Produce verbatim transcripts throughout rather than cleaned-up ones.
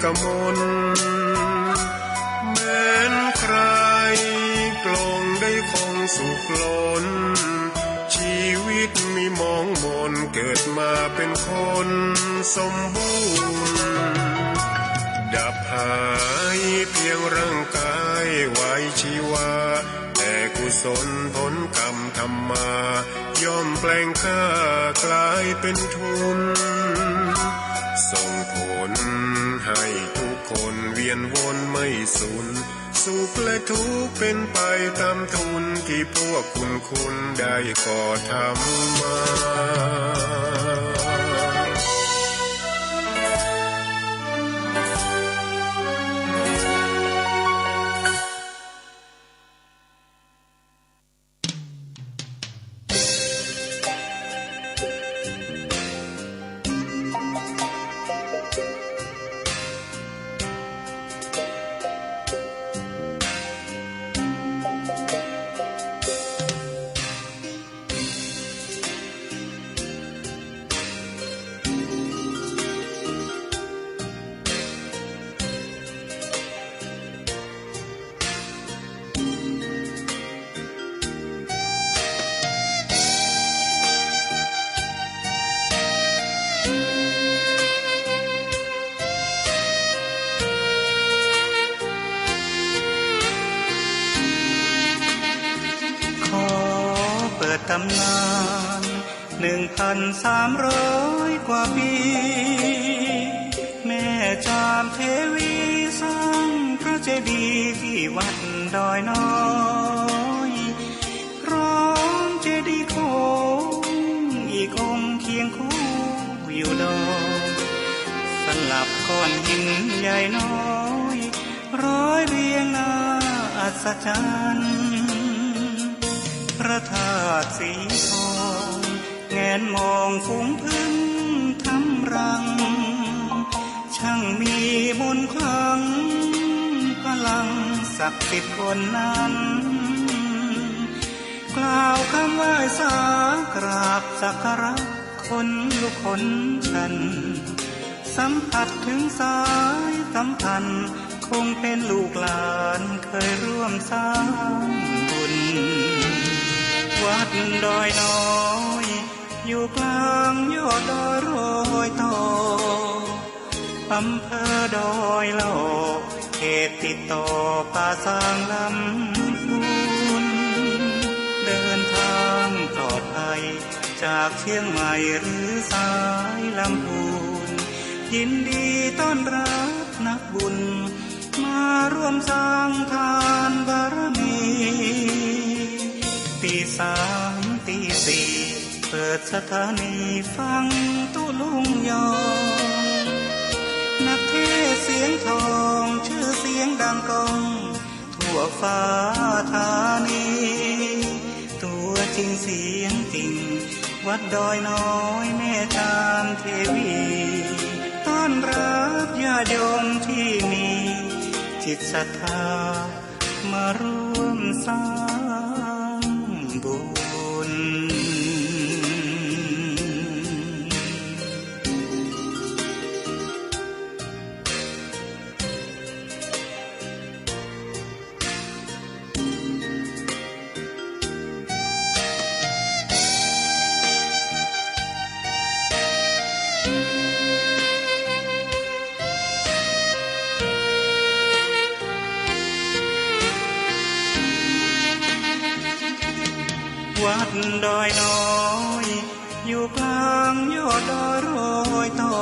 กมล แม้นใครปลงได้คงสุขล้น ชีวิตมีมองมน เกิดมาเป็นคนสมบูรณ์ ดับหายเพียงร่างกายไว้ชีวา แต่กุศลผลกรรมทำมา ย่อมแปลงค่ากลายเป็นทุน ส่งผลให้ทุกคนเวียนวนไม่สูญ สุขและทุกข์เป็นไปตามทุนที่พวกคุณคุณได้ก่อทำมา ขอเปิดตำนาน หนึ่งพันสามร้อยกว่าปี แม่จามเทวีสร้างพระเจดีย์ที่วัดดอยน้อย พร้อมเจดีย์โค้งอีกองค์เคียงคู่อยู่ดอย สลับก้อนหินใหญ่น้อย ร้อยเรียงน่าอัศจรรย์ พระธาตุสีทอง แงนมองฝูงผึ้งทำรัง ช่างมีมนต์ขลัง พลังศักดิ์สิทธิ์ล้นนั้น กล่าวคำไหว้สากราบสักการะ ขนลุกขนชัน สัมผัสถึงสายสัมพันธ์ คงเป็นลูกหลานเคยร่วมสร้างบุญ วัดดอยน้อย อยู่กลางยอดดอยรอยต่อ อำเภอดอยหล่อ เขตติดต่อป่าซางลำพูน เดินทางปลอดภัย จากเชียงใหม่หรือสายลำพูน ยินดีต้อนรับนักบุญ มาร่วมสร้างทานบารมี ตีสามตีสี่ เปิดสถานีฟังตุ๊ลุงยอง นักเทศน์เสียงทอง ชื่อเสียงดังก้อง ทั่วฟ้าธานี ตัวจริงเสียงจริง วัดดอยน้อยแม่จามเทวี ต้อนรับญาติโยมที่มีจิตศรัทธา มาร่วมสร้างบุญ วัดดอยน้อย อยู่กลางยอดดอยรอยต่อ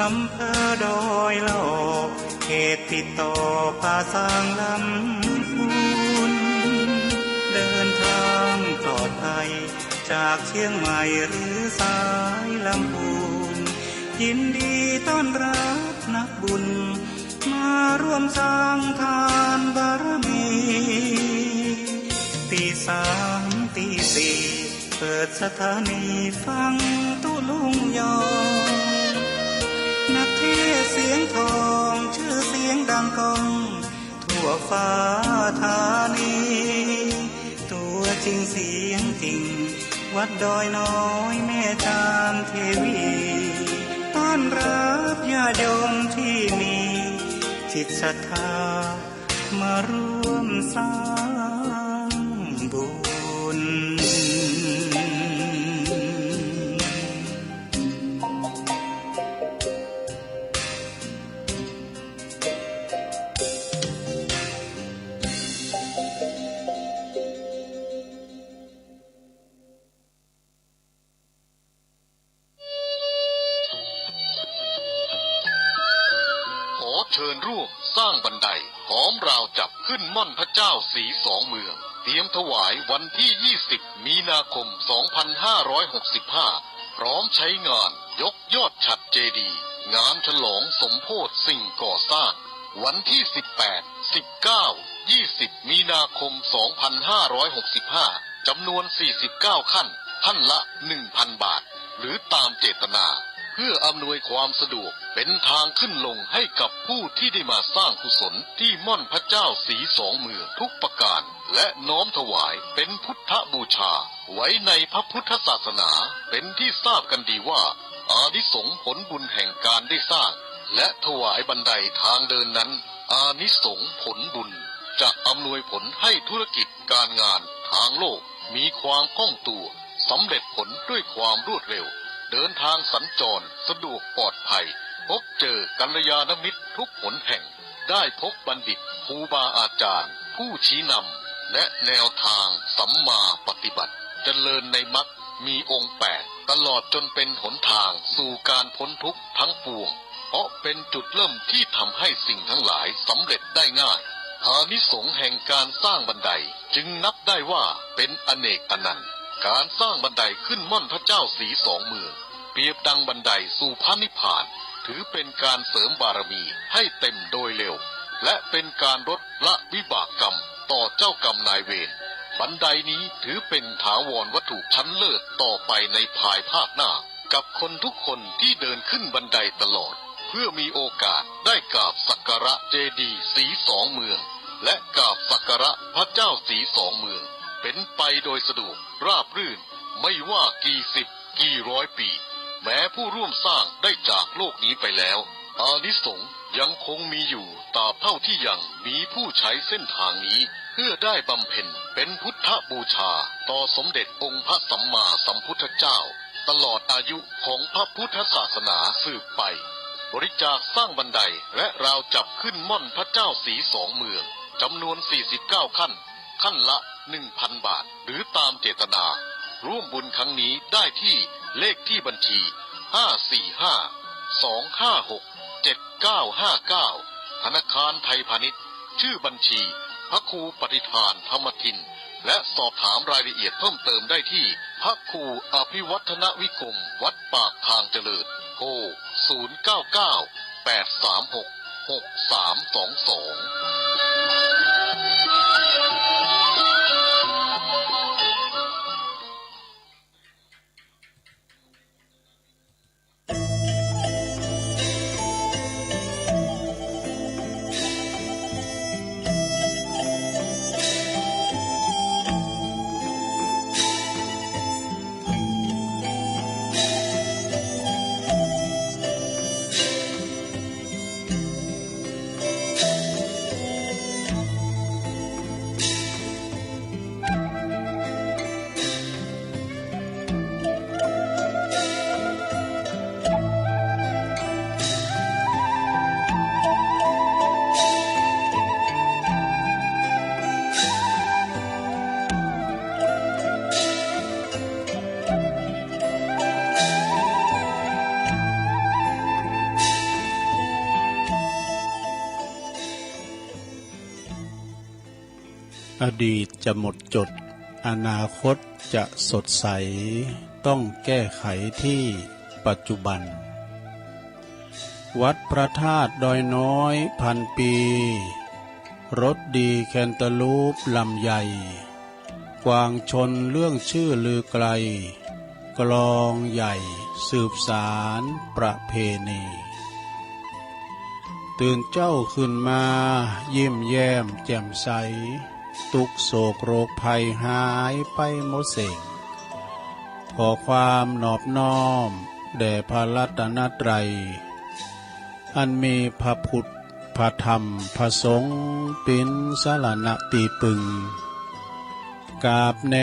อำเภอดอยหล่อ เขตติดต่อป่าซางลำพูน เดินทางปลอดภัย จากเชียงใหม่หรือสายลำพูน ยินดีต้อนรับนักบุญ มาร่วมสร้างทานบารมี ตีสามตีสี่ เปิดสถานีฟังตุ๊ลุงยอง นักเทศน์เสียงทอง ชื่อเสียงดังก้อง ทั่วฟ้าธานี ตัวจริงเสียงจริง วัดดอยน้อยแม่จามเทวี ต้อนรับญ ญาติโยมที่มีจิตศรัทธามาร่วมสร้างบุญ ขอเชิญร่วมสร้างบันไดหอมราวจับขึ้นม่อนพระเจ้าศรีสองเมือง เตรียมถวายวันที่ ยี่สิบ มีนาคม สองพันห้าร้อยหกสิบห้า พร้อมใช้งานยกยอดฉัตรเจดีย์ งานฉลองสมโภชสิ่งก่อสร้าง วันที่ สิบแปด สิบเก้า ยี่สิบ มีนาคม สองพันห้าร้อยหกสิบห้า จำนวน สี่สิบเก้า ขั้น ขั้นละ หนึ่งพัน บาท หรือตามเจตนา เพื่ออำนวยความสะดวกเป็นทางขึ้นลงให้กับผู้ที่ได้มาสร้างกุศลที่ม่อนพระเจ้าศรีสองเมืองทุกประการ และน้อมถวายเป็นพุทธบูชาไว้ในพระพุทธศาสนา เป็นที่ทราบกันดีว่า อานิสงส์ผลบุญแห่งการได้สร้าง และถวายบันไดทางเดินนั้น อานิสงส์ผลบุญจะอำนวยผลให้ธุรกิจการงานทางโลกมีความคล่องตัว สำเร็จผลด้วยความรวดเร็ว เดินทางสัญจรสะดวกปลอดภัย พบเจอกัลยาณมิตรทุกหนแห่ง ได้พบบัณฑิตครูบาอาจารย์ ผู้ชี้นำ และแนวทางสัมมาปฏิบัติ เจริญในมรรค มีองค์แปด ตลอดจนเป็นหนทางสู่การพ้นทุกข์ทั้งปวง เพราะเป็นจุดเริ่มที่ทำให้สิ่งทั้งหลายสำเร็จได้ง่าย อานิสงส์แห่งการสร้างบันไดจึงนับได้ว่าเป็นอเนกอนันต์ การสร้างบันไดขึ้นม่อนพระเจ้าศรีสองเมือง เปรียบดังบันไดสู่พระนิพพาน ถือเป็นการเสริมบารมีให้เต็มโดยเร็ว และเป็นการลดละวิบากกรรมต่อเจ้ากรรมนายเวร บันไดนี้ถือเป็นถาวรวัตถุชั้นเลิศต่อไปในภายภาคหน้า กับคนทุกคนที่เดินขึ้นบันไดตลอด เพื่อมีโอกาสได้กราบสักการะเจดีย์ศรีสองเมือง และกราบสักการะพระเจ้าศรีสองเมือง เป็นไปโดยสะดวกราบรื่น ไม่ว่ากี่สิบ กี่ร้อยปี แม้ผู้ร่วมสร้างได้จากโลกนี้ไปแล้ว อานิสงส์ยังคงมีอยู่ตราบเท่าที่ยังมีผู้ใช้เส้นทางนี้ เพื่อได้บำเพ็ญเป็นพุทธบูชาต่อสมเด็จองค์พระสัมมาสัมพุทธเจ้า ตลอดอายุของพระพุทธศาสนาสืบไป บริจาคสร้างบันไดและราวจับขึ้นม่อนพระเจ้าศรีสองเมือง จำนวน สี่สิบเก้า ขั้น ขั้นละ หนึ่งพัน บาท หรือตามเจตนา ร่วมบุญครั้งนี้ได้ที่เลขที่บัญชี ห้าสี่ห้า สองห้าหก เจ็ดเก้าห้าเก้า ธนาคารไทยพาณิชย์ ชื่อบัญชี พระครูปฏิภาณธรรมทิน และสอบถามรายละเอียดเพิ่มเติมได้ที่ พระครูอภิวัฒนวิกรม วัดปากทางเจริญ โทร ศูนย์เก้าเก้า แปดสามหก หกสามสองสอง อดีตจะหมดจด อนาคตจะสดใส ต้องแก้ไขที่ปัจจุบัน วัดพระธาตุดอยน้อยพันปี รสดีแคนตาลูปลำไย กวางชนเรื่องชื่อลือไกล กลองใหญ่สืบสานประเพณี ตื่นเจ้าขึ้นมายิ้มแย้มแจ่มใส ทุกข์โศกโรคภัยหายไปหมดสิ้น ขอความนอบน้อมแด่พระรัตนตรัย อันมีพระพุทธ พระธรรม พระสงฆ์ เป๋นสรณะตี้ปึง กราบแน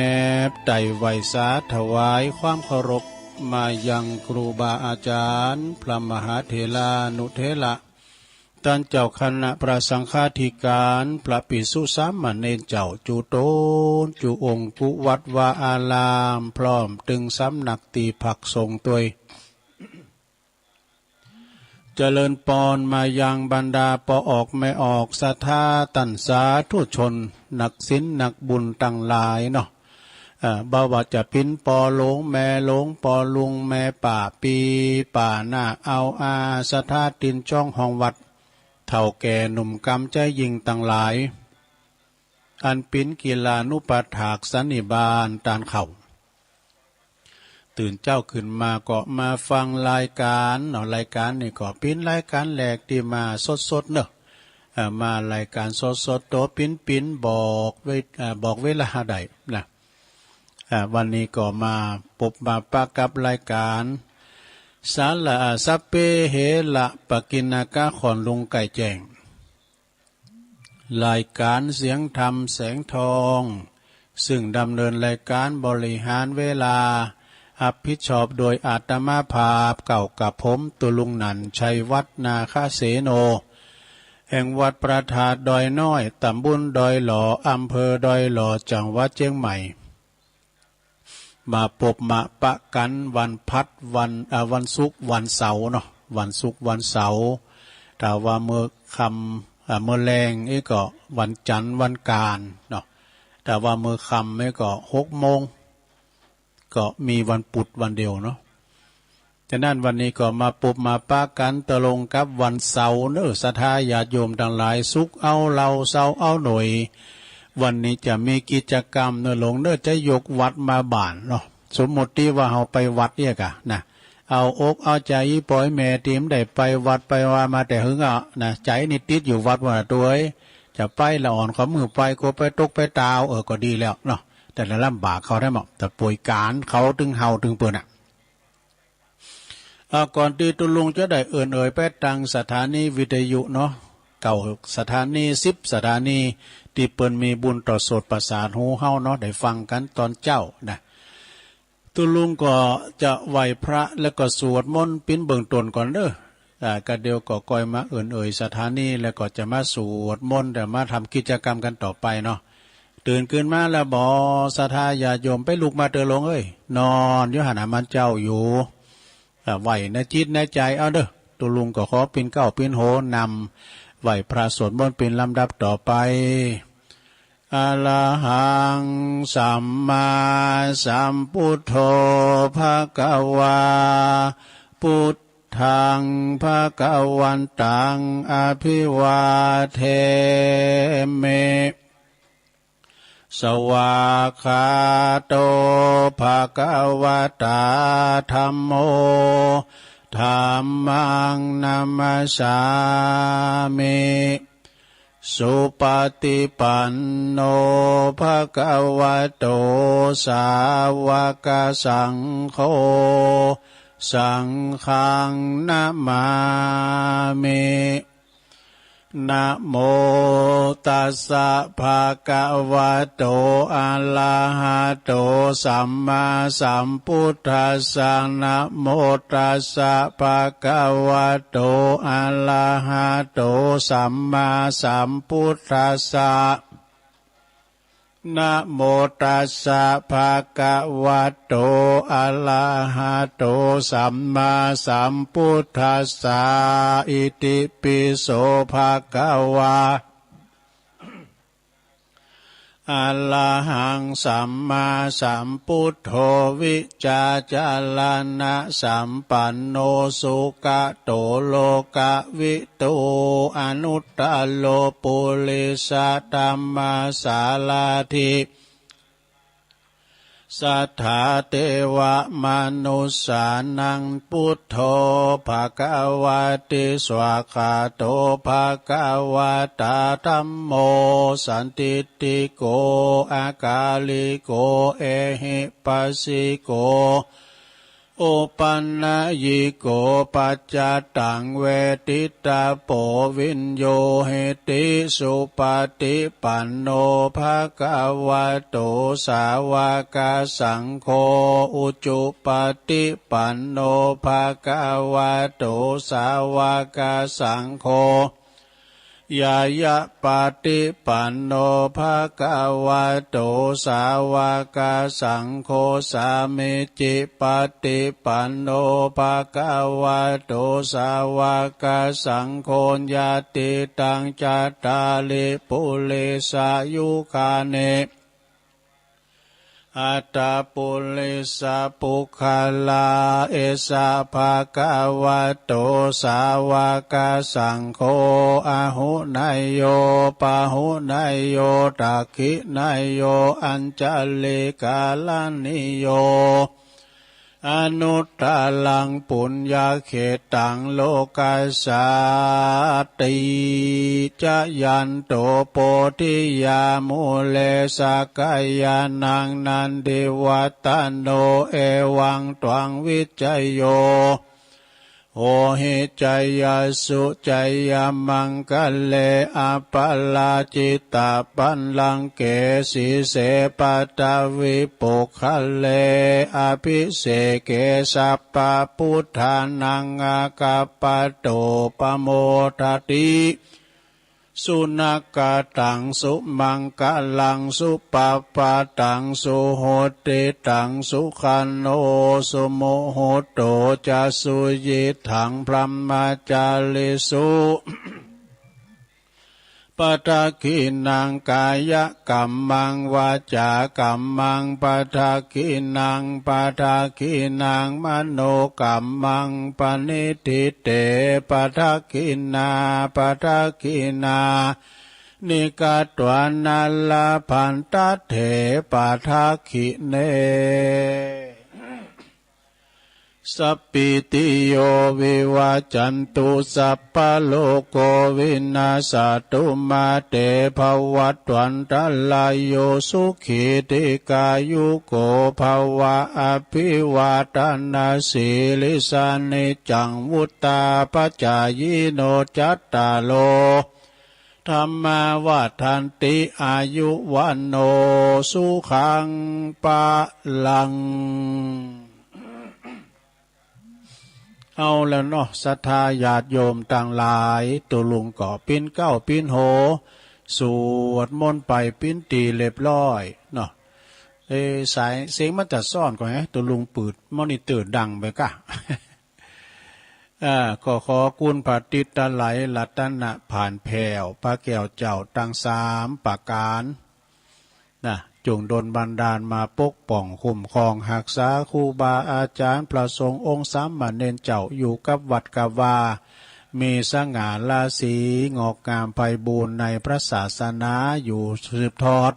บไต่ไหว้สาถวายความเคารพมายังครูบาอาจารย์ พระมหาเถรานุเถระ ต้านเจ้าคณะพระสังฆาธิการ พระภิกษุสามเณรเจ้า จุตนจุองค์ กู้วัดวาอาราม พร้อมตึงสำนักตี้พักสงฆ์ตวย เจริญปอนมายังบรรดาป้อออกแม่ออก ศรัทธาต้านสาธุชน นักศีลนักบุญตังหลายเนาะ เอ่อ บ่ว่าจะเป๋นป้อหลวงแม่หลวง ป้อลุงแม่ป้า ปี้ป้าน้า อาวอา ศรัทธาตินจ้องห้องวัด เฒ่าแก่หนุ่มกำใจยิ่งตังหลาย อันเป๋นกิลานุปัฏฐากสันนิบาตต้านเฮา ตื่นเจ๊าขึ้นมาก็มาฟังรายการเนาะ รายการนี้ก็เป๋นรายการแรกตี้มาสดๆ เนาะ เอ่อ มารายการสดๆ ตั๋วปิ๊นๆ บอกเว- เอ่อ บอกเวลาได้นะ เอ่อ วันนี้ก็มาปบมาปะกับรายการ สาระ สัพเพเหระ ปกิณณกะ ขอนลุงไก่แจ้ง รายการเสียงธรรมแสงทอง ซึ่งดำเนินรายการบริหารเวลา รับผิดชอบโดยอาตมาภาพ เก้ากับผม ตุลุงหนั่น ชัยวัฒน์ นาคเสโน แห่งวัดพระธาตุดอยน้อย ตำบลดอยหล่อ อำเภอดอยหล่อ จังหวัดเชียงใหม่ มาปบมาปะกั๋นวันพัด วัน เอ่อ วันศุกร์วันเสาร์เนาะ วันศุกร์วันเสาร์ ถ้าว่าเมื่อค่ำ เอ่อ เมื่อแลงอี้ก็วันจันทร์วันกาญเนาะ ถ้าว่าเมื่อค่ำอี้ก็หกโมง ก็มีวันพุธวันเดียวเนาะ ฉะนั้นวันนี้ก็มาปบมาปะกั๋นตรงกับวันเสาร์เนาะ ศรัทธาญาติโยมตังหลาย ศุกร์เอาเหล้า เสาร์เอาหน่วย วันนี้จะมีกิจกรรมเนาะ หลวงเนาะ จะยกวัดมาบ้านเนาะ สมมุติว่าเฮาไปวัดเนี่ยกะนะ เอาอกเอาใจ๋ป้อแม่ตี้บ่ได้ไปวัดไปวามาแต่หึงอะนะ ใจ๋นี่ติดอยู่วัดว่าตวย จะไปละอ่อนข้อมือไป กลัวไปตกไปตาว เออ ก็ดีแล้วเนาะ แต่ละลำบากเขาได้หมด แต่ป่วยก๋านเขาตึงเฮาตึงเปิ้นอะ อ่า ก่อนตี้ตุ๊ลุงจะได้เอิ้นเอ่ยไปตังสถานีวิทยุเนาะ เก้าสถานี สิบสถานี ตี้เปิ้นมีบุญต่อโสตประสาทหูเฮาเนาะ ได้ฟังกั๋นตอนเจ๊านะ ตุ๊ลุงก็จะไหว้พระแล้วก็สวดมนต์ปิ๊นเบื้องต้นก่อนเนาะ อ่า ก็เดี๋ยวก็ก่อยมาเอิ้นเอ่ยสถานี แล้วก็จะมาสวดมนต์ เดี๋ยวมาทำกิจกรรมกั๋นต่อไปเนาะ ตื่นขึ้นมาแล้วบ่ ศรัทธาญาติโยม ไปลุกมาเต๊อะหลวงเอ้ย นอนอยู่หั้นนะ มันเจ๊าอยู่ อ่า ไหว้ในจิตในใจ๋เอาเนาะ ตุ๊ลุงก็ขอปิ๊นเก๊าปิ๊นโหนำ ไหว้พระสวดมนต์ปิ๊นลำดับต่อไป อะระหัง สัมมาสัมพุทโธ ภะคะวา พุทธัง ภะคะวันตัง อะภิวาเทมิ สวากขาโต ภะคะวะตา ธัมโม ธัมมัง นะมัสสามิ สุปะฏิปันโน ภะคะวะโต สาวะกะสังโฆ สังฆัง นะมามิ นะโมตัสสะ ภะคะวะโต อะระหะโต สัมมาสัมพุทธัสสะ นะโมตัสสะ ภะคะวะโต อะระหะโต สัมมาสัมพุทธัสสะ นะโมตัสสะ ภะคะวะโต อะระหะโต สัมมาสัมพุทธัสสะ อิติปิโส ภะคะวา อะระหัง สัมมาสัมพุทโธ วิชชาจารณะสัมปันโน สุขะโต โลกวิทู อนุตตะโร ปุริสะธัมมะสาราธิ สัทธา เตวะมะนุสสานัง พุทโธ ภะคะวะติ สวากขาโต ภะคะวะตา ธัมโม สันทิฏฐิโก อะกาลิโก เอหิปัสสิโก โอปัญญิโก ปัจจตังเวทิตาโป วิญญูหิติ สุปฏิปันโน ภะคะวะโต สาวกสังโฆ อุจุปฏิปันโน ภะคะวะโต สาวกสังโฆ ญาณปฏิปันโน ภะคะวะโต สาวกสังโฆ สามีจิปฏิปันโน ภะคะวะโต สาวกสังโฆ ยะติตัง จัตตาริ ปุริสายุคานิ อัตตะปุริสะปุคคละ เอสะ ภะคะวะโต สาวกสังโฆ อาหุเนยโย ปาหุเนยโย ทักขิเนยโย อัญชลีกรณีโย อนุตตรังปุญญเขตตัง โลกัสสาติ จายันโต โพธิยามูเล สักกายานัง นันทิวัตโต เอวังตวัง วิจโย โหหิ จายสสุ จายมังคะเล อปาราจิตะปัลลังเก สีเส ปัทวิปุคคเล อภิเสกะ สัพพะพุทธานัง อาคัปปะโต ปะโมทะติ สุนักขัตตัง สุมังคะลัง สุปะปะตัง สุหุติตัง สุขันโน สุมุหุตโต จะ สุยิตถัง พรหมจาริสุ ปะทักขิณัง กายกัมมัง วาจากัมมัง ปะทักขิณัง ปะทักขิณัง มโนกัมมัง ปะนิฏฐิเต ปะทักขิณา ปะทักขิณานิ กัตวานะ ละพันทะเถ ปะทักขิเณ สัพพีติโย วิวัจจันตุ สัพพะโรโค วินัสสะตุ มา เต ภะวัตวันตะราโย สุขี ทีฆายุโก ภะวะ อะภิวาทะนะสีลิสสะ นิจจัง วุฑฒาปะจายิโน จัตตาโร ธัมมา วัฑฒันติ อายุ วัณโณ สุขัง พะลัง เอาแล้วเนาะ ศรัทธาญาติโยมตังหลาย ตุ๊ลุงก็ปิ้นเก๊าปิ้นโฮ สวดมนต์ไปปิ้นตี้เรียบร้อยเนาะ เอ้ สายเสียงมันจะซ่อนก่อนไง ตุ๊ลุงเปิดมอนิเตอร์ดังไปก้า อ่า ก็ขอคุณพระติตรไตรรัตนผ่านแผ้ว พระแก้วเจ้าตังสามประก๋านนะ จงดลบันดาลมาปกป้องคุ้มครองฮักษาครูบาอาจารย์ พระสงฆ์องค์สามเณรเจ้า อยู่กับวัดกับวา มีสง่าราศี งอกงามไพบูลย์ในพระศาสนา อยู่สืบทอด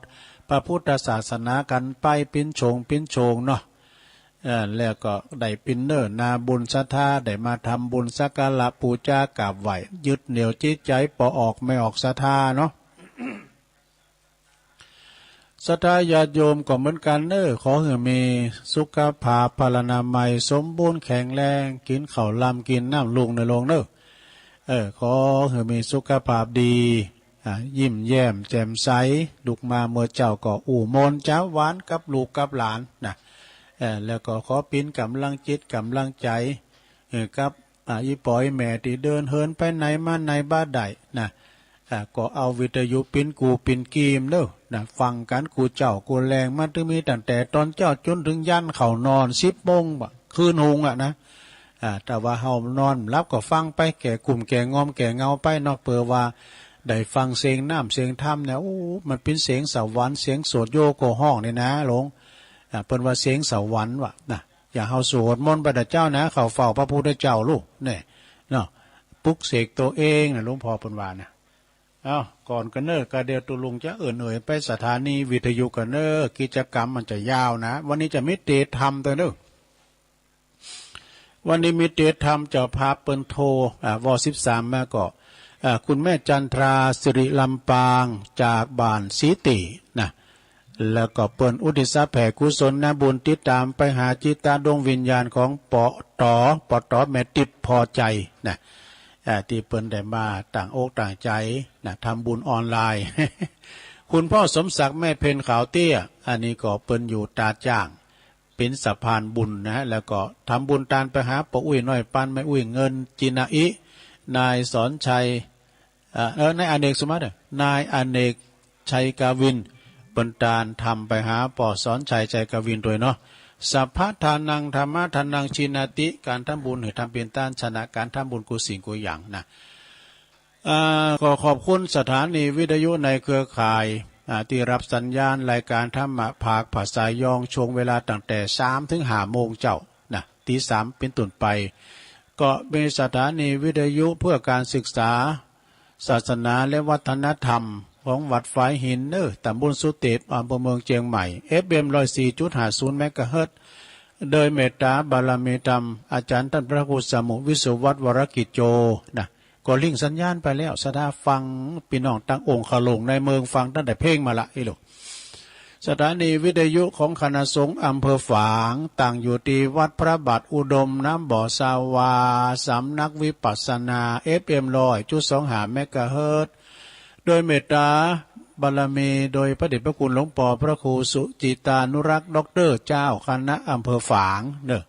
พระพุทธศาสนากันไปปิ้นโฉงปิ้นโฉงเนาะ เอ่อ แล้วก็ได้ปิ้นเน้อนาบุญศรัทธา ได้มาทำบุญสักการะปู๋จากราบไหว้ ยึดเหนี่ยวจิตใจ๋ปอออกแม่ออกศรัทธาเนาะ ศรัทธาญาติโยมก็เหมือนกั๋นเน้อ ขอหื้อมีสุขภาพพลานามัยสมบูรณ์แข็งแรง กิ๋นข้าวลำกิ๋นน้ำลุงเน้อลงเน้อ เออ ขอหื้อมีสุขภาพดี อ่า ยิ้มแย้มแจ่มใส ลุกมาเมื่อเจ๊าก็อู้ม่วนจาหวานกับลูกกับหลานนะ เอ่อ แล้วก็ขอปิ้นก๋ำลังจิตก๋ำลังใจ๋ เอ่อ กับ อ่า อี่ป้ออี่แม่ตี้เดินเหินไปไหนมาไหนบ่ได้นะ อ่า ก็เอาวิทยุปิ้นกู้ปิ้นกีมเน้อนะ ฟังกั๋นกู้เจ๊ากู้แลง มันตึงมีตั้งแต่ต๋อนเจ๊าจ๋นเถิงยันเข้านอนสิบโมงบ่ คืนฮุงอะนะ อ่า ถ้าว่าเฮานอนหลับก็ฟังไป แก้กุ้มแก้ง่อมแก้เหงาไปเนาะ เปื้อว่าได้ฟังเสียงน้ำเสียงธรรมเนี่ย โอ้ มันเป๋นเสียงสวรรค์ เสียงสวดโยโกฮ้องนี่นะหลวง อ่า เปิ้นว่าเสียงสวรรค์ว่ะนะ อย่างเฮาสวดมนต์ไปแต่เจ๊านะ เข้าเฝ้าพระพุทธเจ้าลูก เนี่ย เนาะ ปลุกเสกตัวเองนะ หลวงพ่อเปิ้นว่านะ เอ้า ก่อนกั๋นเน้อ กาเดียวตุ๊ลุงจะเอิ้นเอ่ยไปสถานีวิทยุกั๋นเน้อ กิจกรรมมันจะยาวนะ วันนี้จะมีเตสน์ธรรมตวยเน้อ วันนี้มีเตสน์ธรรม เจ้าภาพเปิ้นโทร อ่า วอสิบสามมาก็ อ่า คุณแม่จันทรา สิริลำปาง จากบ้านสีตี้นะ แล้วก็เปิ้นอุทิศแผ่กุศลบุญติดตามไปหาจิตดวงวิญญาณของ ปต ปต แม่ติ๊บ พอใจนะ อ่า ตี้เปิ้นได้มาตั้งอกตั้งใจนะ ทำบุญออนไลน์ คุณพ่อสมศักดิ์ แม่เพ็ญ ขาวเตี้ย อันนี้ก็เปิ้นอยู่ตาดจ้าง เป็นสะพานบุญนะ แล้วก็ทำบุญตานไปหาป้ออุ๊ยน้อยปัน แม่อุ๊ยเงิน จินาอิ นายสอนชัย เอ่อ เอ่อ นายอเนก สุมาเด้อ นายอเนก ชัยกวิน เปิ้นตานทำไปหาป้อสอนชัย ชัยกวิน ด้วยเนาะ สัพพะทานัง ธัมมะทานัง ชินาติ การทำบุญหื้อทำเป๋นต้านชนะการทำบุญกู้สิ่งกู้อย่างนะ อ่า ขอขอบคุณสถานีวิทยุในเครือข่าย อ่า ตี้ฮับสัญญาณรายการธรรมะภาคภาษายอง ช่วงเวลาตั้งแต่สามถึงห้าโมงเจ๊านะ ตีสามเป๋นต้นไป ก็มีสถานีวิทยุเพื่อการศึกษาศาสนาและวัฒนธรรมของวัดฝายหินเนอ ตำบลสุเตป อำเภอเมืองเจียงใหม่ เอฟเอ็ม ร้อยสี่จุดห้าศูนย์ เมกะเฮิรตซ์ โดยเมตตาบารมีธรรม อาจารย์ท่านพระครูสมุ วิศวัตร วรกิจโจ นะ ก็ลิงก์สัญญาณไปแล้ว ศรัทธาฟัง ปี้น้องตังองค์คาหลงในเมืองฟังตั้งแต่เพลงมาละ อีหลู สถานีวิทยุของคณะสงฆ์อำเภอฝาง ตั้งอยู่ตี้วัดพระบาทอุดมน้ำบ่อสาวา สำนักวิปัสสนา เอฟเอ็ม ร้อยจุดสองห้า เมกะเฮิรตซ์ โดยเมตตาบารมี โดยพระเดชพระคุณหลวงป้อพระครูสุจิตานุรักษ์ ด็อกเตอร์ เจ้าคณะอำเภอฝางเนอะ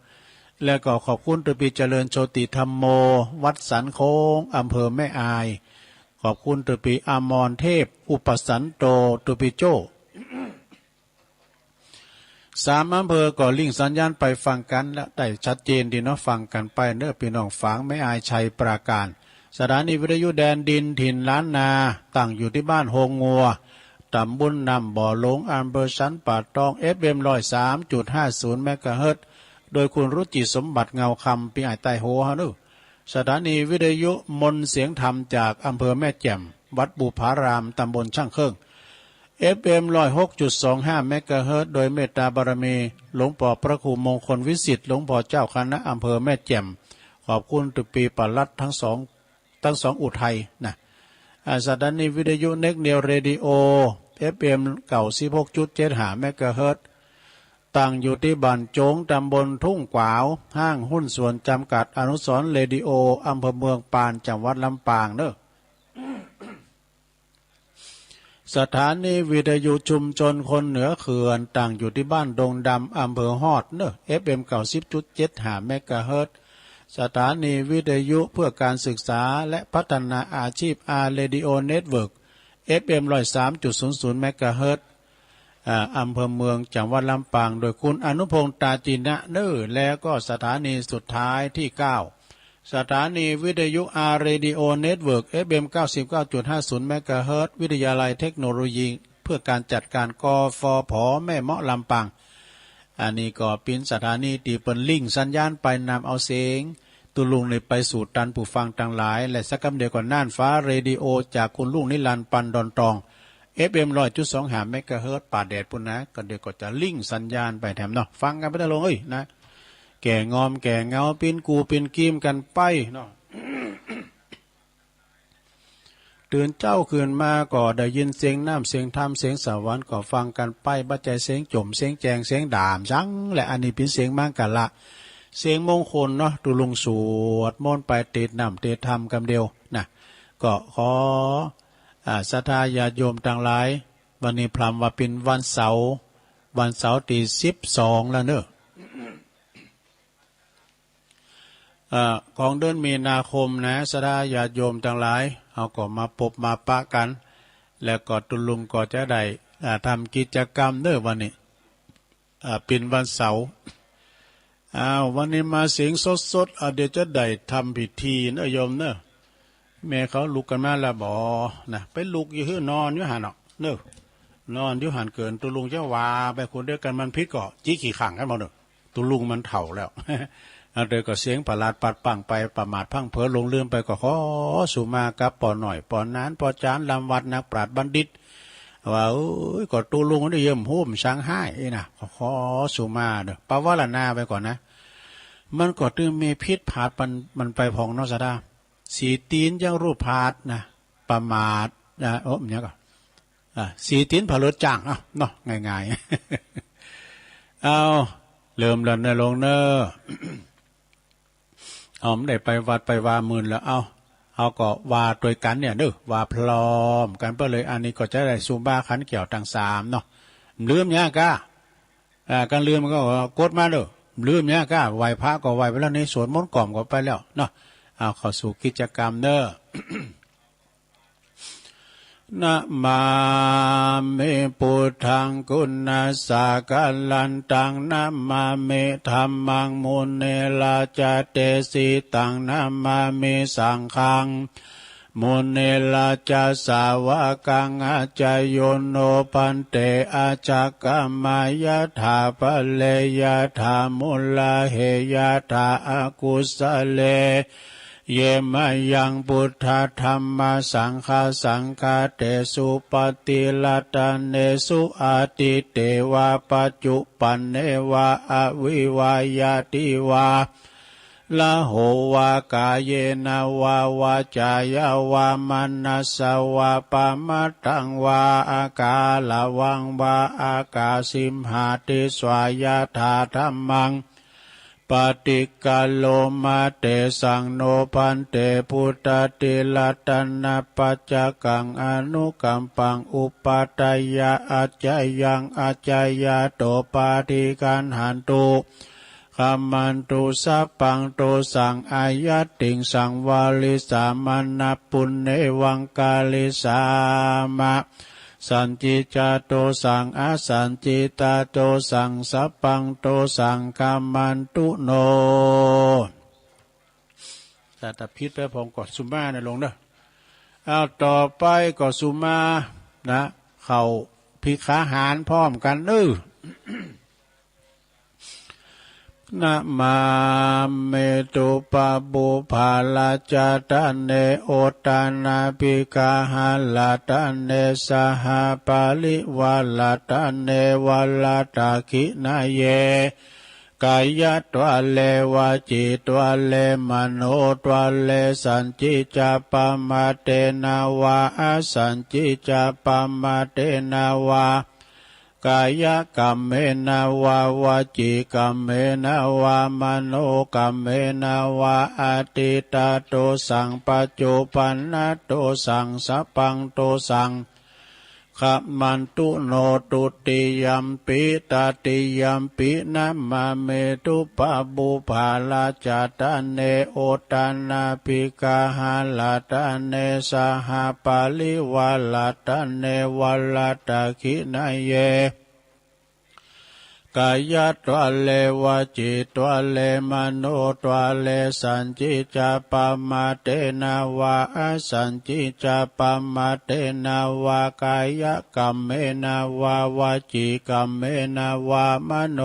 แล้วก็ขอบคุณเตอปี้เจริญโชติธัมโม วัดสันโค้ง อำเภอแม่อาย ขอบคุณเตอปี้อมรเทพ อุปสันโต เตอปี้โจ้ สามอำเภอก็ลิงก์สัญญาณไปฟังกันแล้ว ได้ชัดเจนดีเนาะ ฟังกันไปเนอะ ปี้น้องฝาง แม่อาย ชัยปราการ สถานีวิทยุแดนดินถิ่นล้านนา ตั้งอยู่ตี้บ้านโฮงงัว ตำบลน้ำบ่อหลวง อำเภอสันป่าตอง เอฟเอ็ม ร้อยสามจุดห้าศูนย์ เมกะเฮิรตซ์ โดยคุณรุจิสมบัติ เงาคำ ปี้อ้ายใต้หัวเฮาเนอะ สถานีวิทยุมนต์เสียงธรรมจากอำเภอแม่แจ่ม วัดบุพาราม ตำบลช่างเครื่อง เอฟเอ็ม ร้อยหกจุดสองห้า เมกะเฮิรตซ์ โดยเมตตาบารมีหลวงป้อพระครูมงคลวิสิทธิ์ หลวงป้อเจ้าคณะอำเภอแม่แจ่ม ขอบคุณเตอปี้ปลัดทั้งสอง ทั้งสองอุทัยนะ อ่า สถานีวิทยุเน็กเนียวเรดิโอ เอฟเอ็ม เก้าสิบหกจุดเจ็ดห้า เมกะเฮิรตซ์ ตั้งอยู่ตี้บ้านโจง ตำบลทุ่งขวาว ห้างหุ้นส่วนจำกัดอนุสรณ์เรดิโอ อำเภอเมืองปาน จังหวัดลำปางเนอะ สถานีวิทยุชุมชนคนเหนือเขื่อน ตั้งอยู่ตี้บ้านดงดำ อำเภอฮอดเนอะ เอฟเอ็ม เก้าสิบจุดเจ็ดห้า เมกะเฮิรตซ์ สถานีวิทยุเพื่อการศึกษาและพัฒนาอาชีพ อาร์ เรดิโอ เน็ตเวิร์ก เอฟเอ็ม ร้อยสามจุดศูนย์ศูนย์ เมกะเฮิรตซ์ อ่า อำเภอเมือง จังหวัดลำปาง โดยคุณอนุพงษ์ ตาจินะเนอะ แล้วก็สถานีสุดท้ายตี้เก้า สถานีวิทยุ อาร์ เรดิโอ เน็ตเวิร์ก เอฟเอ็ม เก้าสิบเก้าจุดห้าศูนย์ เมกะเฮิรตซ์ วิทยาลัยเทคโนโลยีเพื่อการจัดการ กฟผ แม่เมาะ ลำปาง อันนี้ก็เป๋นสถานีตี้เปิ้นลิงก์สัญญาณไปนำเอาเสียง ตุ๊ลุงนี่ไปสู่ตันผู้ฟังตังหลาย และสักกำเดียวก็น่านฟ้าเรดิโอจากคุณลุงนิรันดร์ ปันดอนตอง เอฟเอ็ม ร้อยจุดสองห้า เมกะเฮิรตซ์ ป่าแดดปู้นนะ ก็เดี๋ยวก็จะลิงก์สัญญาณไปแถมเนาะ ฟังกันไปเถอะลุงเอ้ยนะ แก้งอมแก้เหงา ปิ้นกูปิ้นกีมกันไปเนาะ ตื่นเจ๊าขึ้นมาก็ได้ยินเสียงน้ำเสียงธรรมเสียงสวรรค์ก็ฟังกันไป บ่ใจ้เสียงจ่มเสียงแจงเสียงด่ามซังแหละ อันนี้เป๋นเสียงมังคละ เสียงมงคลเนาะ ตุ๊ลุงสวดมนต์ไปเตดน้ำเตดธรรมกำเดียวนะ ก็ขอ อ่า ศรัทธาญาติโยมตังหลาย วันนี้พร่ำว่าเป๋นวันเสาร์ วันเสาร์ตี้สิบสองแล้วเนอะ อ่า ของเดือนมีนาคมนะ ศรัทธาญาติโยมตังหลาย เฮาก็มาปบมาปะกัน แล้วก็ตุ๊ลุงก็จะได้ อ่า ทำกิจกรรมเนอะวันนี้ อ่า เป๋นวันเสาร์ อ้าว วันนี้มาเสียงสดๆ อ่ะ เดี๋ยวจะได้ทำพิธีเนอะโยมเนอะ แม่เขาลุกกันมาแล้วบ่นะ ไปลุกอยู่หื้อนอนอยู่หั่นเนาะเนอะ นอนอยู่หั่นเกิน ตุ๊ลุงจะว่าไปคนเดียวกันมันผิดก็ จิกขี้ข้างกันหมดเนอะ ตุ๊ลุงมันเฒ่าแล้ว อันเดียวก็เสียงประหลาดปัดปังไป ประมาทพลั้งเผลอหลงลืมไปก็ขอสุมากับป้อน้อย ป้อหนาน ป้อจาน ลำวัด นักปราชญ์บัณฑิต ว่า เอ้ย ก็ตุ๊ลุงนี่เยิ่มฮู้มซังฮ้ายนะ ขอ ขอสุมาเด้อ ปวารณาไว้ก่อนนะ มันก็ตึงมีผิดพลาดมัน มันไปผ่องเนาะศรัทธา สีตีนยังรูปพลาดนะ ประมาทนะ โอ้ มันยังก็ อ่ะ สี่ตีนผะเลิดจ้าง เอ้า เนาะ ง่ายๆ เอา เริ่มแล้วนะโยมเนอะ เอา ไม่ได้ไปวัดไปวามื้อแล้ว เอา เอาก็ว่าตวยกั๋นเนี่ยเนอะ ว่าพร้อมกั๋นไปเลย อันนี้ก็จะได้ซุมบาขันแก้วตังสามเนาะ ลืมเนี่ยก้า อ่า กันลืมก็กดมาเด้อ ลืมเนี่ยก้า ไหว้พระก็ไหว้ไปแล้ว นี่สวดมนต์กล่อมก็ไปแล้วเนาะ เอา เข้าสู่กิจกรรมเด้อ นะมามิ พุทธัง กุณัสสะกะลันตัง นะมามิ ธัมมัง มุนิราชะเตสิตัง นะมามิ สังฆัง มุนิราชะสาวะกัง อาจายุโน ภันเต อาจักขมายะถา ภะเรยะถา มุลาเหยะถา อกุสะเล เย มะยัง พุทธะธัมมะสังฆะ สังฆาเตสุ ปฏิรัตเนสุ อดีเตวะ ปัจจุปันเนวะ อวิวา ยะติวา ละโหวะ กาเยนะวะ วาจายะวะ มะนัสสะวะ ปะมะทังวะ อาการะวังวะ อากาสิมหาติสวายะถา ธัมมัง ปฏิคาโรมะ เตสัง โน ภันเต พุทธะติรัตนะปัจจกัง อนุกัมปัง อุปัฏฐะยะ อัจจะยัง อัจจะยะโต ปาฏิคันหันตุ ขมันตุ สัพพังโตสัง อายัตติง สังวาริสามะ นะปุณเณวัง การิสามะ สัญจิจจาโตสัง อสัญจิตตาโตสัง สัพพังโตสัง ขมันตุโน ถ้าผิดไปผมก็สุมานะโยมเนอะ เอา ต่อไปก็สุมานะ เข้าภิกขาหารพร้อมกั๋นเนอะ นะมามิ ทุปปะปุพพะราชะตะเน โอทานะภิกขาหะราชะเน สหะปะริวาราชะเน วะรัตถะขิณะเย กายะทวะเร วจีทวะเร มโนทวะเร สัญจิจจะปะมาเทนะวะ อสัญจิจจะปะมาเทนะวะ กายะกัมเมนะวะ วจีกัมเมนะวะ มโนกัมเมนะวะ อธิตาโตสัง ปัจจุปันนะโตสัง สัพพังโตสัง ขมันตุโน ทุติยัมปิ ตติยัมปิ นะมามิ ทุปปะปุพพะราชะตะเน โอทานะภิกขาหะราชะเน สหะปะริวาราชะเน วะรัตถะขิณะเย กายะทวะเร วจีทวะเร มโนทวะเร สัญจิจจะปะมาเทนะวะ อสัญจิจจะปะมาเทนะวะ กายะกัมเมนะวะ วจีกัมเมนะวะ มโน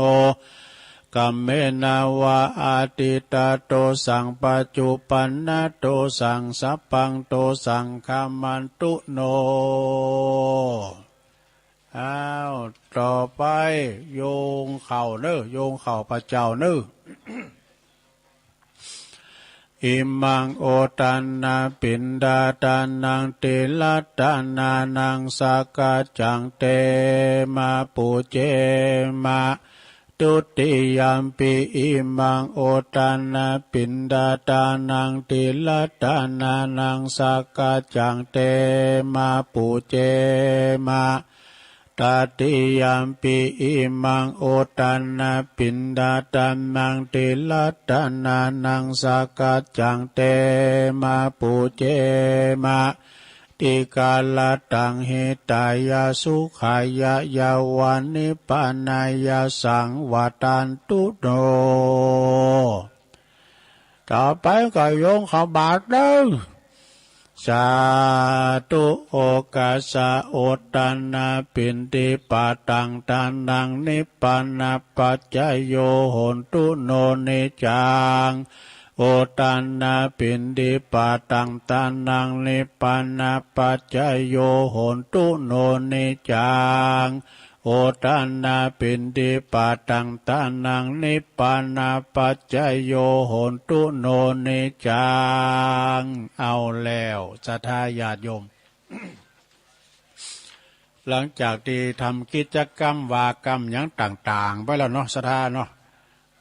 กัมเมนะวะ อธิตาโตสัง ปัจจุปันนะโตสัง สัพพังโตสัง ขมันตุโน อ้าว ต่อไป โยงข้าวเนอะ โยงข้าวพระเจ้าเนอะ อิมัง โอทานะปิณฑาทานัง ติรัตถานานัง สักกัจจัง เต มา ปูเจ มะ ทุติยัมปิ อิมัง โอทานะปิณฑาทานัง ติรัตถานานัง สักกัจจัง เต มา ปูเจ มะ ตติยัมปิ อิมัง โอทานะปิณฑาทานัง ติรัตถานานัง สักกัจจัง เต มา ปูเจ มะ ติกาลัตตัง หิตายะ สุขายะ ยะวะ นิพพานายะ สังวัตตันตุโน ต่อไปก็โยงข้าวบาตรเด้อ สาธุ โอกัสสะ โอทานะปิณฑิปาตัง ทานัง นิพพานะปัจจโย โหนตุโน นิจจัง โอทานะปิณฑิปาตัง ทานัง นิพพานะปัจจโย โหนตุโน นิจจัง โอทานะปิณฑิปาตัง ทานัง นิพพานะปัจจโย โหนตุโน นิจจัง เอาแล้ว ศรัทธาญาติโยม หลังจากตี้ทำกิจกรรมวากรรมหยังต่างๆไปแล้วเนาะ ศรัทธาเนาะ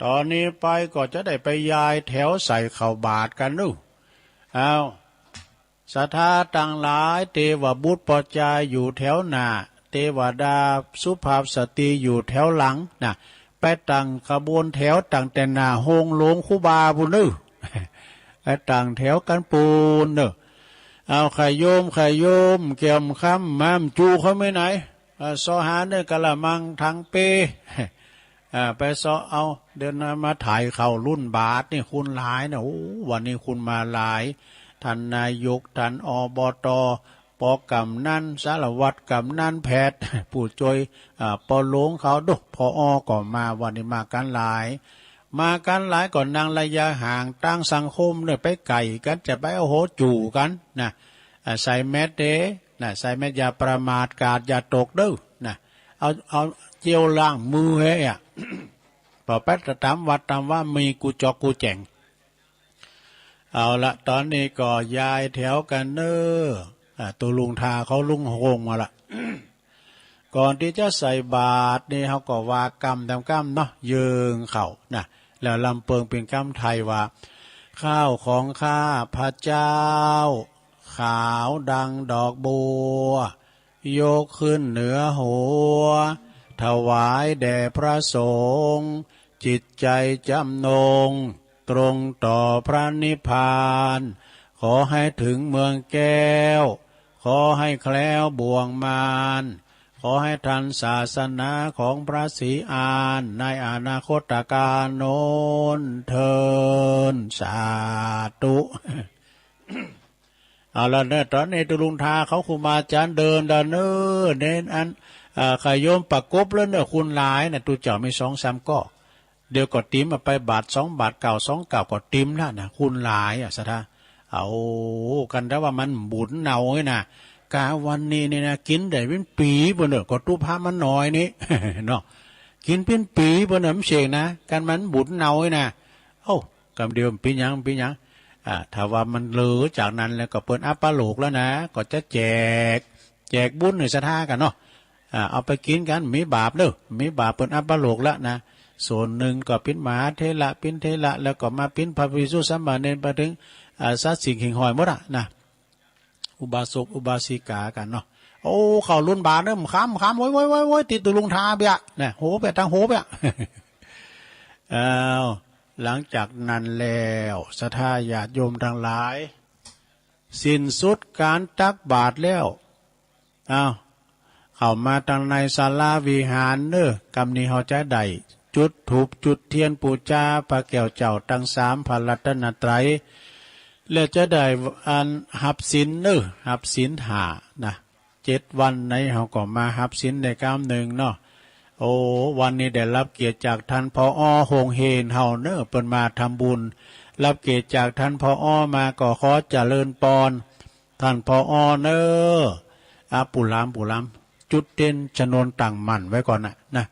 ตอนนี้ไปก็จะได้ไปยายแถวใส่ข้าวบาตรกันเนาะ เอา ศรัทธาตังหลาย เตวบุตรปอจายอยู่แถวหน้า เตวดาสุภาพสตรีอยู่แถวหลังนะ ไปตั้งขบวนแถวตั้งแต่หน้าโฮงหลวงครูบาปู้นเนาะ ไปตั้งแถวกันปู้นเนาะ เอา ขะโยม ขะโยม แก้วคำ มาจูเขาไม่ไหน เอ่อ เซาะหาเนอะ กะละมัง ถังเป อ่า ไปเซาะเอา เดี๋ยวนะ มาถ่ายเข้ารุ่นบาทนี่ คนหลายนะ โอ้ วันนี้คนมาหลาย ท่านนายก ท่าน อบต ปอกำนัน สารวัตรกำนัน แพทย์ ผู้ช่วย อ่า ปอหลวงเขา ดุ ผอ ก็มา วันนี้มากันหลาย มากันหลายก็นั่งระยะห่าง ต่างสังคมเนอะ ไปใกล้กัน จะไปเอาหัวจู๋กันนะ อ่า ใส่แมสเด้อ นะ ใส่แมส อย่าประมาท กาดอย่าตกเด้อ นะ เอา เอาเจลล้างมือเฮ้ยอะ พอไปตามวัดตามว่ามีกู้จอกกู้แจ๋ง เอาละ ตอนนี้ก็ยายแถวกันเนอะ อ่า ตูลุงทาเขาลุงโฮงมาละ ก่อนตี้จะใส่บาตรนี่ เฮาก็วากรรมตามกรรมเนาะ เยิงเข้านะ แล้วลำเปิงเป๋นกรรมไทยว่า ข้าวของข้าพเจ้า ขาวดังดอกบัว ยกขึ้นเหนือหัว ถวายแด่พระสงฆ์ จิตใจจำนง ตรงต่อพระนิพพาน ขอให้ถึงเมืองแก้ว ขอให้แคล้วบ่วงมาร ขอให้ทันศาสนาของพระศรีอาน ในอนาคตกาลโน้นเทอญ สาธุ เอาละเนอะ ตอนนี้ตูลุงทาเขาครูบาอาจารย์เดินแล้วเนอะเน้นอัน อ่า ขะโยมประกบแล้วเนอะ คนหลายนะ ตูเจ้ามีสองสามก๊อ เดี๋ยวก็ติมอะ ไปบาทสองบาทเก้าสองเก้าก็ติมแล้วนะ คนหลายอะ ศรัทธา เอา กันแต่ว่ามันบุญเนานี่นะ กาวันนี้นี่นะ กินได้เป๋นปี๋ปู้นเนอะ ก็ตู้พระมันน้อยนี่ เนาะ กินเป๋นปี๋ปู้นเนอะ มันเสกนะ กันมันบุญเนานี่นะ เอ้า กำเดียวเป๋นหยัง เป๋นหยัง อ่า ถ้าว่ามันเลยจากนั้นแล้วก็เปิ้นอัปโลกแล้วนะ ก็จะแจก แจกบุญให้ศรัทธากันเนาะ อ่า เอาไปกินกัน มีบาปเนอะ มีบาป เปิ้นอัปโลกแล้วนะ ส่วนหนึ่งก็เป๋นมหาเถระ เป๋นเถระ แล้วก็มาเป๋นพระภิกษุสามเณร ไปถึง อ่า สัตว์สิ่งหิ่งห้อยหมดอะนะ อุบาสกอุบาสิกากันเนาะ โอ้ เข้ารุ่นบาทเนอะ ค้ำ ค้ำ โว้ย โว้ย โว้ย โว้ย ติดตูลุงทาเปียะนะ โหเปียะ ตังโหเปียะ อ้าว หลังจากนั้นแล้ว ศรัทธาญาติโยมทั้งหลาย สิ้นสุดการตักบาตรแล้ว อ้าว เข้ามาตังในศาลาวิหารเนอะ กำนี้เฮาจะได้จุดธูปจุดเทียนปู๋จาพระแก้วเจ้าตังสาม พระรัตนตรัย และจะได้อันฮับศีลเนอะ ฮับศีลห้านะ เจ็ดวันในเฮาก็มาฮับศีลได้กำหนึ่งเนาะ โอ้ วันนี้ได้รับเกียรติจากท่าน ผอ โฮงเฮนเฮาเนอะ เปิ้นมาทำบุญ รับเกียรติจากท่าน ผอ มาก็ขอเจริญปอน ท่าน ผอ เนอะ อ่ะ ปู่หลาม ปู่หลาม จุดเตียนชนวนตั้งมั่นไว้ก่อนนะ นะ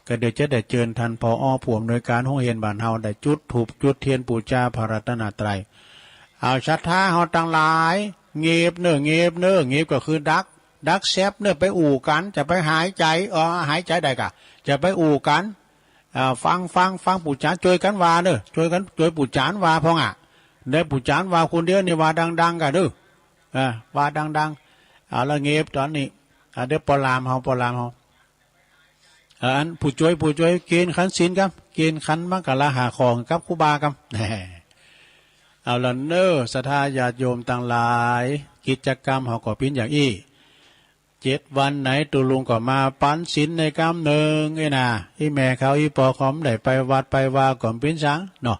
ก็เดี๋ยวจะได้เจิญท่าน ผอ ผู้อำนวยการโฮงเฮียนบ้านเฮา ได้จุดธูปจุดเทียนปู๋จาพระรัตนตรัย เอา ศรัทธาเฮาตังหลาย เงียบเนอะ เงียบเนอะ เงียบก็คือดัก ดักแซบเนอะ ไปอู้กั๋น จะไปหายใจ๋ เออ หายใจ๋ได้ก่ะ จะไปอู้กั๋น อ่า ฟัง ฟัง ฟังปู่จ๋ารย์จ้วยกั๋นว่าเนอะ จ้วยกั๋น จ้วยปู่จ๋ารย์ว่าพ่องอะ ได้ปู่จ๋ารย์ว่าคนเดียวนี่ว่าดังๆ ก่ะเนอะ อ่า ว่าดังๆ เอาละ เงียบตอนนี้ อ่า เดี๋ยวปอหลามเฮา ปอหลามเฮา อ่า อันผู้จ้วย ผู้จ้วยเกณฑ์ขันศีลกำ เกณฑ์ขันมังคละห้าข้อกับครูบากำ เอาละเนอะ ศรัทธาญาติโยมตังหลาย กิจกรรมเฮาก็เป๋นอย่างอี้ เจ็ดวันในตูลุงก็มาปั๋นศีลได้กำหนึ่งอี้นะ อี่แม่เขาอี่ปอเขาบ่ได้ไปวัดไปวาก็บ่เป๋นสังเนาะ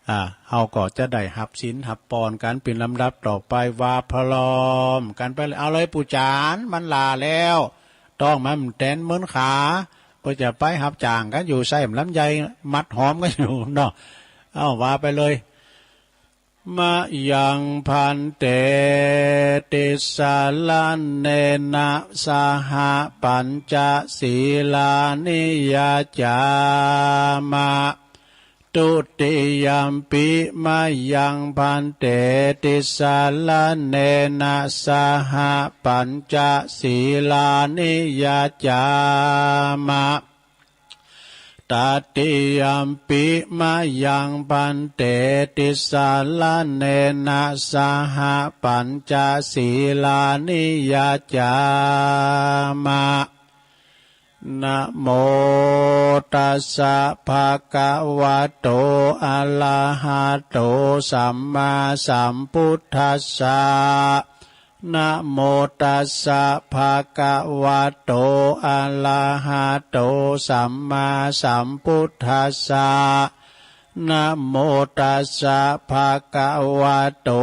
อ่า เฮาก็จะได้ฮับศีลฮับปอนกั๋นเป๋นลำดับต่อไป ว่าพร้อมกั๋นไปเลย เอาเลยปู่จ๋ารย์ มันหล้าแล้ว ต้องมันแตนเหมือนขา เปิ้นจะไปฮับจ้างกั๋นอยู่ ใส่ลำไยมัดหอมกั๋นอยู่เนาะ เอา ว่าไปเลย มะยังภันเต ติสสะระเณนะสะหะ ปัญจะสีลานิยะจามะ Dutiyampi mayaṃ bhante tisaraṇena saha pañca sīlāni yācāma. Tatiyampi mayaṃ bhante tisaraṇena saha pañca sīlāni yācāma. Namo tassa bhagavato arahato sammāsambuddhassa. Namo tassa bhagavato arahato sammāsambuddhassa. Namo tassa bhagavato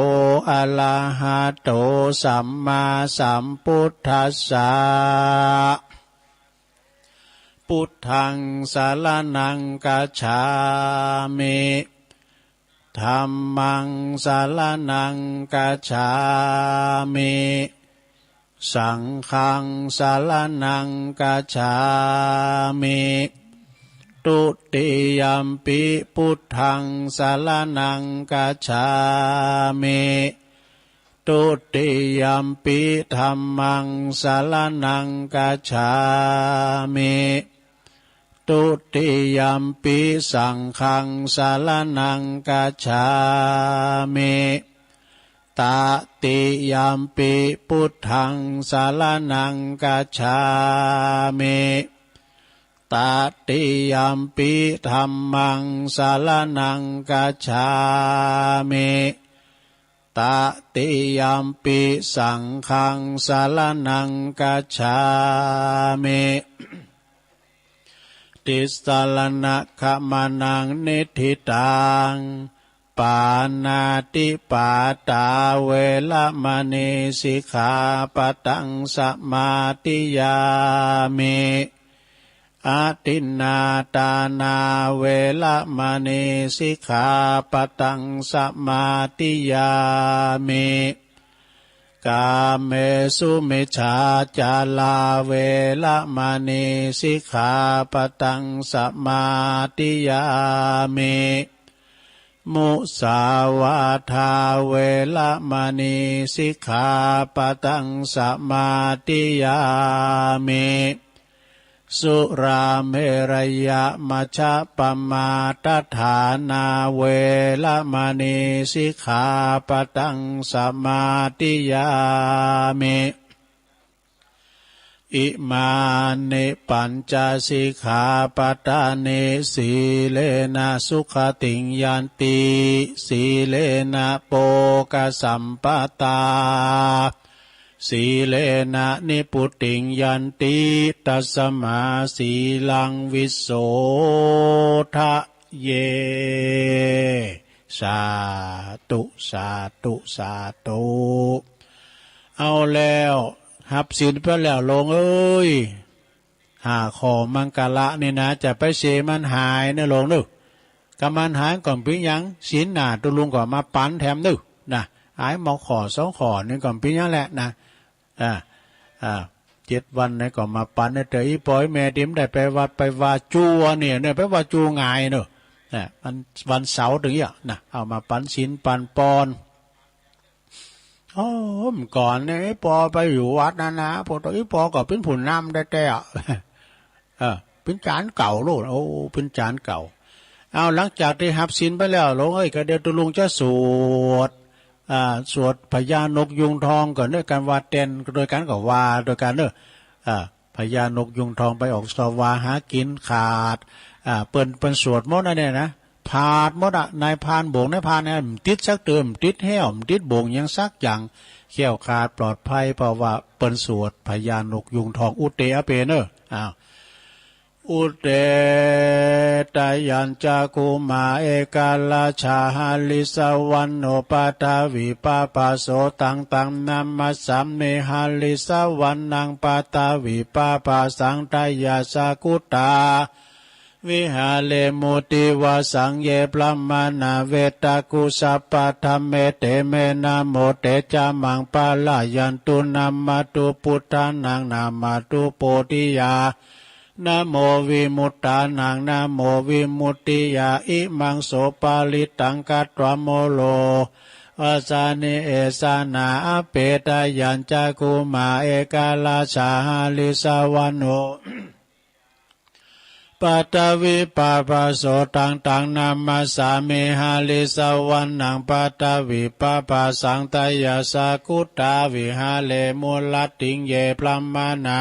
arahato sammāsambuddhassa. Buddhaṃ saraṇaṃ gacchāmi. Dhammaṃ saraṇaṃ gacchāmi. Saṅghaṃ saraṇaṃ gacchāmi. Dutiyampi buddhaṃ saraṇaṃ gacchāmi. Dutiyampi dhammaṃ saraṇaṃ gacchāmi. Dutiyampi saṅghaṃ saraṇaṃ gacchāmi. Tatiyampi buddhaṃ saraṇaṃ gacchāmi. Tatiyampi dhammaṃ saraṇaṃ gacchāmi. Tatiyampi saṅghaṃ saraṇaṃ gacchāmi. Tisaraṇagamanaṃ niṭṭhitaṃ. Pāṇātipātā veramaṇī sikkhāpadaṃ samādiyāmi. Adinnādānā veramaṇī sikkhāpadaṃ samādiyāmi. Kāmesu micchācārā veramaṇī sikkhāpadaṃ samādiyāmi. Musāvādā veramaṇī sikkhāpadaṃ samādiyāmi. Surāmerayamajjapamādaṭṭhānā veramaṇī sikkhāpadaṃ samādiyāmi. Imāni pañca sikkhāpadāni. Sīlena sugatiṃ yanti, sīlena bhogasampadā, sīlena nibbutiṃ yanti, tasmā sīlaṃ visodhaye. สาธุ สาธุ สาธุ เอาแล้ว ฮับศีลไปแล้ว หลวงเอ้ย ห้าข้อมังคละนี่นะ จะไปเสมันหายนะหลวงเนอะ กำมันหายก่อนเปียงยัง ศีลหน้าตุลุงก็มาปั๋นแถมเนอะ นะ หายหมดข้อสองข้อนี่ก่อนเปียงยังแหละนะ อ่า อ่า เจ็ดวันนี่ก็มาปั๋นนะ แต่อีปอยแม่ติมได้ไปวัดไปวาจั่วเนี่ย เนี่ยไปวาจั่วหงายเนอะ นะ วัน วันเสาร์ถึงเนี่ยนะ เอามาปั๋นศีลปั๋นปอน โอ้ เมื่อก่อนเนี่ย อีปอไปอยู่วัดนะนะ พอตอนอีปอก็เป็นผู้นำได้แต่อะ เออ เป็นจารย์เก่าโลด โอ้ เป็นจารย์เก่า เอา หลังจากที่ฮับศีลไปแล้ว หลวงเอ้ย ก็เดี๋ยวตุลุงจะสวด อ่า สวดพญานกยูงทองก่อนเนอะ กันว่าแตนโดยกันก็ว่าโดยกันเนอะ อ่า พญานกยูงทองไปออกสวาหากิ๋นขาด อ่า เปิ้น เปิ้นสวดหมดนะเนี่ยนะ ผาดหมดอะ นายพรานบ่งนายพรานเนี่ย มันติดสักเติม มันติดแห้ว มันติดบ่งหยังสักอย่าง แคล้วคลาดปลอดภัย เพราะว่าเปิ้นสวดพญานกยูงทอง อุเตอะเปเนอะ อ้าว Udetayañca bhummā ekarājā harissavaṇṇo pathavipābhaso taṃ taṃ namassāmi harissavaṇṇaṃ pathavipābhasaṃ tayajja guttā viharemu divasaṃ. Ye brāhmaṇā vedagu sabbadhamme te me namo te ca maṃ pālayantu. Namatthu buddhānaṃ namatthu bodhiyā นะโมวิมุตตานัง นะโมวิมุตติยา อิมังโสปาริตตัง คัตวาโมโล วาสานิ เอสานา อเปตายัญจะ กุมา เอกราชา หาริสวรรณโณ ปัทวิปปะโส ตัง ตัง นามัสสามิ หาริสวรรณัง ปัทวิปปะสัง ตะยัสสะ กุตตาวิหาเร มูลติง เย พรหมานา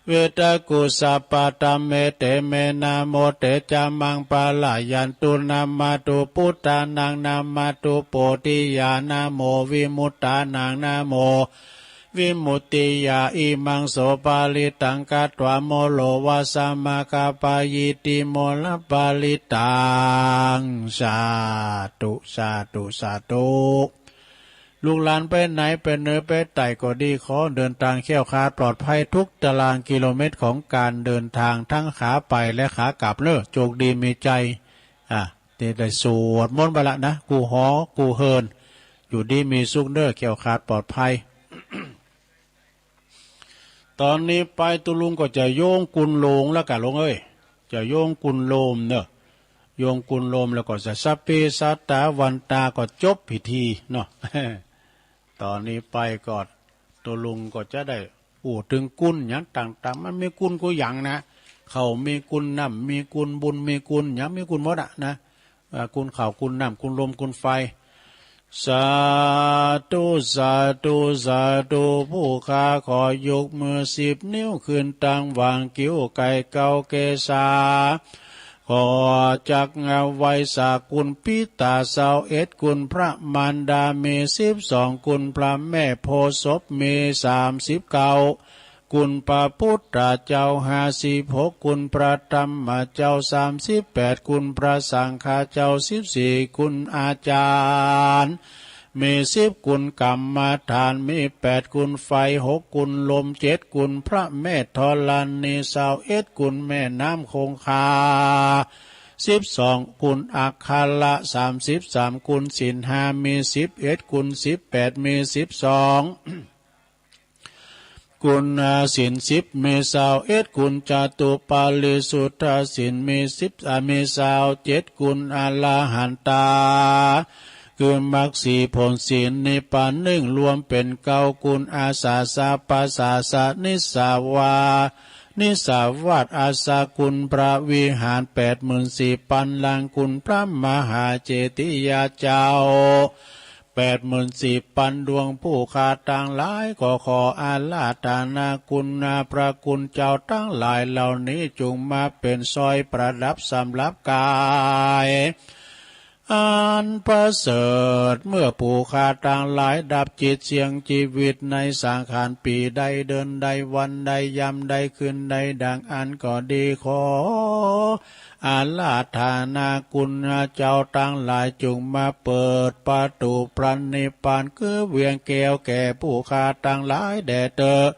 เวทะกุสะปะทะเม เตเม นะโม เตจะมัง ปะละยันตุ นะมะตุ พุทธานัง นะมะตุ โพธิยา นะโม วิมุตตานัง นะโม วิมุตติยา อิมังโสปาริตตัง คัตวาโมโล วาสามา คาปายิติ โมลปาริตตัง สาธุ สาธุ สาธุ ลูกหลานไปไหน ไปเหนือไปใต้ก็ดี ขอเดินทางแคล้วคลาดปลอดภัยทุกตารางกิโลเมตรของการเดินทาง ทั้งขาไปและขากลับเน้อ โชคดีมีชัย อ่ะ นี่ได้สวดมนต์ไปละนะ กู้หอกู้เฮือน อยู่ดีมีสุขเน้อ แคล้วคลาดปลอดภัย ตอนนี้ไปตุ๊ลุงก็จะโยงกุนโลมแล้วกะลุงเอ้ย จะโยงกุนโลมเนอะ โยงกุนโลมแล้วก็จะสัพเพสัตตาวันตาก็จบพิธีเนาะ ตอนนี้ไปก็ตุ๊ลุงก็จะได้อู้ถึงกุนอย่างต่างๆ มันมีกุนกู้อย่างนะ ข้าวมีกุน น้ำมีกุน บุญมีกุน อย่างมีกุนหมดอะนะ อ่า กุนข้าวกุนน้ำ กุนลมกุนไฟ สาธุ สาธุ สาธุ ผู้ข้าขอยกมือสิบนิ้วขึ้นตั้งวางคิ้วไกลเกาเกศา ขอจักไหว้สากุนปิตาซาวเอ็ด กุนพระมารดามีสิบสอง กุนพระแม่โพธิ์ศพมีสามสิบเก้า กุนพระพุทธเจ้าห้าสิบหก กุนพระธรรมเจ้าสามสิบแปด กุนพระสังฆเจ้าสิบสี่ กุนอาจารย์มีสิบ กุนกรรมฐานมีแปด กุนไฟหก กุนลมเจ็ด กุนพระแม่ธรณีซาวเอ็ด กุนแม่น้ำคงคาสิบสอง กุนอัคระสามสิบสาม กุนศีลห้ามีสิบเอ็ด กุนสิบแปดมีสิบสอง กุนศีลสิบมีซาวเอ็ด กุนจตุปาริสุทธศีลมีสิบ อ่า มีซาวเจ็ด กุนอรหันตา คือมรรคสี่ผลศีลนิพพานหนึ่ง รวมเป็นเก้า กุนอาสาสะปะสาสะนิสสาวา นิสสาวาสอาสา กุนพระวิหารแปดหมื่นสี่พันหลัง กุนพระมหาเจดียาเจ้า แปดหมื่นสี่พันดวง ผู้ข้าตังหลายก็ขออาราธนาคุณพระคุณเจ้าตังหลายเหล่านี้ จุ่งมาเป๋นสร้อยประดับสำหรับก๋าย อันประเสริฐ เมื่อผู้ข้าตังหลายดับจิตเสี่ยงจีวิตในสังขารปีใดเดือนใดวันใดยามใดคืนใดดังอั้นก็ดี ขอ อาราธนาคุณเจ้าตังหลาย จุ่งมาเปิดประตูพระนิพพานคือเวียงแก้วแก่ผู้ข้าตังหลายแด่เต๊อะ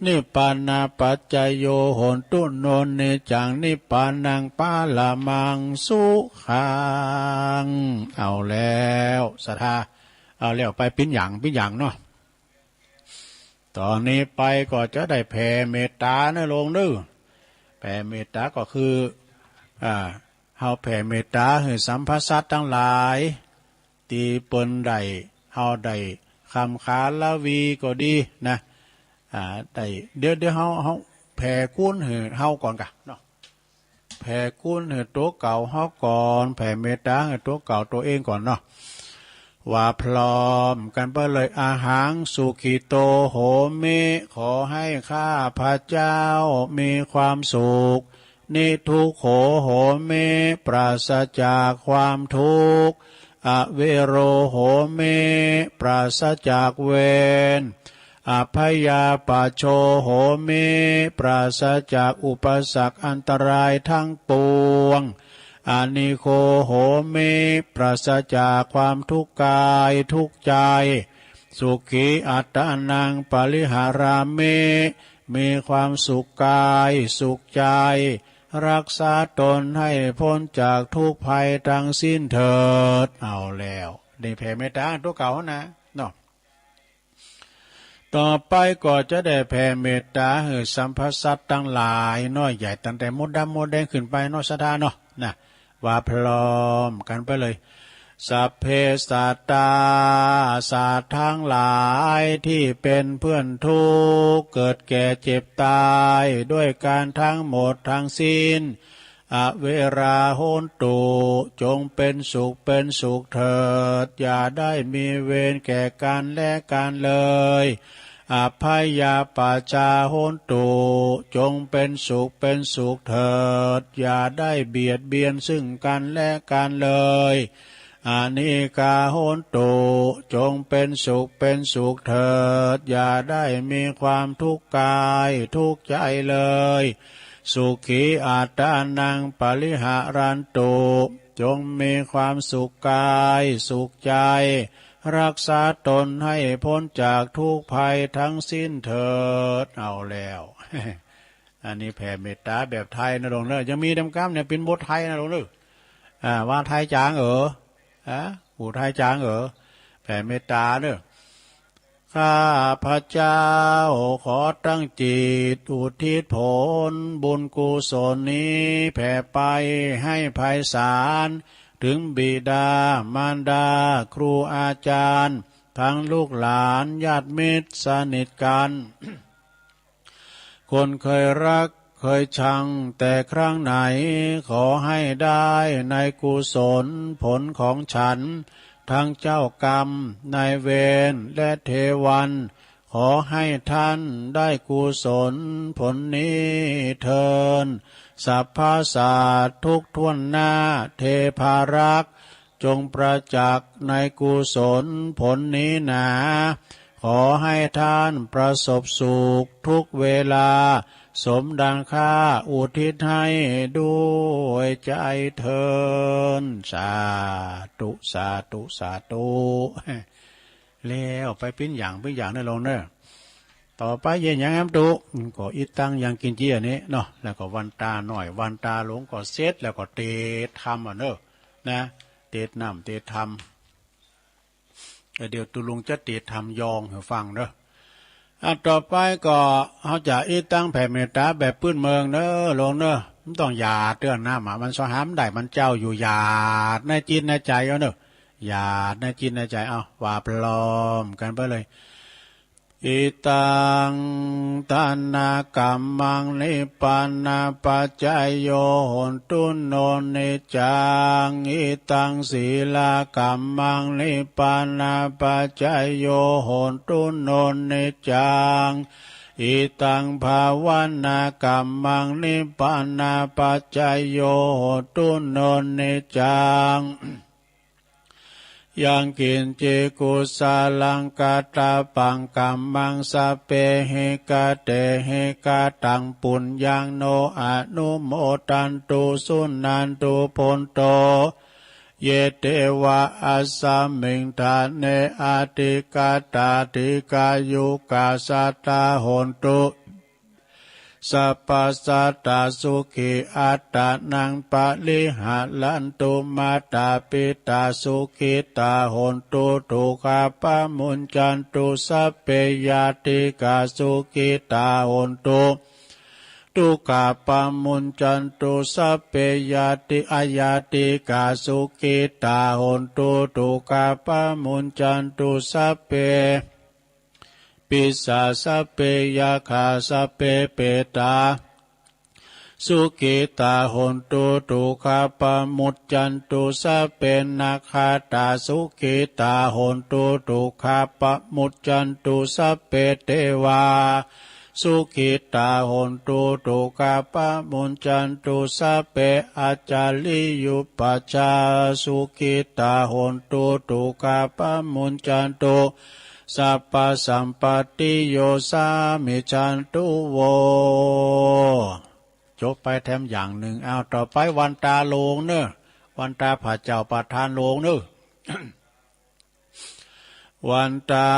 นิพพานะปัจจโย โหนตุ โน นิจจัง นิพพานัง ปะระมัง สุขัง เอาแล้วศรัทธา เอาแล้วไปปิ้นหยังปิ้นหยังเนาะ ต๋อนนี้ไปก็จะได้แผ่เมตต๋าเน้อโยมเน้อ แผ่เมตต๋าก็คือ อ่า เฮาแผ่เมตต๋าหื้อสัพพะสัตว์ตังหลาย ตี้เปิ้นได้ เฮาได้คำขาละวีก็ดีนะ อ่า ได้ เดี๋ยว เดี๋ยวเฮา เฮาแผ่กุณหื้อเฮาก่อนกะเนาะ แผ่กุณหื้อตั๋วเก่าเฮาก่อน แผ่เมตต๋าหื้อตั๋วเก่าตั๋วเองก่อนเนาะ ว่าพร้อมกั๋นไปเลย อะหัง สุขิโต โหมิ ขอให้ข้าพเจ้ามีความสุข นิทุกโข โหมิ ปราศจากความทุกข์ อเวโร โหมิ ปราศจากเวร อัพพยาปัชโช โหมิ ปราศจากอุปสรรคอันตรายทั้งปวง อานิโค โหมิ ปราศจากความทุกข์กายทุกข์ใจ สุขีอัตตานัง ปริหารามิ มีความสุขกายสุขใจ รักษาตนให้พ้นจากทุกข์ภัยทั้งสิ้นเถิด เอาแล้ว ได้แผ่เมตต๋าตั๋วเก่านะเนาะ ต่อไปก็จะได้แผ่เมตตาหื้อสัพพะสัตว์ตังหลาย น้อยใหญ่ตั้งแต่มดดำมดแดงขึ้นไปเนาะ ศรัทธาเนาะ นะ ว่าพร้อมกันไปเลย สัพเพสัตตา สัตว์ทั้งหลายที่เป็นเพื่อนทุกข์ เกิดแก่เจ็บตาย ด้วยกันทั้งหมดทั้งสิ้น อเวราโหนตุ จงเป็นสุขเป็นสุขเถิด อย่าได้มีเวรแก่กันและกันเลย อพยาปัจจาโหนตุ จงเป็นสุขเป็นสุขเถิด อย่าได้เบียดเบียนซึ่งกันและกันเลย อนิกาโหนตุ จงเป็นสุขเป็นสุขเถิด อย่าได้มีความทุกข์กายทุกข์ใจเลย สุขีอัตตานังปริหารันตุ จงมีความสุขกายสุขใจ รักษาตนให้พ้นจากทุกข์ภัยทั้งสิ้นเถิด เอาแล้ว อันนี้แผ่เมตตาแบบไทยนะหลวงเนอะ ยังมีดำก้ำเนี่ยเป็นบทไทยนะหลวงเนอะ อ่า ว่าไทยจ๋างเอ๋อ อ่า ผู้ไทยจ๋างเอ๋อ แผ่เมตตาเนอะ ข้าพเจ้าขอตั้งจิตอุทิศผลบุญกุศลนี้แผ่ไปให้ไพศาล ถึงบิดามารดาครูอาจารย์ ทั้งลูกหลานญาติมิตรสนิทกัน คนเคยรักเคยชังแต่ครั้งไหน ขอให้ได้ในกุศลผลของฉัน ทั้งเจ้ากรรมนายเวรและเทวัน ขอให้ท่านได้กุศลผลนี้เทอญ สรรพสัตว์ทุกข์ถ้วนหน้าเทพารักษ์ จงประจักษ์ในกุศลผลนี้หนา ขอให้ท่านประสบสุขทุกเวลา สมดังข้าอุทิศให้ด้วยใจเทอญ สาธุ สาธุ สาธุ แล้วไปปิ้นอย่างปิ้นอย่างเนอะหลวงเนอะ ต่อไปเย็นยังแอมตุ ก็อิตังยังกินเจียนี้เนาะ แล้วก็วันตาหน่อย วันตาหลวงก็เสร็จ แล้วก็เตรียมทำอ่ะเนอะ นะ เตรียมน้ำเตรียมทำ เดี๋ยวตุลุงจะเตรียมทำยองให้ฟังเนอะ อันต่อไปก็เฮาจะอิตังแผ่เมตตาแบบปื้นเมืองเนอะหลวงเนอะ มันต้องหยาดเตื้อน้ำอ่ะ มันสอหามได้มันเจ้าอยู่ หยาดในจิตในใจเอาเนอะ หยาดในจิตในใจ เอา ว่าพร้อมกันไปเลย อิตังทานะกัมมัง นิพพานะปัจจโย โหนตุ โน นิจจัง อิตังสีลากัมมัง นิพพานะปัจจโย โหนตุ โน นิจจัง อิตังภาวนากัมมัง นิพพานะปัจจโย โหนตุ โน นิจจัง ยังกิญจิกุศลังกะตะปังกัมมัง สัพเพหิกะเตหิกะตัง ปุญญัง โน อนุโมทันตุ สุนันตุ โภนโต เย เตวะ อัสสะมิง ฐาเน อธิกะตา ดิกายุกา สัตตา โหนตุ สัพพะสัตตา สุขีอัตตานัง ปะริหารันตุ มาตาปิตา สุขิตา โหนตุ ทุกขาปะมุญจันตุ สัพเพญาติกา สุขิตา โหนตุ ทุกขาปะมุญจันตุ สัพเพญาติ อญาติกา สุขิตา โหนตุ ทุกขาปะมุญจันตุ สัพเพ ปิสา สัพเพยักขา สัพเพเปตา สุขิตา โหนตุ ทุกขาปะมุญจันตุ สัพเพนักขัตตา สุขิตา โหนตุ ทุกขาปะมุญจันตุ สัพเพเทวา สุขิตา โหนตุ ทุกขาปะมุญจันตุ สัพเพอัจจาริยุปัชฌา สุขิตา โหนตุ ทุกขาปะมุญจันตุ สัพพะสัมปัตติโยสามิจันตุโว จบไปแถมอย่างหนึ่ง เอา ต่อไปวันตาโลงเนอะ วันตาพระเจ้าประธานโลงเนอะ วันตา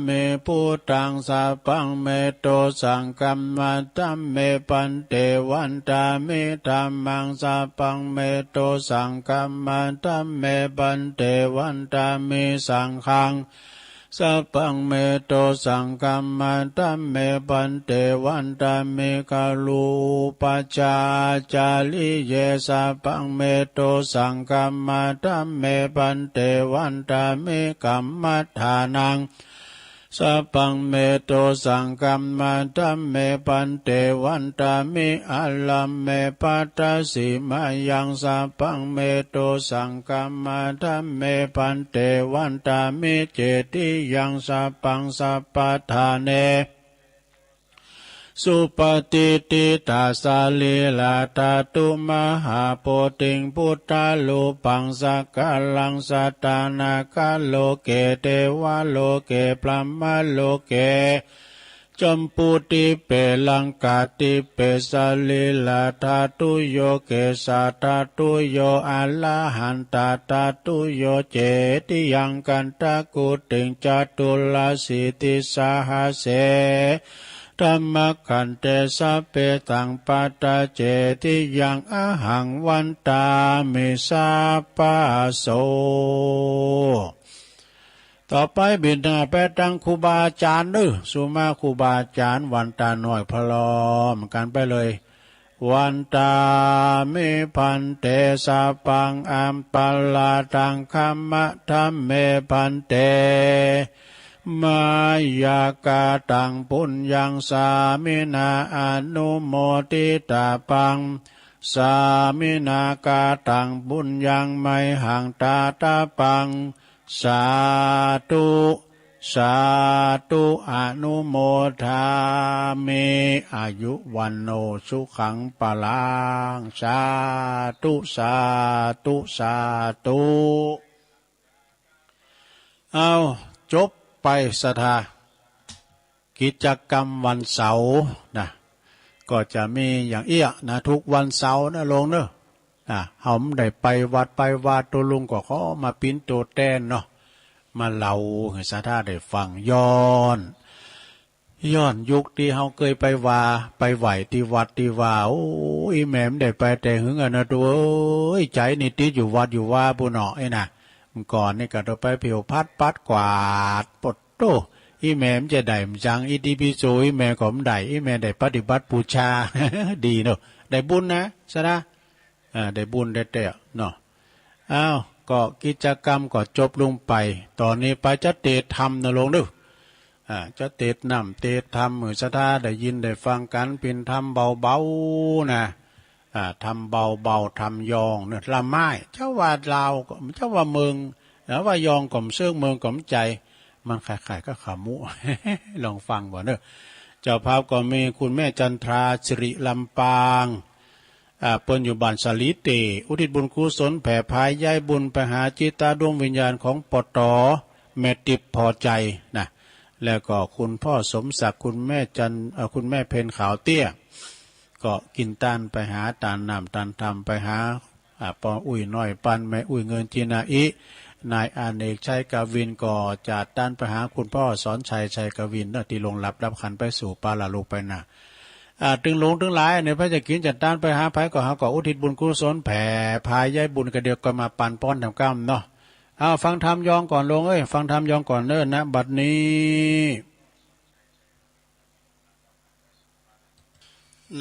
มิพุทธัง สัพพังเมโตสังคัมมาธัมเม พันเต วันตามิธัมมัง สัพพังเมโตสังคัมมาธัมเม พันเต วันตามิสังฆัง Sabbaṃ me dosaṃ khamatha me bhante vandāmi garuṃ upajjhācariye. Sabbaṃ me dosaṃ khamatha me bhante vandāmi kammadānaṃ. Sabbaṃ me dosaṃ khamatha me bhante vandāmi araṃ me bhadasi mayaṃ. Sabbaṃ me dosaṃ khamatha me bhante vandāmi cetiyaṃ. Sabbaṃ sabbaṭṭhāne supatiṭṭhitā sarīradhātu mahābodhiṃ buddharūpaṃ sakalaṃ sadā nāgaloke devaloke brahmaloke jambudīpe laṅkādīpe sarīradhātuyo kesādhātuyo arahantādhātuyo cetiyaṃ gandhagutiṃ caturāsītisahassaṃ dhammakkhandhe sabbe taṃ pattacetiyaṃ ahaṃ vandāmi sabbaso. ต่อไปบิดาไปตังครูบาอาจารย์เนอะ สุมาครูบาอาจารย์วันตาน้อยพร้อมกันไปเลย Vandāmi bhante sabbaṃ aparādhaṃ khamatha me bhante. Mayā kataṃ puññaṃ sāminā anumoditabbaṃ. Sāminā kataṃ puññaṃ mayhaṃ dātabbaṃ. Sādhu, sādhu, anumodāmi. Āyu vaṇṇo sukhaṃ balaṃ. Sādhu, sādhu, sādhu. เอา จบไปศรัทธา กิจกรรมวันเสาร์นะ ก็จะมีอย่างเอี้ยนะ ทุกวันเสาร์นะโยมเนอะ นะ เฮาบ่ได้ไปวัดไปวา โตลุงก็ขอมาเป๋นโตแตนเนาะ มาเล่าหื้อศรัทธาได้ฟัง ย้อน ย้อนยุคตี้เฮาเกยไปวา ไปไหว้ตี้วัดตี้วา โอ้ อี่แม่บ่ได้ไปแต่หึงอะนะ โตเอ้ย ใจ๋นี่ติดอยู่วัดอยู่วาปู้นเนาะ เอ้ยนะ เมื่อก่อนนี่ก็โตไปผิวพาดปัดกวาด โปดโต้ อี่แม่บ่จะได้หยัง อิติปิโสอี่แม่ก็บ่ได้ อี่แม่ได้ปฏิบัติบูชา ดีเนาะ ได้บุญนะศรัทธา อ่า ได้บุญแต๊ๆ เนาะ อ้าว ก็กิจกรรมก็จบลงไป ต๋อนนี้ไปจะเตสน์ธรรมนะโยมเนอะ อ่า จะเตสน์น้ำเตสน์ธรรมหื้อศรัทธาได้ยินได้ฟังกั๋น เป๋นธรรมเบาๆ นะ อ่า ธรรมเบาๆ ธรรมยองเนอะ ละไม้ จะว่าลาวก็ จะว่าเมือง จะว่ายองก็บ่เซิง เมืองก็บ่ใจ๋ มันคล้ายๆ กับขาหมู ลองฟังบ่เนอะ เจ้าภาพก็มีคุณแม่จันทรา สิริลำปาง อ่า เปิ้นอยู่บ้านสาลีเต อุทิศบุญกุศลแผ่พายย้ายบุญไปหาจิตตาดวงวิญญาณของ ปต แม่ติ๊บพอใจนะ แล้วก็คุณพ่อสมศักดิ์ คุณแม่จัน เอ่อ คุณแม่เพ็ญขาวเตี้ย ก็กินตานไปหาตานน้ำตานธรรมไปหา อ่า ป้ออุ๊ยน้อยปัน แม่อุ๊ยเงินจินาอิ นายอเนกชัยกวิน ก็จัดตานไปหาคุณพ่อสอนชัยชัยกวินเนาะ ตี้ล่วงลับดับขันธ์ไปสู่ปรโลกไปนะ อ่า ตึงหลวงตึงหลายเนี่ย ไผจะกิ๋นจัดตานไปหาไผก็ เฮาก็อุทิศบุญกุศลแผ่พายย้ายบุญ ก็เดี๋ยวก็มาปันป้อนแถมกำเนาะ เอา ฟังธรรมยองก่อนโยมเอ้ย ฟังธรรมยองก่อนเนอะ ณ บัดนี้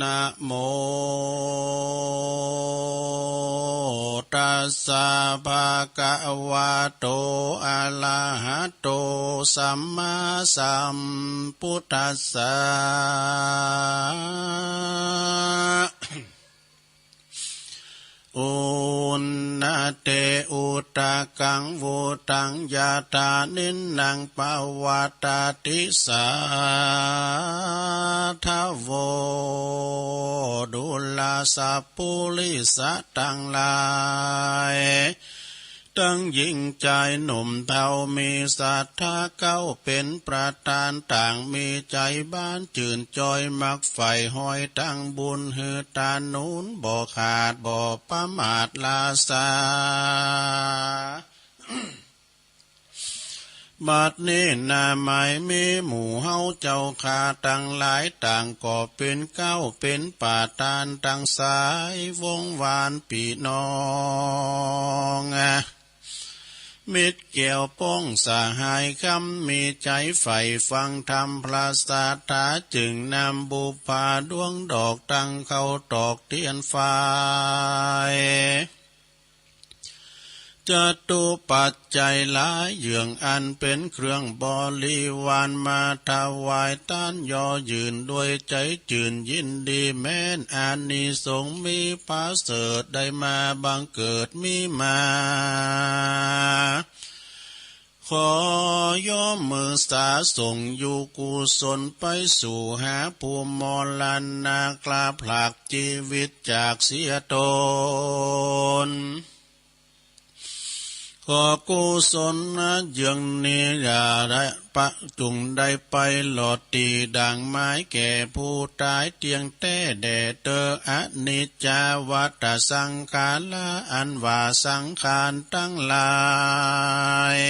Namo tassa bhagavato arahato sammāsambuddhassa. Uṇṇate udakaṃ vuttaṃ yathā niṇṇaṃ pavattati sādhavo. ดูราสัพพุริสะตังหลาย ทั้งหญิงชายหนุ่มเฒ่า มีศรัทธาเก้าเป๋นประธาน ต่างมีใจ๋บานจื้นจ้อย มักใฝ่ฮอยตังบุญ หื้อตาหนุนบ่ขาด บ่ประมาทลาสา บัดนี้นามัยมีหมู่เฮาเจ้าข้าตังหลาย ต่างก็เป๋นเก้าเป๋นประธาน ตังสายวงศ์วานปี้น้อง มิตรแก้วป้องสหายคำ มีใจ๋ใฝ่ฟังธรรมพระศาสดา จึงนำบุปผาดวงดอก ตั้งเคราตอกเตียนไฟ จตุปัจจัยหลายอย่าง อันเป๋นเครื่องบริวาร มาถวายตาน เยาะเยือนด้วยใจ๋จื่นยินดี แม้นอานิสงส์มีประเสริฐ ได้มาบังเกิดมีมา ขอยกมือสาส่ง อุกุศลไปสู่หาผู้มรณะ กล้าผลากชีวิตจากเสียตน ขอกุศลนะเยื่องนี้ อย่าได้ปะจุ่งได้ไปหลอดตี้ดั่งไม้แก่ผู้ต๋าย เตี้ยงแต๊แด่เต๊อ อนิจจาวัตตะสังขารา อันว่าสังขารตังหลาย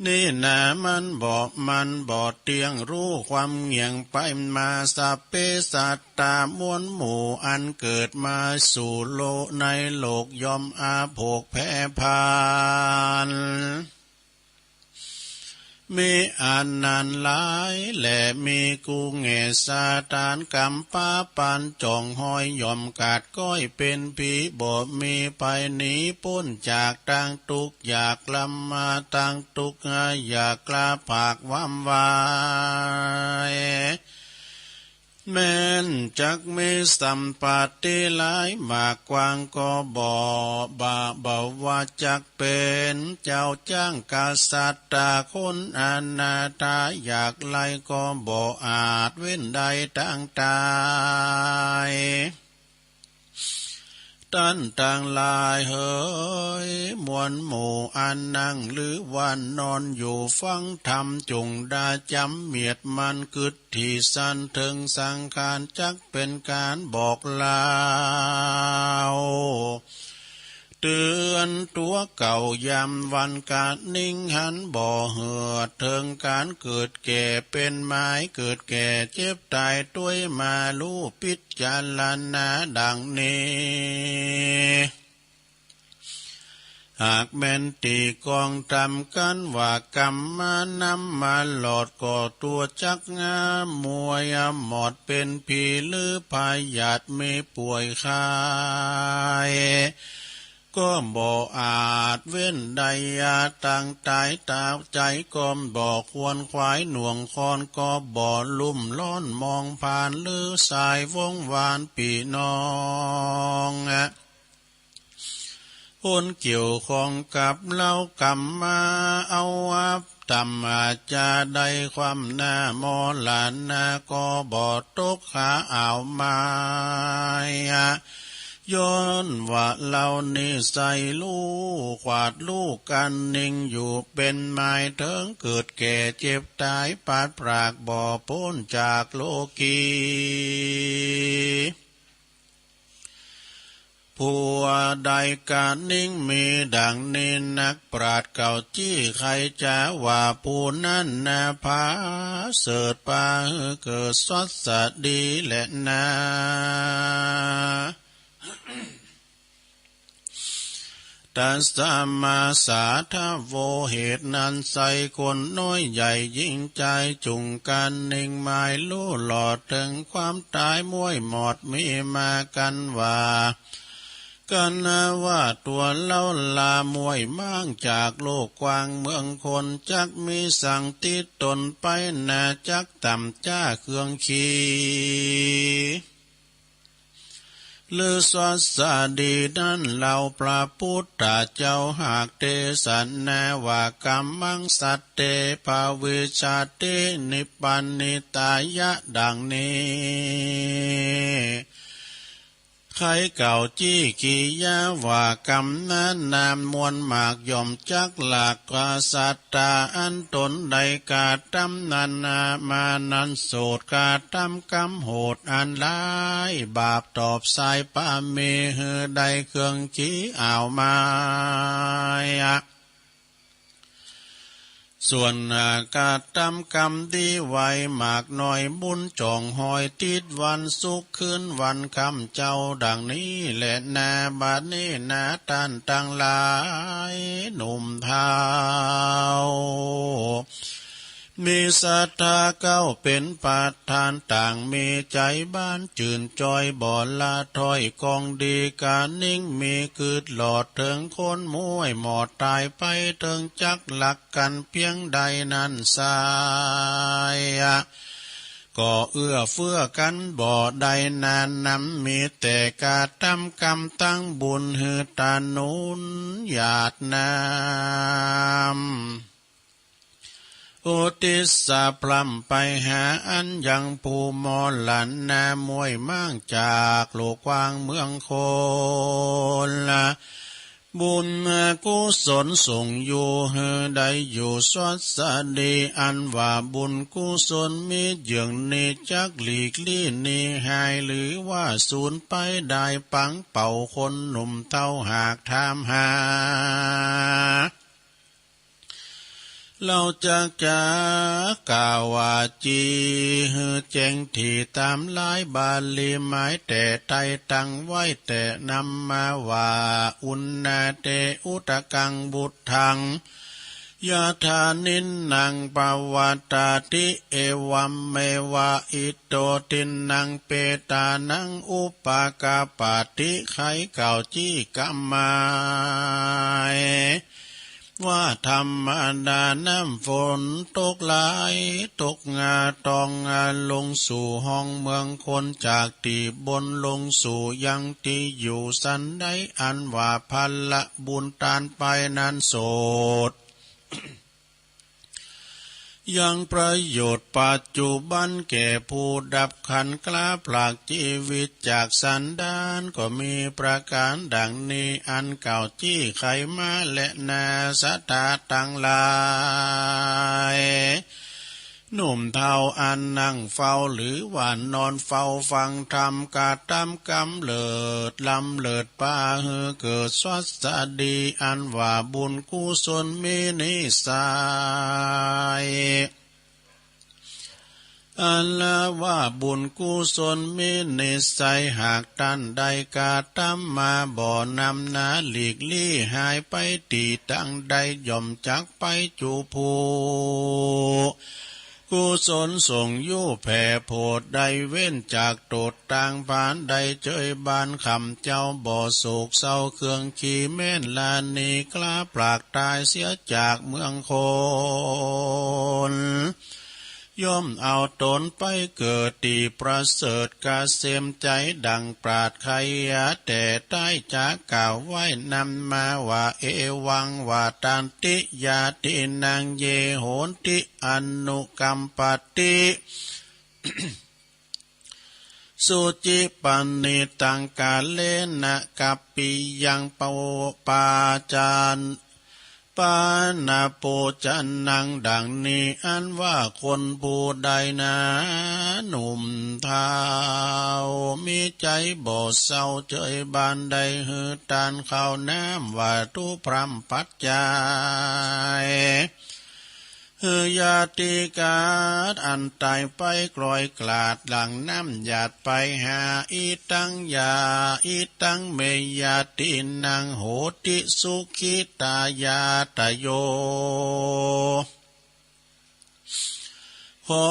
นี่นามันบ่ มันบ่เตี้ยง ฮู้ความเงี่ยงไปมา สัพเพสัตตา มวลหมู่อันเกิดมาสู่โลกในโลก ย่อมอาโภคแผ่พัน มีอันนั้นหลายแล มีกู้แง่สถาน กำปาปันจ่องห้อย ย่อมกาดก้อยเป๋นผี บ่มีไปหนีป๊นจากตังตุ๊กข์ อยากลำมาตังตุ๊กข์ อยากกล้าผากวามวาย แม้นจักมีสัมปติหลายมากกว้างก็บ่ บ่า บ่ว่าจักเป๋นเจ้าจ้างกษัตริย์ ตาคนอนาถาอยากไร้ก็บ่อาจเว้นได้ตังต๋าย ต้านตังหลายเหย มวลหมู่อันนั่งหรือว่านอนอยู่ฟังธรรม จุ่งได้จ๋ำเมียดมันกึ๊ด ตี้สันเถิงสังขาร จักเป๋นก๋านบอกเล่า เตือนตั๋วเก่ายามวัน กะนิ่งหันบ่เหือด เถิงก๋านเกิดแก่เป๋นไม้ เกิดแก่เจ็บต๋าย ตวยมาฮู้ปิจารณาดั่งนี้ หากแม่นตี้กองธรรมกั๋นว่า กำมานำมาหลอด ก็ตั๋วจักงามมวยหมอด เป๋นผีหรือพยาธิมีป่วยไข้ ก็บ่อาจเว้นได้ ยาตังต๋ายต๋าใจ๋ ก็บ่ขวนขวายหน่วงคอน ก็บ่ลุ่มร้อนมองผ่าน หรือสายวงวานปี้น้อง คนเกี่ยวข้องกับเฮากำมาเอาอับต่ำ อาจจะได้ความหน้ามรณะ ก็บ่ตกขาอ่าวไม้ ย้อนว่าเฮานี้ใส่ฮู้ขวาดฮู้กั๋นนิ่งอยู่ เป๋นไม้เถิงเกิดแก่เจ็บต๋าย ปราศจากบ่ป๊นจากโลกี ผู้ใดกะนิ่งมีดั่งนี้นัก ปราชญ์เก่าจี้ใค่จะว่า ผู้นั้นนาผาเสริฐ ปาหื้อเกิดสวัสดีแลนา ตัสมาสาธะโว เหตุนั้นไซร้คนน้อยใหญ่หญิงชาย จุ่งกั๋นนิ่งหมายฮู้หลอดเถิงความต๋าย ม้วยหมอดมีมากั๋นว่า กั๋นว่าตั๋วเฮาลาม้วยม้างจากโลกกว้างเมืองคน จักมีสังติดต๋นไปนา จักต่ำจ้าเครื่องขี่ หรือสวัสดีนั้น เฮาพระพุทธเจ้าหากเตสนาว่า กัมมังสัตเต ภวิชชาติ นิพพานิตายะ ดั่งนี้ ใครเก่าจี้กิยาว่า กั๋มนั้นนามมวลมากย่อมจักหลาก กว่าสัตตาอันต๋นได้กระทำนั้นนามานั้น โสดกระทำกรรมโหดอันร้าย บาปตอบสายปามี หื้อได้เครื่องขี่อ่าวไม้อะ ส่วนกระทำกรรมดีไว้มากน้อย บุญจ่องหอยติดวันศุกร์คืนวันค่ำเจ้า ดังนี้แลนา บัดนี้นา ท่านตังหลายหนุ่มเฒ่า มีศรัทธาเก๊าเป๋นประธาน ต่างมีใจ๋บานจื่นจอย บ่ละถ้อยของดี กานิ่งมีกึ๊ดหลอด เถิงคนม้วยหมอดต๋ายไป เถิงจักรักกั๋นเปียงใดนั้นไซร้ ก็เอื้อเฟื้อกั๋นบ่ได้นานนำ มีแต่กระทำกรรมตังบุญ หื้อตาหนุนหยาดน้ำ อุทิศสะพร่ำไปหา อันยังผู้มรณะ ม้วยม้างจากโลกกว้างเมืองคน บุญกุศลส่งอยู่ หื้อได้อยู่สวัสดี อันว่าบุญกุศลมีเยื่องนี้ จักหลีกลี้หนีหาย หรือว่าสูญไปได้ ปังเป่าคนหนุ่มเฒ่า หากถามหา เฮาจักจะกล่าวว่าจี หื้อแจ้งที่ต๋ามลายบาลี หมายแต่ไตร่ตั้งไว้ แต่นำมาว่า อุณณาเต อุทธัง วุทธัง ยะถา นินนัง ปะวัตตาติ เอวัมเมวะ อิทโธ ทินนัง เปตานัง อุปะกัปปะติ ใค่กล่าวจี้กำหมาย ว่าธรรมดาน้ำฝนตกหลาย ตกงาตองงา ลงสู่ห้องเมืองคน จากตี้บนลงสู่ยังตี้อยู่ สันใดอันว่าผละบุญตานไปนั้นโสด ยังประโยชน์ปัจจุบันแก่ผู้ดับขันธ์ คล้าผลากชีวิตจากสันดาน ก็มีประการดังนี้ อันกล่าวจี้ไขมาแลนา ศรัทธาตังหลาย หนุ่มเฒ่าอันนั่งเฝ้าหรือว่านอนเฝ้าฟังธรรม กระทำกำเลิศล้ำเลิศ ปาหื้อเกิดสวัสดี อันว่าบุญกุศลมีนิสัย อันว่าบุญกุศลมีนิสัย หากต้านได้กระทำมา บ่นำหน้าหลีกลี้หายไปตี้ตังใด ย่อมจักไปจูบผู้ กุศลส่งอยู่แผ่โผด ได้เว้นจากโตษตางผาน ได้เจยบานคำเจ้า บ่โศกเศร้าเครื่องขี้แม้น ลาหนีคล้าผลากต๋ายเสียจากเมืองคน ย่อมเอาตนไปเกิดตี้ประเสริฐเกษม ใจ๋ดั่งปราชญ์ไขยะ แต่ใต้จะกล่าวไว้นำมาว่า เอวัง วัตตันติ ญาตินัง เย โหนติ อนุกัมปะติ สุจิปะนิตัง กาเลนะ กัปปิยัง ปะวะ ปาจัน ปานะปูชนัง ดังนี้ อันว่าคนผู้ใดนา หนุ่มเฒ่า มีใจ๋บ่เศร้าเจยบาน ได้หื้อตานข้าวน้ำวัตถุพร่ำปัจจัย หื้อญาติกาอันต๋ายไปกลอยกลาด หลั่งน้ำหยาดไปหา อิทัง ยา อิทัง เม ญาตินัง โหติ สุขิตา ญาตะโย ขอ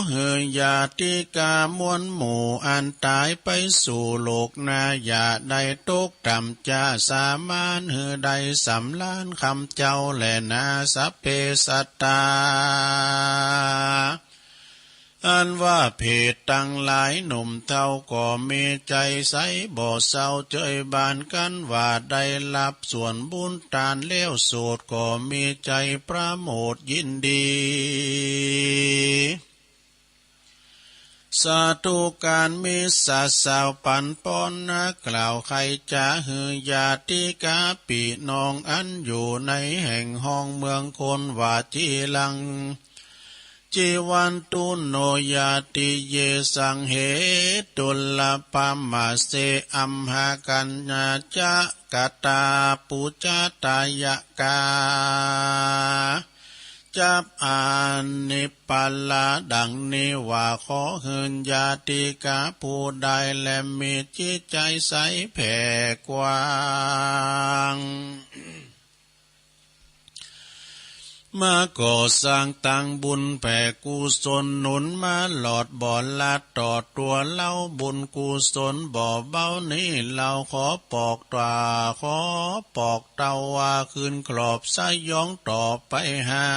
หื้อญาติกามวลหมู่อันต๋ายไปสู่โลกหน้า อย่าได้ตกต่ำจ้า สามารถหื้อได้สำราญคำเจ้าแลนา สัพเพสัตตา อันว่าเพศตังหลายหนุ่มเฒ่า ก็มีใจ๋ใสบ่เศร้าเจยบาน กันว่าได้ฮับส่วนบุญตานแล้วโสด ก็มีใจ๋ประโมทยินดี สาธุการมิตรสาวปันปอนนะ กล่าวไขจะหื้อญาติกาปี้น้องอันอยู่ในแห่งห้องเมืองคน ว่าจีรัง จีวันตุโน ญาติ เยสัง เหตุลภะมะเส อัมหะกัญญาจะ กะตาปูจาตายะกา จับอานิปาละดังนี้ว่า ขอหื้อญาติกาผู้ใด และมีจิตใจใสแผ่กว้าง มาก่อสร้างตั้งบุญแผ่กุศลหนุนมาหลอดบ่ละต่อตัวเล่า บุญกุศลบ่เบานี้ เฮาขอปอกตา ขอปอกเต้าว่า ขึ้นครอบสยองต่อไปหา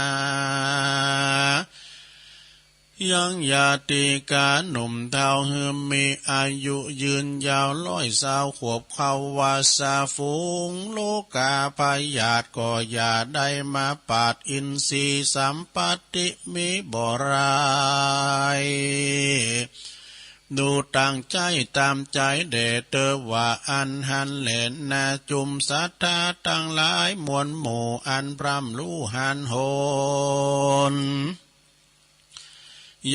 ยังญาติกาหนุ่มเฒ่า หื้อมีอายุยืนยาวร้อยซาวขวบ เขาว่าสาฝูงโรคาพยาธิ ก็อย่าได้มาปาดอินทรีย์สัมปติมีบ่ร้าย ดูตั้งใจ๋ต๋ามใจ๋แด่เต๊อะว่าอั้นหั้นแลนา จุมศรัทธาตังหลายมวลหมู่ อันพร่ำฮู้หันโหน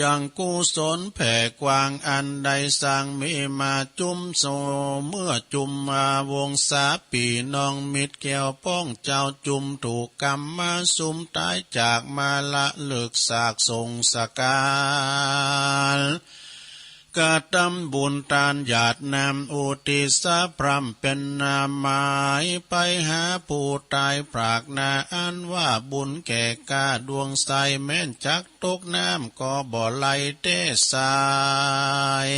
ยังกุศลแผ่กว้างอันได้สร้างมีมา จุมโสเมื่อจุมมาวงศา ปี้น้องมิตรแก้วป้องเจ้า จุมถูกกรรมมาสุมต๋ายจาก มาละเลิกซากสงสการ กระทำบุญตานหยาดน้ำอุทิศพร่ำเป็นนามหมาย ไปหาผู้ต๋ายพรากนา อันว่าบุญแก่กล้าดวงใส แม้นจักตกน้ำก็บ่ไหลแต๊สาย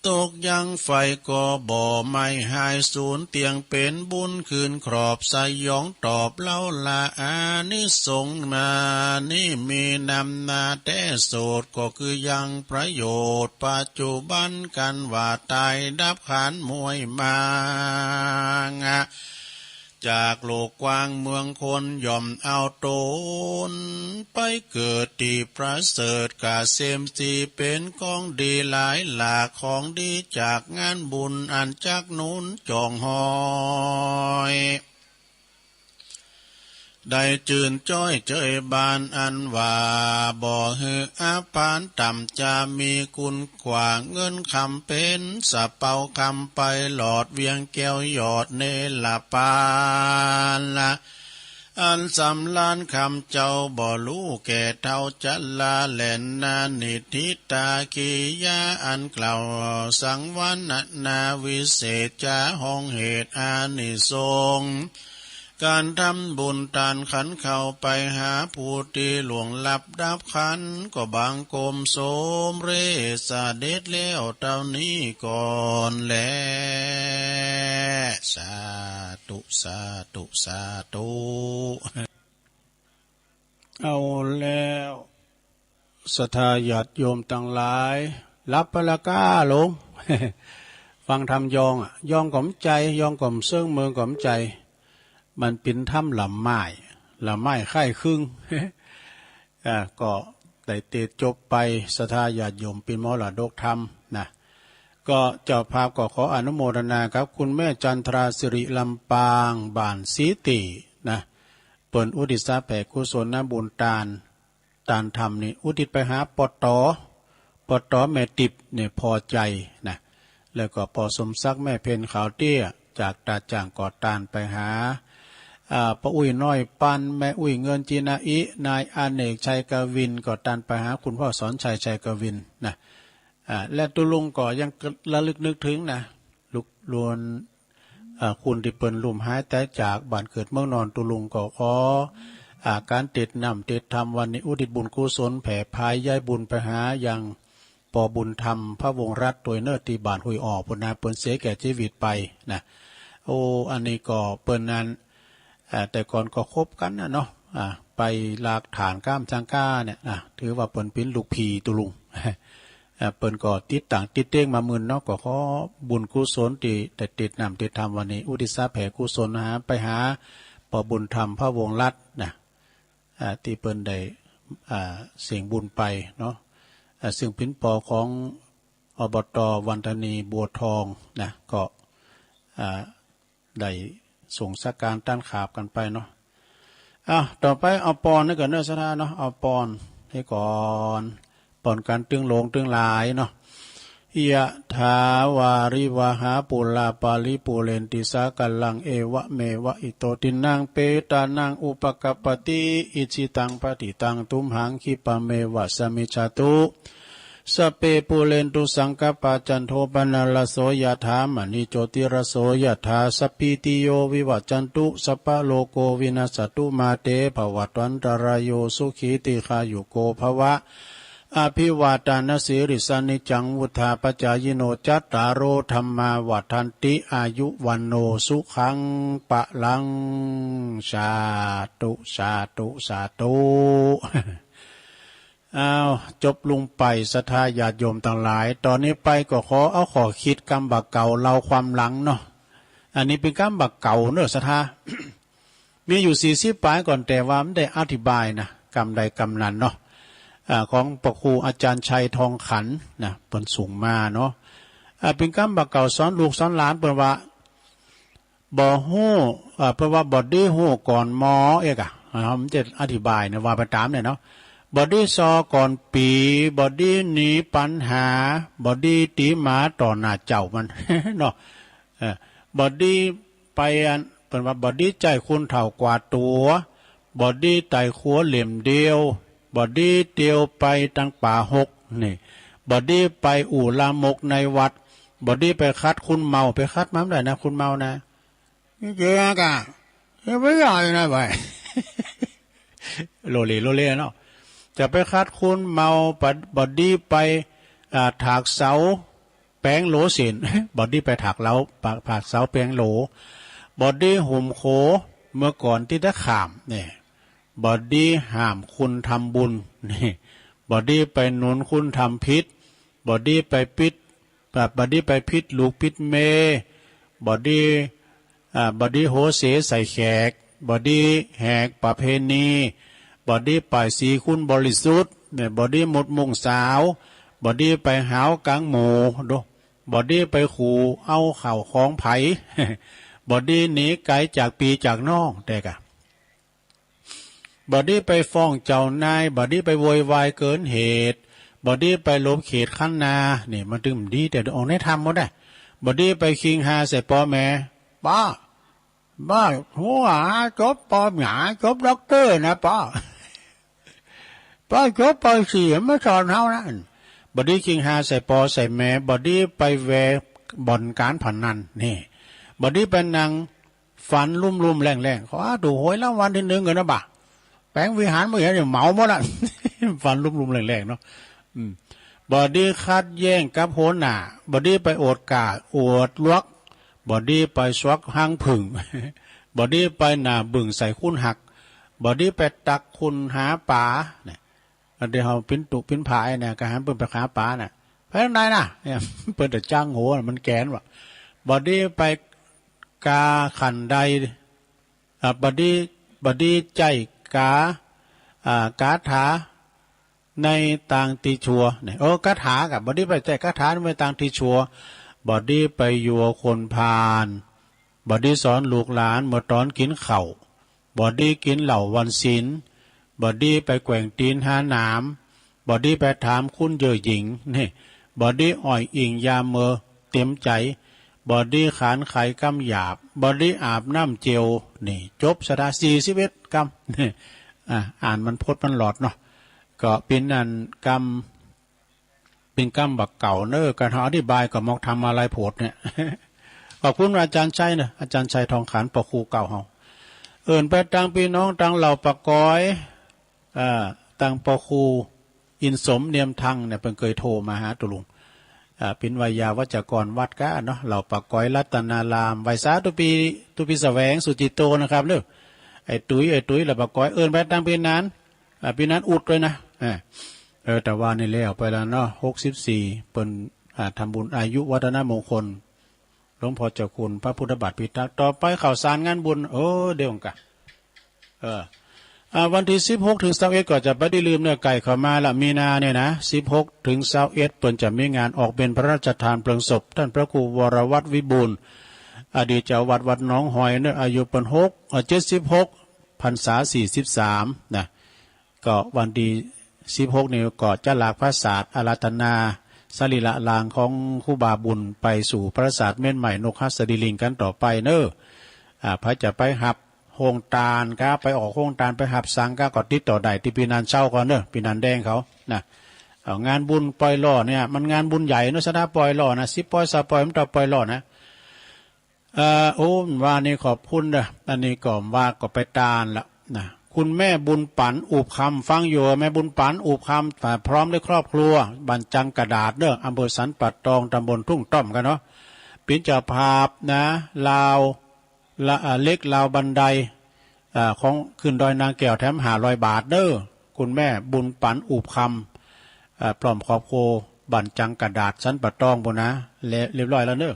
ตกยังไฟก็บ่ไหม้หายสูญ เตี้ยงเป๋นบุญคืนครอบสยองตอบเล่าละ อานิสงส์นานี้มีนำหน้าแต๊โสด ก็คือยังประโยชน์ปัจจุบัน กันว่าต๋ายดับขันธ์มวยมาง จากโลกกว้างเมืองคน ย่อมเอาต๋นไปเกิดตี้ประเสริฐ เกษมสีเป๋นของดีหลายหลาก ของดีจากงานบุญ อันจักหนุนจ่องฮอย ได้จื้นจ้อยเจยบาน อันว่าบ่หื้ออาพาลต่ำ จะมีคุณกว่าเงินคำเป๋นสะเปาคำไป หลอดเวียงแก้วยอดเนรปาล อันสำราญคำเจ้าบ่ฮู้แก่เฒ่าจะลาแลนา นิทธิตากิริยาอันกล่าวสังวรนาวิเศษ จะฮ้องเหตุอานิสงส์ การทำบุญตานขันเข้าไปหาผู้ตี้ล่วงลับดับขันธ์ ก็บังคมสมเร็จเสด็จแล้วเต้านี้ก่อนแล สาธุ สาธุ สาธุ เอาแล้ว ศรัทธาญาติโยมตังหลาย หลับไปละก้าลง ฟังธรรมยองอะ ยองก็บ่ใจ้ ยองก็บ่เซิง เมิงก็บ่ใจ้ มันเป๋นธรรมละไม้ ละไม้คล้ายคลึง อ่า ก็ได้เตสน์จบไป ศรัทธาญาติโยมเป๋นมรดกธรรมนะ ก็เจ้าภาพก็ขออนุโมทนากับคุณแม่จันทราสิริ ลำปาง บ้านสีตี้นะ เปิ้นอุทิศแผ่กุศลนะบุญตาน ตานธรรมนี่อุทิศไปหา ปต ปต แม่ติ๊บเนี่ย พอใจนะ แล้วก็ ป.สมศักดิ์ แม่เพ็ญ ขาวเตี้ย จากตาจ่าง ก็ตานไปหา อ่า ป้าอุ้ยน้อยปัน แม่อุ้ยเงิน จินาอิ นายอเนก ชัยกวิน ก็ตานไปหาคุณพ่อสอนชัย ชัยกวินนะ อ่า และตุ๊ลุงก็ยังระลึกนึกถึงนะ ลูกหลาน อ่า คนตี้เปิ้นล้มหายต๋ายจากบ้านเกิดเมืองนอน ตุ๊ลุงก็ขอ อ่า การเตสน์น้ำเตสน์ธรรมวันนี้ อุทิศบุญกุศลแผ่พายย้ายบุญไปหายัง ป.บุญธรรม พระวงศ์รัตน์ ตวยเนอร์ตี้บ้านห้วยอ่อปู้นนะ เปิ้นเสียแก่ชีวิตไปนะ โอ้ อันนี้ก็เปิ้นนั้น อ่า แต่ก่อนก็คบกันนะเนาะ อ่า ไปลากถ่านก้ามจังก้าเนี่ยนะ ถือว่าเปิ้นเป๋นลูกพี่ตุ๊ลุง อ่า เปิ้นก็ติดต่างติดเต้งมามื่นเนาะ ก็ขอบุญกุศลตี้ได้เตสน์น้ำเตสน์ธรรมวันนี้ อุทิศแผ่กุศลหา ไปหา ป.บุญธรรม พระวงศ์รัตน์นะ อ่า ตี้เปิ้นได้ อ่า เสี้ยงบุญไปเนาะ อ่า ซึ่งเป๋นป.ของ อบต.วันทนี บัวทองนะ ก็ อ่า ได้ส่งสักการต้านขาบกันไปเนาะ อ่ะ ต่อไปเอาปอนให้ก่อนเนอะ ศรัทธาเนาะ เอาปอนให้ก่อน ปอนกันตึงหลวงตึงหลายเนาะ ยะถา วาริวะหา ปูรา ปาริปูเรนติ สาคะลัง เอวะเมวะ อิโต ทินนัง เปตานัง อุปะกัปปะติ อิจฉิตัง ปะทิตัง ตุมหัง คิปะเมวะ สะมิชฌาตุ สัพเพ ปูเรนตุ สังกัปปา จันโท ปะนะระโส ยะถา มะณิ โจติระโส ยะถา สัพพีติโย วิวัชชันตุ สัพพะโรโค วินัสสะตุ มาเต ภะวัตวันตะราโย สุขี ทีฆายุโก ภะวะ อะภิวาทานะสีลิสสะ นิจจัง วุฑฒาปะจายิโน จัตตาโร ธัมมา วัฑฒันติ อายุ วัณโณ สุขัง พะลัง สาธุ สาธุ สาธุ อ้าว จบลงไป ศรัทธาญาติโยมตังหลาย ตอนนี้ไปก็ขอเอาข้อคิดกำบ่าเก่าเล่าความหลังเนาะ อันนี้เป๋นกำบ่าเก่าเนาะ ศรัทธา มีอยู่สี่สิบป๋ายก่อน แต่ว่าบ่ได้อธิบายนะ กำใดกำนั้นเนาะ อ่า ของพระครูอาจารย์ชัยทองขันนะ เปิ้นส่งมาเนาะ อ่า เป๋นกำบ่าเก่าสอนลูกสอนหลาน เปิ้นว่า บ่ฮู้ อ่า เปิ้นว่าบ่ดีฮู้ก่อนหมอเอกอะ อ่า เฮาบ่ได้อธิบายนะ ว่าไปต๋ามเนี่ยเนาะ บ่ดีซอก่อนปี๋ บ่ดีหนีปัญหา บ่ดีตี๋หมาต่อหน้าเจ้ามัน เนาะ เออ บ่ดีไปอัน เปิ้นว่าบ่ดีใจ๊คนเฒ่ากวาดตั๋ว บ่ดีไต่ขัวเล่มเดียว บ่ดีเตียวไปตังป๋าหก นี่ บ่ดีไปอู่ลามกในวัด บ่ดีไปขัดคนเมา ไปขัดมาบ่ได้นะ คนเมานะ นี่เจ๋งอะกะ เฮ้ย บ่ได้นะ บ่าย โลเล โลเลเนาะ จะไปขัดคนเมา บ่ บ่ดีไป อ่า ถากเสา แป๋งโหลเส้น บ่ดีไปถากเหลา ปะ ถากเสาแป๋งโหล บ่ดีห่มโข เมื่อก่อนตี้ตะขาม นี่ บ่ดีห้ามคนทำบุญ นี่ บ่ดีไปหนุนคนทำผิด บ่ดีไปปิด บ่ บ่ดีไปผิดลูกผิดเมีย บ่ดี อ่า บ่ดีโหเสใส่แขก บ่ดีแหกประเพณี บ่ดีป้ายสีคนบริสุทธิ์ เนี่ย บ่ดีหมดมุ่งสาว บ่ดีไปหาวกลางหมู่ ดู บ่ดีไปขู่เอาข้าวของไผ บ่ดีหนีไก๋จากปี้จากน้อง แต่กะ บ่ดีไปฟ้องเจ้านาย บ่ดีไปโวยวายเกินเหตุ บ่ดีไปหลบเขตคันนา นี่มันตึงดี แต่ออกในธรรมหมดอะ บ่ดีไปคิงฮาใส่ป้อแม่ ป้อ ป้อ ฮู้หาจบปอหา จบด็อกเตอร์นะป้อ ป้อจบปอสี่มาสอนเฮานะ บ่ดีคิงฮาใส่ป้อใส่แม่ บ่ดีไปแวบ่อนการพนัน นี่ บ่ดีไปนั่งฝันลุ่มๆแล่งๆ เขาว่าถูกหวยรางวัลที่หนึ่งกันนะบ่า แป๋งวิหารบ่เห็นเนี่ยเหมาหมดอะ ฝันลุ่มๆแล่งๆเนาะ อืม บ่ดีขัดแย้งกับหัวหน้า บ่ดีไปอวดก้าอวดหลวก บ่ดีไปสวกฮังผึ้ง บ่ดีไปหน้าบึ้งใส่คนฮัก บ่ดีไปตักคนหาป๋า เนี่ย อันเดียวเฮาปิ้นตุปิ้นผายเนี่ย ก็หันเปิ้นไปหาป๋าน่ะ ไปทางใดน่ะ เนี่ย เปิ้นแต่จ้างโห มันแกนว่ะ บ่ดีไปกาขันใด อ่า บ่ดี บ่ดีใจ๊กา อ่า กาถาในตางตี้ชั่ว เนี่ย โอ้ กาถากะ บ่ดีไปใจ๊กาถาในตางตี้ชั่ว บ่ดีไปยั่วคนพาล บ่ดีสอนลูกหลานเมื่อตอนกินข้าว บ่ดีกินเหล้าวันศีล บ่ดีไปแกว่งตี๋นหาหนาม บ่ดีไปถามคนเย่อหยิ่ง นี่ บ่ดีอ้อยอิงยามเมื่อเต็มใจ๋ บ่ดีขานไขกำหยาบ บ่ดีอาบน้ำเจล นี่ จบศรัทธา สี่สิบเอ็ดกำ นี่ อ่า อ่านมันพดมันหลอดเนาะ ก็เป๋นอันกำ เป๋นกำบ่าเก่าเนอะ การอธิบายก็มอกทำอะไรโผดเนี่ย ขอบคุณอาจารย์ชัยเนอะ อาจารย์ชัยทองขัน ปอครูเก่าเฮา เอิ้นไปตังพี่น้องตังเหล่าปากกอย เอ่อ ตังปอครูอินสมเนียมทังเนี่ย เปิ้นเกยโทรมาหาตุ๊ลุง อ่า เป๋นไวยาวัจกรวัดกะเนาะ เหล่าปากกอยรัตนาราม ไหว้สาตุ๊ปี ตุ๊ปีแสวง สุจิตโตนะครับเนอะ ไอ้ตุ้ย ไอ้ตุ้ย เหล่าปากกอย เอิ้นไปตังพี่นาน อ่า พี่นานอุดด้วยนะ อ่า เออ แต่ว่านี่แล้วไปแล้วเนาะ หกสิบสี่ เปิ้น อ่า ทำบุญอายุวัฒนมงคล หลวงพ่อเจ้าคุณ พระพุทธบาทพิทักษ์ ต่อไปข่าวสารงานบุญ เออ เดี๋ยวกะ เออ อ่า วันตี้สิบหกถึงซาวเอ็ดก็จะบ่ได้ลืมเนอะ ใก้เข้ามาละ มีนาเนี่ยนะ สิบหกถึงซาวเอ็ด เปิ้นจะมีงานออกเบญพระราชทานเพลิงศพ ท่านพระครูวรวัฒน์วิบูลย์ อดีตเจ้าวัดวัดหนองหอยเนอะ อายุเปิ้นหก เอ่อ เจ็ดสิบหก พรรษาสี่สิบสามนะ ก็วันตี้สิบหกนี่ก็จะหลากพระศาสตร์อาราธนา สรีระร่างของครูบาบุญไปสู่ปราสาทเม็ดใหม่นกหัสดีลิงกันต่อไปเนอะ อ่า ใผจะไปฮับโฮงตานกา ไปออกโฮงตาน ไปฮับสังกา ก็ติดต่อได้ตี้พี่นันเช้าก่อนเนอะ พี่นันแดงเขานะ เอา งานบุญปล่อยหล่อเนี่ย มันงานบุญใหญ่เนอะ สถาปล่อยหล่อนะ สิบปล่อย ซาวปล่อย มันต้องปล่อยหล่อนะ เอ่อ โอ้ ว่านี่ขอบคุณเด้อ อันนี้ก็ว่าก็ไปตานละนะ คุณแม่บุญปั๋นอุบคำ ฟังอยู่ แม่บุญปั๋นอุบคำ อ่า พร้อมด้วยครอบครัว บ้านจังกระดาษเด้อ อำเภอสันป่าตอง ตำบลทุ่งต้อมกันเนาะ เป็นเจ้าภาพนะ ราว ละ อ่า เหล็กราวบันได อ่า ของขึ้นดอยนางแก้ว แถมห้าร้อยบาทเด้อ คุณแม่บุญปั๋นอุบคำ อ่า พร้อมครอบครัว บ้านจังกระดาษ สันป่าตองปู้นนะ และเรียบร้อยแล้วเนอะ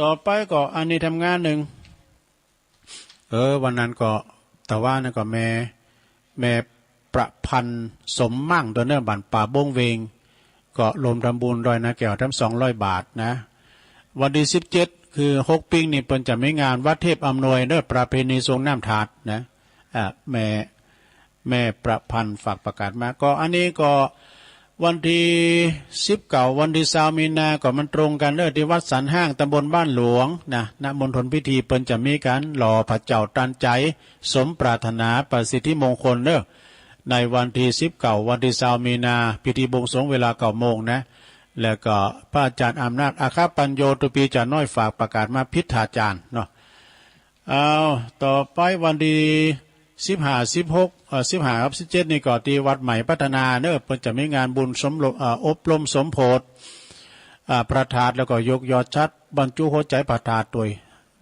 ต่อไปก็อันนี้ทำงานหนึ่ง เออ วันนั้นก็ ตะวานั้นก็แม่ แม่ประพันธ์สมมั่ง ตัวเนอะ บ้านป่าบงเวง ก็รวมทำบุญดอยนาแก้วแถมสองร้อยบาทนะ วันที่สิบเจ็ด คือหกปิ้งนี่ เปิ้นจะมีงานวัดเทพอำนวยเนอะ ประเพณีส่งน้ำถาดนะ อ่า แม่ แม่ประพันธ์ฝากประกาศมา ก็อันนี้ก็วันที่สิบเก้า วันที่ซาวมีนา ก็มันตรงกันเนอะ ที่วัดสันห้าง ตำบลบ้านหลวงนะ ณ มณฑลพิธี เปิ้นจะมีการหล่อพระเจ้าตันใจ สมปรารถนาประสิทธิมงคลเนอะ ในวันที่สิบเก้า วันที่ซาวมีนา พิธีบวงสรวงเวลาเก้าโมงนะ แล้วก็พระอาจารย์อำนาจ อาคาปัญโย ตุปีจ่าน้อยฝากประกาศมา พิธาจารย์เนาะ เอา ต่อไปวันที่สิบห้า สิบหก เอ่อ สิบห้า กับ สิบเจ็ด นี่ก็ที่วัดใหม่พัฒนาเนอะ เปิ้นจะมีงานบุญสมรส เอ่อ อบรมสมโภช อ่า พระธาตุ แล้วก็ยกยอดฉัตรบรรจุหัวใจพระธาตุด้วย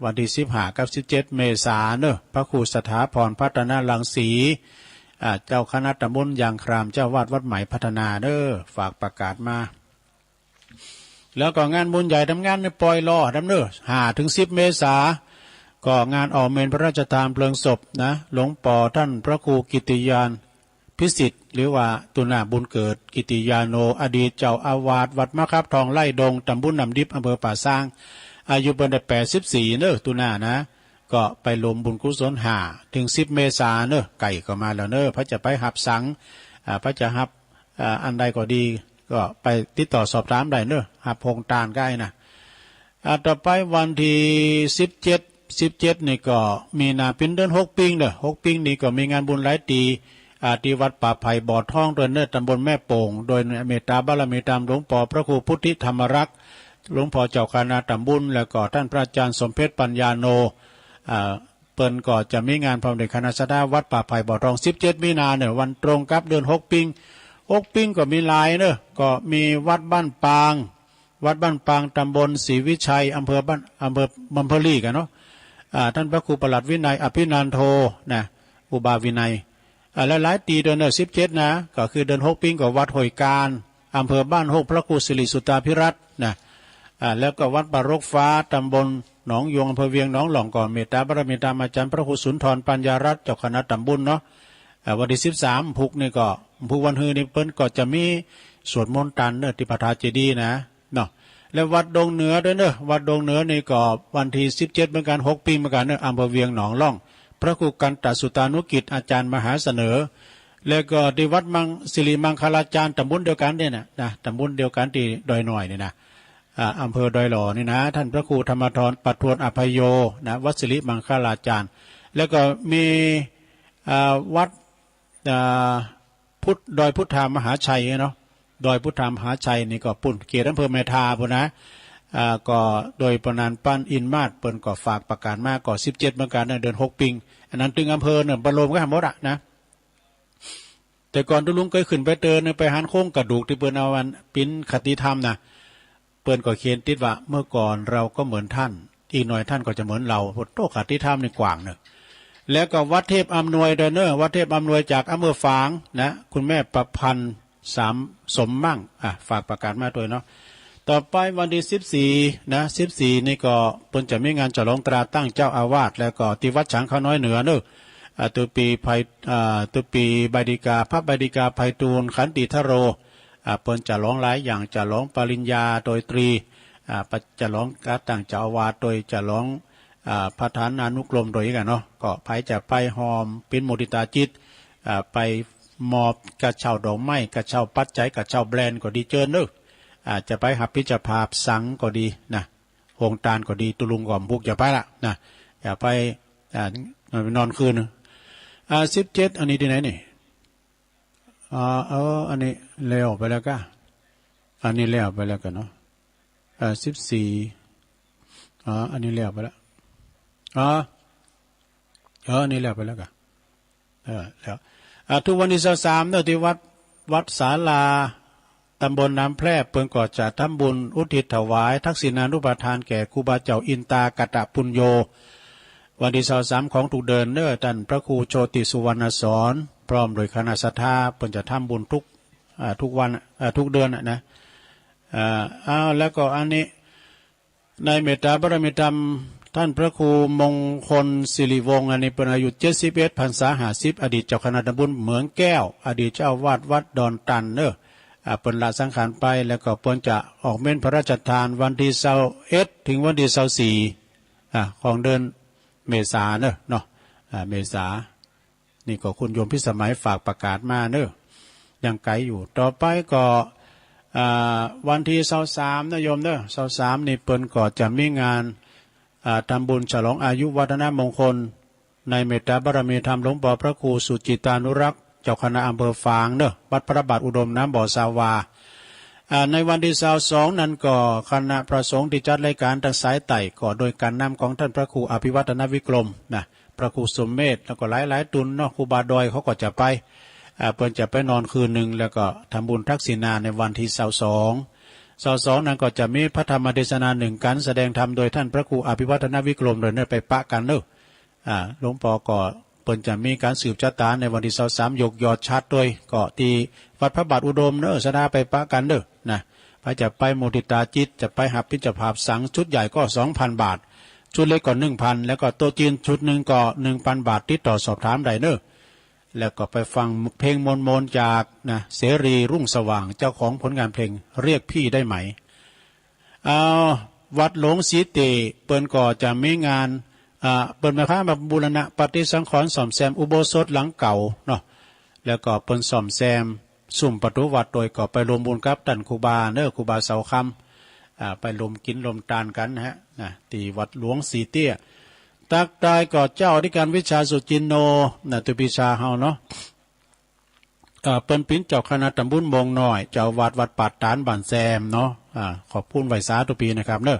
วันที่สิบห้า กับ สิบเจ็ด เมษาเนอะ พระครูสถาพรพัฒนรังสี อ่า เจ้าคณะตำบลยางคราม เจ้าอาวาสวัดใหม่พัฒนาเนอะ ฝากประกาศมา แล้วก็งานบุญใหญ่ทำงานในปอยล้อดำเนิน ห้าถึงสิบ เมษา ก็งานออกเมรุพระราชทานเพลิงศพนะ หลวงปอท่านพระครูกิติยานพิสิทธิ์ หรือว่าตุนาบุญเกิดกิติยาโน อดีตเจ้าอาวาสวัดมะครับทองไร่ดง ตำบลน้ำดิบ อำเภอป่าซาง อายุเปิ้นได้ แปดสิบสี่ เนอะ ตุนานะ ก็ไปรวมบุญกุศล ห้าถึงสิบ เมษาเนอะ ใกล้เข้ามาแล้วเนอะ ใผจะไปฮับสัง อ่า ใผจะฮับ อ่า อันใดก็ดี ก็ไปติดต่อสอบถามได้เนอะ ฮับโฮงตานก็ได้นะ อ่า ต่อไปวันที่สิบเจ็ด สิบเจ็ด นี่ก็มีนา เป๋นเดือนหกปิ้งเด้อ หกปิ้งนี่ก็มีงานบุญหลายตี้ อ่า ตี้วัดป่าไผ่บ่อทองด้วยเนอะ ตำบลแม่โป่ง โดยเมตตาบารมีตามหลวงปอพระครูพุทธิธรรมรักษ์ หลวงปอเจ้าคณะตำบล แล้วก็ท่านพระอาจารย์สมเพชรปัญญาโน อ่า เปิ้นก็จะมีงานพร้อมด้วยคณะศรัทธาวัดป่าไผ่บ่อทอง สิบเจ็ด มีนาเนอะ วันตรงกับเดือนหกปิ้ง หกปิ้งก็มีหลายเนอะ ก็มีวัดบ้านปาง วัดบ้านปาง ตำบลศรีวิชัย อำเภอบ้าน อำเภอ อำเภอลีกันเนาะ อ่า ท่านพระครูประหลัดวินัย อภินันโท นะ อุบาวินัย อ่า หลายๆ ตี้ด้วยเนอะ สิบเจ็ด นะ ก็คือเดือนหกปิ้งก็วัดห้วยกาญ อำเภอบ้านโฮก พระครูสิริสุตตาภิรัตน์นะ อ่า แล้วก็วัดป่ารกฟ้า ตำบลหนองยวง อำเภอเวียงหนองหล่อง ก็เมตตาบารมีตามอาจารย์พระครูสุนทรปัญญารัตน์ เจ้าคณะตำบลเนาะ อ่า วันที่สิบสาม พุธนี่ก็ พุธวันฮือนี่เปิ้นก็จะมีสวดมนต์ตันเนอะ ตี้พระธาตุเจดีย์นะ เนาะ และวัดดงเหนือด้วยเนอะ วัดดงเหนือนี่ก็วันที่สิบเจ็ดเหมือนกัน หกปิ้งเหมือนกันเนอะ อำเภอเวียงหนองหล่อง พระครูกันตสุตานุกิจ อาจารย์มหาเสนอ แล้วก็ตี้วัดมัง สิริมังคลาจารย์ ตำบลเดียวกันเนี่ยนะ นะ ตำบลเดียวกันตี้ดอยน้อยนี่นะ อ่า อำเภอดอยหล่อนี่นะ ท่านพระครูธรรมธร ประทวนอภัยโย นะ วัดสิริมังคลาจารย์ แล้วก็มี อ่า วัด อ่า พุทธ ดอยพุทธามหาชัยเนาะ ดอยพุทธามหาชัยนี่ก็ปู้น เขตอำเภอแม่ทาปู้นนะ อ่า ก็โดยประธานปั้นอินมาศ เปิ้นก็ฝากประกาศมา ก็สิบเจ็ดเหมือนกันนะ เดือนหกปิ้ง อันนั้นตึงอำเภอเนี่ยบรรลมกันหมดอะนะ แต่ก่อนตุ๊ลุงเคยขึ้นไปเตินเนี่ย ไปหันโครงกระดูกตี้เปิ้นเอาอันปิ้นคติธรรมนะ เปิ้นก็เขียนติดว่า เมื่อก่อนเราก็เหมือนท่าน อีกหน่อยท่านก็จะเหมือนเรา โอ้โห คติธรรมนี่กว้างเนอะ แล้วก็วัดเทพอำนวยด้วยเนอะ วัดเทพอำนวยจากอำเภอฝางนะ คุณแม่ประพันธ์ สาม สมมั่ง อ่ะ ฝากประกาศมาด้วยเนาะ ต่อไปวันที่สิบสี่นะ สิบสี่นี่ก็เปิ้นจะมีงานฉลองตราตั้งเจ้าอาวาส แล้วก็ตี้วัดฉางเขาน้อยเหนือเนอะ อ่า ตุปีไพ อ่า ตุปีใบดิกา พระใบดิกาไพฑูรย์ ขันติธโร อ่า เปิ้นฉลองหลายอย่าง ฉลองปริญญาโดยตรี อ่า ฉลองการตั้งเจ้าอาวาส โดยฉลอง อ่า ประธานานุกรมโดยกันเนาะ ก็ใผจะไปฮอมปิ้นมุทิตาจิต อ่า ไปมอบกระเช้าดอกไม้ กระเช้าปัจจัย กระเช้าแบรนด์ก็ดีเจิญเนอะ อ่า จะไปฮับผิดชอบสังก็ดีนะ โฮงตานก็ดี ตุ๊ลุงก็บ่ฮู้จะไปละนะ อย่าไป อ่า นอนคืน อ่า สิบเจ็ด อันนี้ตี้ไหนนี่ อ่า เออ อันนี้แล้วไปแล้วก้า อันนี้แล้วไปแล้วก้าเนาะ อ่า สิบสี่ อ่า อันนี้แล้วไปแล้ว อ่า เออ อันนี้แล้วไปแล้วก้า เออ แล้ว อ่า ทุกวันตี้ซาวสามเนาะ ตี้วัด วัดศาลา ตำบลน้ำแพร่ก เปิ้นก็จะทำบุญอุทิศถวายทักษิณานุปทานแก่ครูบาเจ้าอินตากะตะปุญโญ วันตี้ซาวสามของทุกเดือนเนาะ ต้านพระครูโชติสุวรรณสอน พร้อมด้วยคณะศรัทธา เปิ้นจะทำบุญทุก อ่า ทุกวัน อ่า ทุกเดือนน่ะนะ อ่า อ้าว แล้วก็อันนี้ ในเมตตาบารมีธรรม ต้านพระครูมงคลสิริวงศ์ อันนี้เปิ้นอายุเจ็ดสิบเอ็ด พรรษาห้าสิบ อดีตเจ้าคณะตำบลเหมืองแก้ว อดีตเจ้าอาวาสวัดดอนตันเนาะ อ่า เปิ้นละสังขารไป แล้วก็เปิ้นจะออกเม้นพระราชทานวันตี้ซาวเอ็ด ถึงวันตี้ซาวสี่ อ่า ของเดือนเมษาเนาะ เนาะ อ่า เมษา นี่ก็คุณโยมพิสมัยฝากประกาศมาเนาะ ยังไกลอยู่ ต่อไปก็ อ่า วันตี้ซาวสามนะโยมเนาะ ซาวสามนี่เปิ้นก็จะมีงาน อ่า ทำบุญฉลองอายุวัฒนมงคล ในเมตตาบารมีธรรมหลวงปอพระครูสุจิตานุรักษ์ เจ้าคณะอำเภอฝางเนาะ วัดพระบาทอุดมน้ำบ่อสาวา อ่า ในวันตี้ซาวสองนั้นก็คณะพระสงฆ์ตี้จัดรายการตังสายใต้ ก็โดยการนำของต้านพระครูอภิวัฒนวิกรมนะ พระครูสมเมธ แล้วก็หลายๆ ตุนเนาะ ครูบาดอยเขาก็จะไป อ่า เปิ้นจะไปนอนคืนหนึ่ง แล้วก็ทำบุญทักษิณาในวันตี้ซาวสอง ซาวสองนั้นก็จะมีพระธรรมเทศนาหนึ่งกัณฑ์ แสดงธรรมโดยต้านพระครูอภิวัฒนวิกรมโดยเนาะ ไปปะกั๋นเนาะ อ่า หลวงปอก็เปิ้นจะมีการสืบชะตาในวันตี้ซาวสาม ยกยอดฉัตรโดย ก็ตี้วัดพระบาทอุดมเนาะ สะดาไปปะกั๋นเนาะ นะ ใผจะไปมุทิตาจิต จะไปฮับเป๋นเจ้าภาพสัง ชุดใหญ่ก็สองพันบาท ชุดเล็กก็หนึ่งพัน แล้วก็โต๊ะจีนชุดหนึ่งก็หนึ่งพันบาท ติดต่อสอบถามได้เนาะ แล้วก็ไปฟังเพลงมนต์ๆ จาก นะ เสรีรุ่งสว่าง เจ้าของผลงานเพลงเรียกพี่ได้ไหม อ้าว วัดหลวงสีเตี้ย เปิ้นก็จะมีงาน อ่า เปิ้นหมายความว่าบูรณะปฏิสังขรณ์ซ่อมแซมอุโบสถหลังเก่าเนาะ แล้วก็เปิ้นซ่อมแซม ซุมประตูวัดโดยก็ไปร่วมบุญกับต้านครูบาเนาะ ครูบาเสาคำ อ่า ไปร่วมกิ๋นร่วมตานกั๋นนะฮะ นะ ตี้วัดหลวงสีเตี้ย ตักตายก็เจ้าอธิการวิชาสุจินโน นะ ตุปีชาเฮาเนาะ อ่า เปิ้นเป๋นเจ้าคณะตำบลโมงน้อย เจ้าอาวาสวัดป่าตาดบ้านแซมเนาะ อ่า ขอบคุณไหว้สาตุปีนะครับเนาะ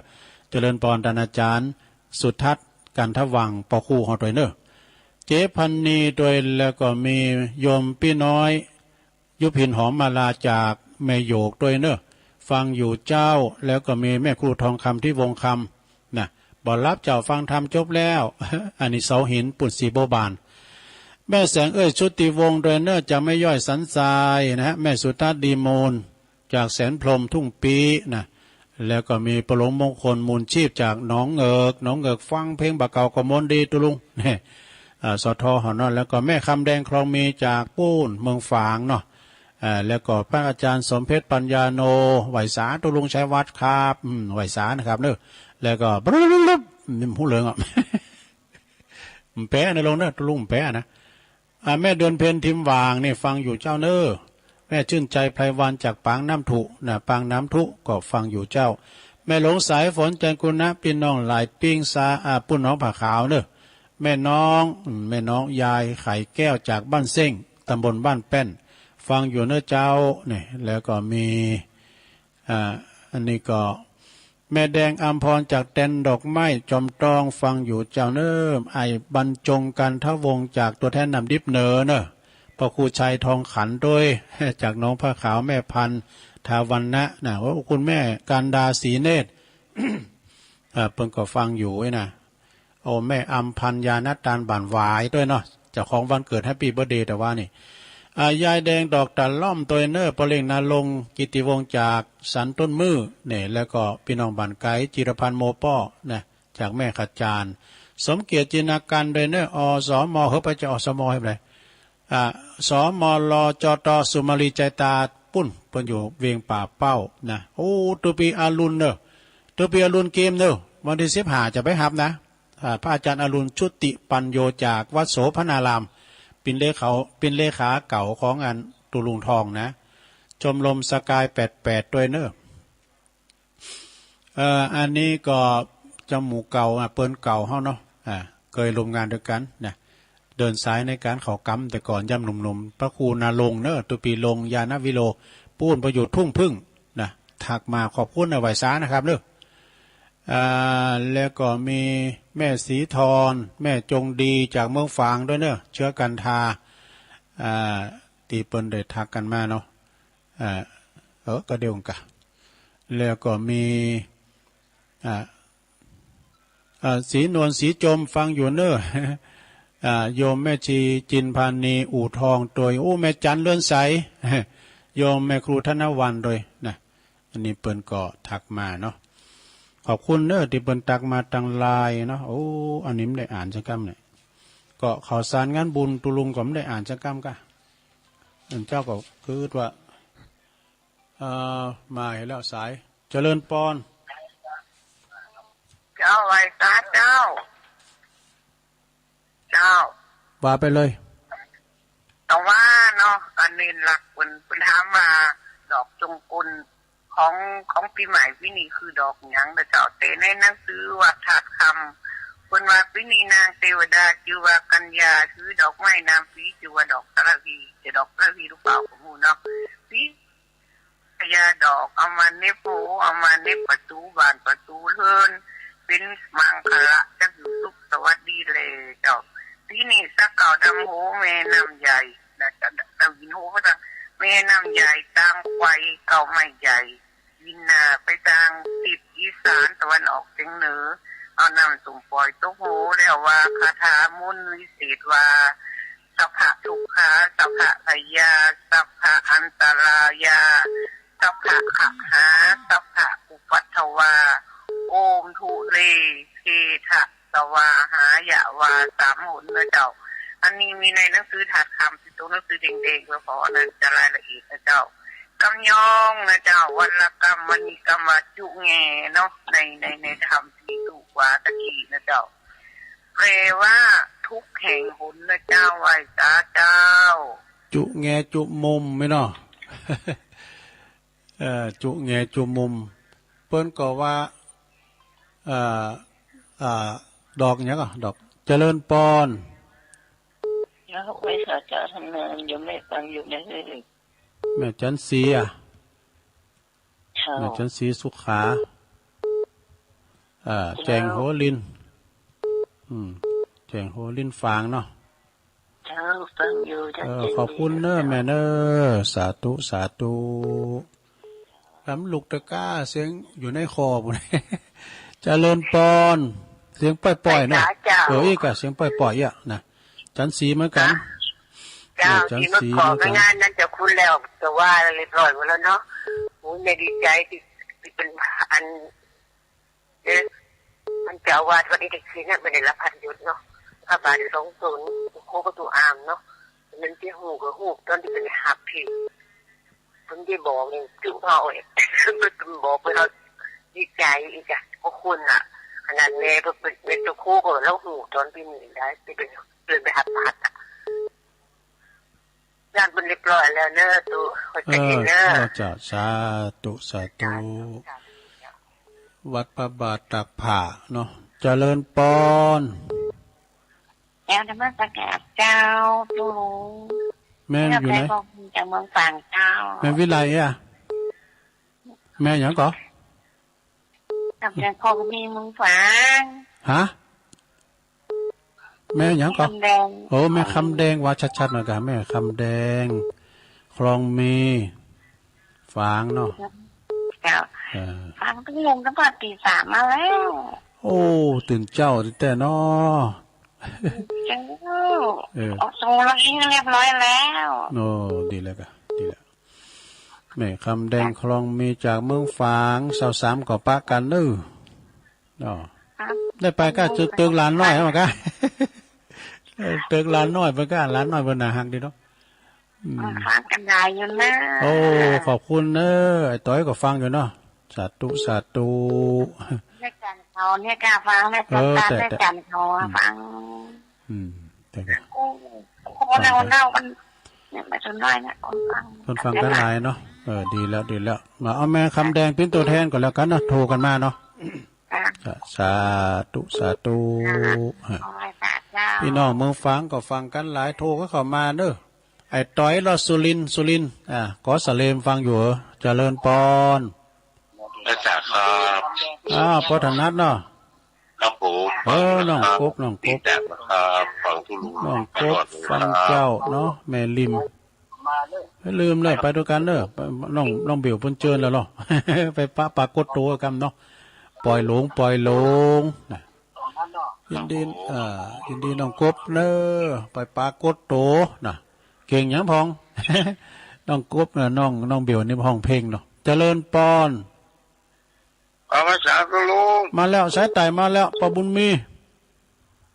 เจริญพรต้านอาจารย์สุทัศน์ กันทวังค์ ปอครูเฮาโดยเนาะ เจ๊พันนีโดย แล้วก็มีโยมปี้น้อย ยุพินหอมมาลาจากแม่โยกโดยเนาะ ฟังอยู่เจ้า แล้วก็มีแม่ครูทองคำ ทิพย์วงศ์คำ นะ บ่หลับเจ้าฟังธรรมจบแล้ว อันนี้เสาหิน ปุ้นสีบัวบาน แม่แสงเอ้ย ชุติวงศ์โดยเนาะ จากแม่ย้อยสันทรายนะฮะ แม่สุทัศน์ ดีมูล จากแสนพรหม ทุ่งปีนะ แล้วก็มีปอหลวงมงคล มูลชีพ จากหนองเหงือก หนองเหงือก ฟังเพลงบ่าเก่าก็ม่วนดีตุ๊ลุง เนี่ย อ่า สท เฮาเนาะ แล้วก็แม่คำแดง คลองมี จากปู้น เมืองฝางเนาะ อ่า แล้วก็พระอาจารย์สมเพชร ปัญญาโน ไหว้สาตุ๊ลุงชัยวัฒน์ครับ อืม ไหว้สานะครับเนาะ แล้วก็ นี่มันหูเหลืองอ่ะ มันแปะนะลุงนะ ตุ๊ลุงมันแปะนะ อ่า แม่เดือนเพ็ญ ทิมหว่าง นี่ฟังอยู่เจ้าเนาะ แม่ชื่นใจ ไพรวรรณ จากปางน้ำထုนะ ปางน้ำထု ก็ฟังอยู่เจ้า แม่หลวงสายฝน จันทร์กุณะ ปี้น้องหลายปิ้งซา อ่า ปู้นหนองผาขาวเนาะ แม่น้อง อืม แม่น้องยายไข่แก้ว จากบ้านเซ้ง ตำบลบ้านแป้น ฟังอยู่เนาะเจ้า นี่ แล้วก็มี อ่า อันนี้ก็แม่แดงอำพร จากแตนดอกไม้ จอมตอง ฟังอยู่เจ้าเนาะ ไอ้บรรจง กันทวงศ์ จากตัวแทนน้ำดิบเหนือเนาะ พ่อครูชัย ทองขันโดย จากหนองผาขาว แม่พันธุ์ ทาวันนะ นะ โอ้ คุณแม่ กันดา ศรีเนตร อ่า เปิ้นก็ฟังอยู่เว้ยนะ โอ้ แม่อำพันธ์ ยานัตตาน บ้านหวายโดยเนาะ เจ้าของวันเกิด แฮปปี้เบิร์ธเดย์ แต่ว่านี่ อ่า ยายแดง ดอกตะล่อม โดยเนาะ ปอเล้ง ณรงค์ กิตติวงศ์ จากสันต้นมื้อ เนี่ย แล้วก็ปี้น้องบ้านไก๋ จิรพันธ์ โมป้อ นะ จากแม่ขจาร สมเกียรติ จินนาการ โดยเนาะ อสม เฮ้ย ไปจะ อสม ให้ไปเลย อ่า สมล จต สุมาลี ใจตา ปุ้น เปิ้นอยู่เวียงป่าเป้านะ โอ้ ตุ๊ปีอรุณเนาะ ตุ๊ปีอรุณเกมเนาะ วันตี้สิบห้าจะไปฮับนะ อ่า พระอาจารย์อรุณ ชุติปัญโญ จากวัดโสภณาราม เป๋นเลขา เป๋นเลขาเก่าของอันตุ๊ลุงทองนะ ชมรมสกายแปดแปดโดยเนาะ เอ่อ อันนี้ก็จาหมู่เก่า อ่ะ เปิ้นเก่าเฮาเนาะ อ่า เคยร่วมงานด้วยกันนะ เดินสายในการเข้ากรรมแต่ก่อนยามหนุ่มๆ พระครูณรงค์เนอะ ตุปีลง ญาณวิโรจน์ ปู้นไปอยู่ทุ่งผึ้งนะ ทักมาขอบคุณนะ ไหว้สานะครับเนอะ อ่า แล้วก็มีแม่ศรีธร แม่จงดีจากเมืองฝางด้วยเนอะ เชื้อกันทา อ่า ที่เปิ้นได้ทักกันมาเนาะ อ่า เออ ก็เดียวกันกะ แล้วก็มี อ่า อ่า ศรีนวลศรีจมฟังอยู่เนอะ อ่า โยมแม่ชีจินพานีอู่ทองโดย โอ้ แม่จันเรือนใส โยมแม่ครูธนวรรณโดยนะ อันนี้เปิ้นก็ทักมาเนาะ ขอบคุณเนอะที่เปิ้นทักมาทางไลน์เนาะ โอ้ อันนี้ไม่ได้อ่านสักกำเนี่ย ก็ข่าวสารงานบุญตุลุงก็ไม่ได้อ่านสักกำกะ อันเจ้าก็คือว่า เอ่อ มาเห็นแล้วสาย เจริญปอน เจ้าไหว้สาเจ้า เจ้า ว่าไปเลย แต่ว่าเนาะ อันนี้หลักเปิ้น เปิ้นถามว่าดอกจงกลของ ของปีใหม่ปีนี้คือดอกหยังนะเจ้า แต่ในหนังสือวัดธาตุคำ เปิ้นว่าปีนี้นางเทวดาชื่อว่ากัญญา ถือดอกไม้นามปีชื่อว่าดอกสาระพี จะดอกสาระพีหรือเปล่าผมรู้เนาะ ปี พญาดอกเอามาเน็บหู เอามาเน็บประตูบ้านประตูเรือน เป็นมังคละจักอยู่สุขสวัสดีแลเจ้า ปีนี้สักเก่าดำโหแม่น้ำใหญ่นะเจ้า ดำหินโหพระเจ้า แม่น้ำใหญ่ตางไฟเก่าไม้ใหญ่ บินหน้าไปทางทิศอีสานตะวันออกเฉียงเหนือ เอาน้ำส้มปล่อยตกหูแล้วว่าคาถามนต์วิเศษว่า สัพพะทุกขา สัพพะพยา สัพพะอันตรายา สัพพะขะหา สัพพะอุปัทวา โอมธุเรเพทะสวาหายะวา สามหนนะเจ้า อันนี้มีในหนังสือธาตุคำ ที่ตัวหนังสือแดงๆ ก็เพราะอันนั้นจะรายละเอียดนะเจ้า กำยองนะเจ้า วันละกำ วันนี้กำว่าจุแงเนาะ ใน ใน ในธรรมที่ถูกว่าตะกี้นะเจ้า แปลว่าทุกแห่งหนนะเจ้า ไหว้สาเจ้า จุแงจุมุมไหมเนาะ เอ่อ จุแงจุมุม เปิ้นก็ว่า เอ่อ อ่า ดอกหยังอ่ะ ดอกเจริญปอน แล้วไหว้สาเจ้าทำไมยังไม่ฟังอยู่เนี่ย แม่จันทร์ศรีอ่ะ เจ้า แม่จันทร์ศรีสุขา อ่า เจ้า แจ้งโหริน อืม แจ้งโหรินฝางเนาะ เจ้า ฟังอยู่ เจ้า เออ เจ้า ขอบคุณเนอะ เจ้า แม่เนอะ สาธุ สาธุ ลำลุกตะกร้า เสียงอยู่ในคอผม เจริญปอน เสียงปล่อยๆเนาะ ไหว้สาเจ้า เออ อีกอะ เสียงปล่อยๆอ่ะนะ จันทร์ศรีเหมือนกัน ฮะ เจ้า เออ จันทร์ศรีเหมือนกัน ที่เมื่อก่อนก็งานนั้นเจ้าคุณแล้ว แต่ว่าเรียบร้อยหมดแล้วเนาะ โอ้ย แม่ดีใจที่ ที่เป็นอัน เออ ท่านเจ้าอาวาสวัดอินทขีดเนี่ย ไม่ได้รับพัดยศเนาะ พระบาทสองตน โคก็ตัวอามเนาะ มันที่ฮู้ก็ฮู้ ตอนที่เป็นหับที่ เพิ่นได้บอกนี่ จุเฮาเอง เพิ่นบอกไปเฮาดีใจอีกอะ ขอบคุณน่ะ ขนาดแม่เพิ่นเป็น เป็นตัวครูก็ลาวฮู้ตอนปีนี้ได้ ที่เป็น เพิ่นไปหับผัดอะ งานเพิ่นเรียบร้อยแล้วเนอะ ตู่ เข้าใจเนอะ เออ เจ้า สาธุ สาธุ สาธุ วัดพระบาทตากผ้าเนาะ เจริญปอน แอลนมัสการเจ้า ปู่หลวง แม่อยู่ไหน แม่ก็จากเมืองฝางเจ้า แม่วิไลอ่ะ แม่หยังก่อ กับเมืองคลองมีเมืองฝาง ฮะ แม่หยังก่อ แม่คำแดง โอ้ แม่คำแดง ว่าชัดๆหน่อยกะ แม่คำแดง คลองมี ฝางเนาะ เจ้า เออ ฝางตึงลงตั้งแต่ตีสามมาแล้ว โอ้ ตื่นเจ้าแต๊ๆเนาะ เจ้า เออ ออกโซลาเองเรียบร้อยแล้ว โอ้ ดีแล้วกะ ดีแล้ว แม่คำแดงคลองมีจากเมืองฝาง สาวสามก็ปะกันเนอะ อ๋อ ครับ ได้ไปก็ตึก ตึกหลานน้อยเอามาก้า เออ ตึกหลานน้อยเปิ้นก้า หลานน้อยเปิ้นน่าฮักดีเนาะ อืม อ่า ฟังกันได้อยู่นะ โอ้ ขอบคุณเนอะ ไอ้ต้อยก็ฟังอยู่เนาะ สาธุ สาธุ แม่จันเขาเนี่ยกล้าฟัง แม่จัน เออ ตา แต่ แม่จันเขาอะ แต่ ฟัง อืม แต่ก็ โอ้โห เล่า ฟังไป เล่ากัน เนี่ย แม่จันน้อยเนี่ย คนฟัง คนฟังกันหลายเนาะ เออ ดีแล้ว ดีแล้ว มา เอาแม่คำแดงเป็นตัวแทนก่อนแล้วกันเนาะ โทรกันมาเนาะ อ่ะ อ่ะ สาธุ สาธุ อ่ะ ขอให้พระเจ้า พี่น้องเมืองฝางก็ฟังกันหลาย โทรก็เข้ามาเด้อ ไอ้ต้อยรอดสุรินทร์ สุรินทร์ อ่ะ ก็สะเลมฟังอยู่เหรอ เจริญปอน อาจารย์ครับ อ่า พ่อถนัดเนาะ ครับผม เออ น้องกบ น้องกบ ติดตามนะครับ ฟังทุลุง น้องกบ ตลอดเลยครับ ฟังเจ้าเนาะ แม่ริม อย่าลืมเลย ไปด้วยกันเด้อ ไป น้อง น้องเบลเปิ้นเจิญแล้วเนาะ ไปปะปรากฏตัวกันเนาะ ปล่อยหลง ปล่อยหลง นะ ยินดี เอ่อ ยินดีน้องกบเนอะ ไปปรากฏตัวนะ เก่งหยังพ่อง น้องกบเนอะ น้อง น้องเบลนี่ฮ้องเพลงเนาะ เจริญปอน อา มาสาธุลุง มาแล้ว สายใต้มาแล้ว ป้อบุญมี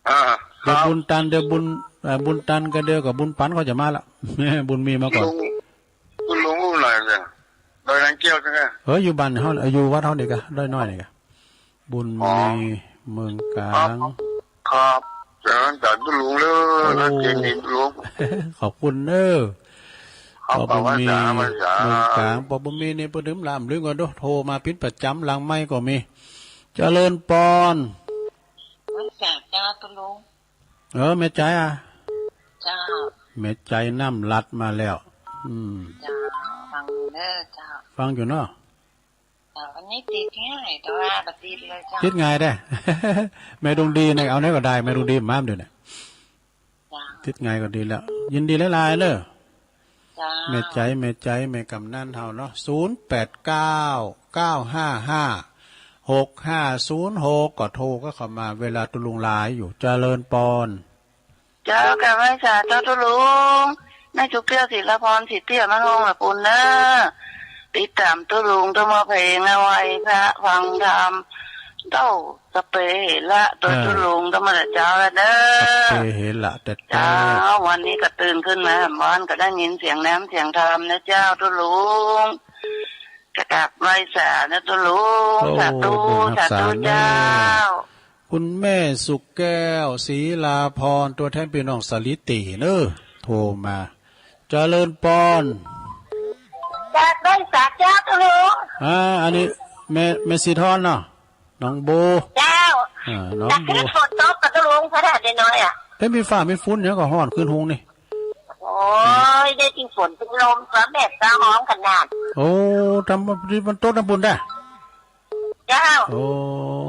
อ่า เดี๋ยว ครับ บุญตัน เดี๋ยวบุญ เอ่อ บุญตันก็เดี๋ยวกับบุญปันเขาจะมาละ บุญมีมาก่อน ลุง คุณลุงอุ้มหน่อยเนี่ย ดอยนางแก้วใช่ไหม เออ อยู่บ้านเฮา อยู่วัดเฮานี่กะ ดอยน้อยนี่กะ บุญมี อ๋อ เมืองกลาง ครับ ครับ จากนั้นจากคุณลุงเลย โอ้ นะ เก่งดีลุง ขอบคุณเนอะ ครับ ป้อบุญมี ขอบคุณครับ เมืองกลาง ป้อบุญมีนี่เปิ้นลืมลามลืมกันเด้อ โทรมาเป็นประจำ หลังไมค์ก็มี เจริญปอน ไหว้สาเจ้าตุ๊ลุง เออ แม่ใจอ่ะ เจ้า แม่ใจน้ำลัดมาแล้ว อืม เจ้า ฟังอยู่เนอะเจ้า ฟังอยู่เนาะ เจ้า วันนี้ติดง่าย แต่ว่าบ่ติดเลยเจ้า ติดง่ายเด้ แม่ดวงดีเนี่ย เอาไหนก็ได้ แม่ดวงดีมาเดี๋ยวนี้ จ้า ติดง่ายก็ดีแล้ว ยินดีหลายๆเด้อ จ้า แม่ใจ แม่ใจ แม่กำนันเฮาเนาะ ศูนย์แปดเก้า เก้าห้าห้า หกห้าศูนย์หก ก็โทรก็เข้ามา เวลาตุ๊ลุงไลฟ์อยู่ เจริญปอน เจ้า กราบไหว้สาเจ้าตุ๊ลุง แม่สุแก้ว ศิลาพร ศรีเตี้ย มาห้องละปูนเนอะ ติดตามตุ๊ลุง ต้องมาเพลงเอาไว้พระฟังธรรม เต้า สพเปเหระ โดย เออ ตุ๊ลุง ธรรมดาเจ้าละเด้อ สพเปเหระแต่เจ้า เจ้า วันนี้ก็ตื่นขึ้นมาบ้านก็ได้ยินเสียงน้ำเสียงธรรมนะเจ้าตุ๊ลุง กราบไหว้สานะตุ๊ลุง โอ้ สาธุ บุญฮักษา สาธุเจ้า เนอะ คุณแม่สุแก้ว ศรีลาพร ตัวแทนพี่น้องสาลิตีเนอะ โทรมา เจริญปอน กราบไหว้สาเจ้าตุ๊ลุง อ่า อันนี้แม่ แม่สีทอนเนาะ หนองโบ เจ้า อ่า หนองโบ แต่คือฝนตกกับตุ๊ลุง พระธาตุน้อยอ่ะ แต่มีฟ้ามีฝนเนี่ยก็ฮ้อนขึ้นฮงนี่ โอ้ย ได้กินฝนเป็นลม ก็แบบก็ฮ้องขนาด โอ้ ทำที่มันตกน้ำบุญได้ เจ้า โอ้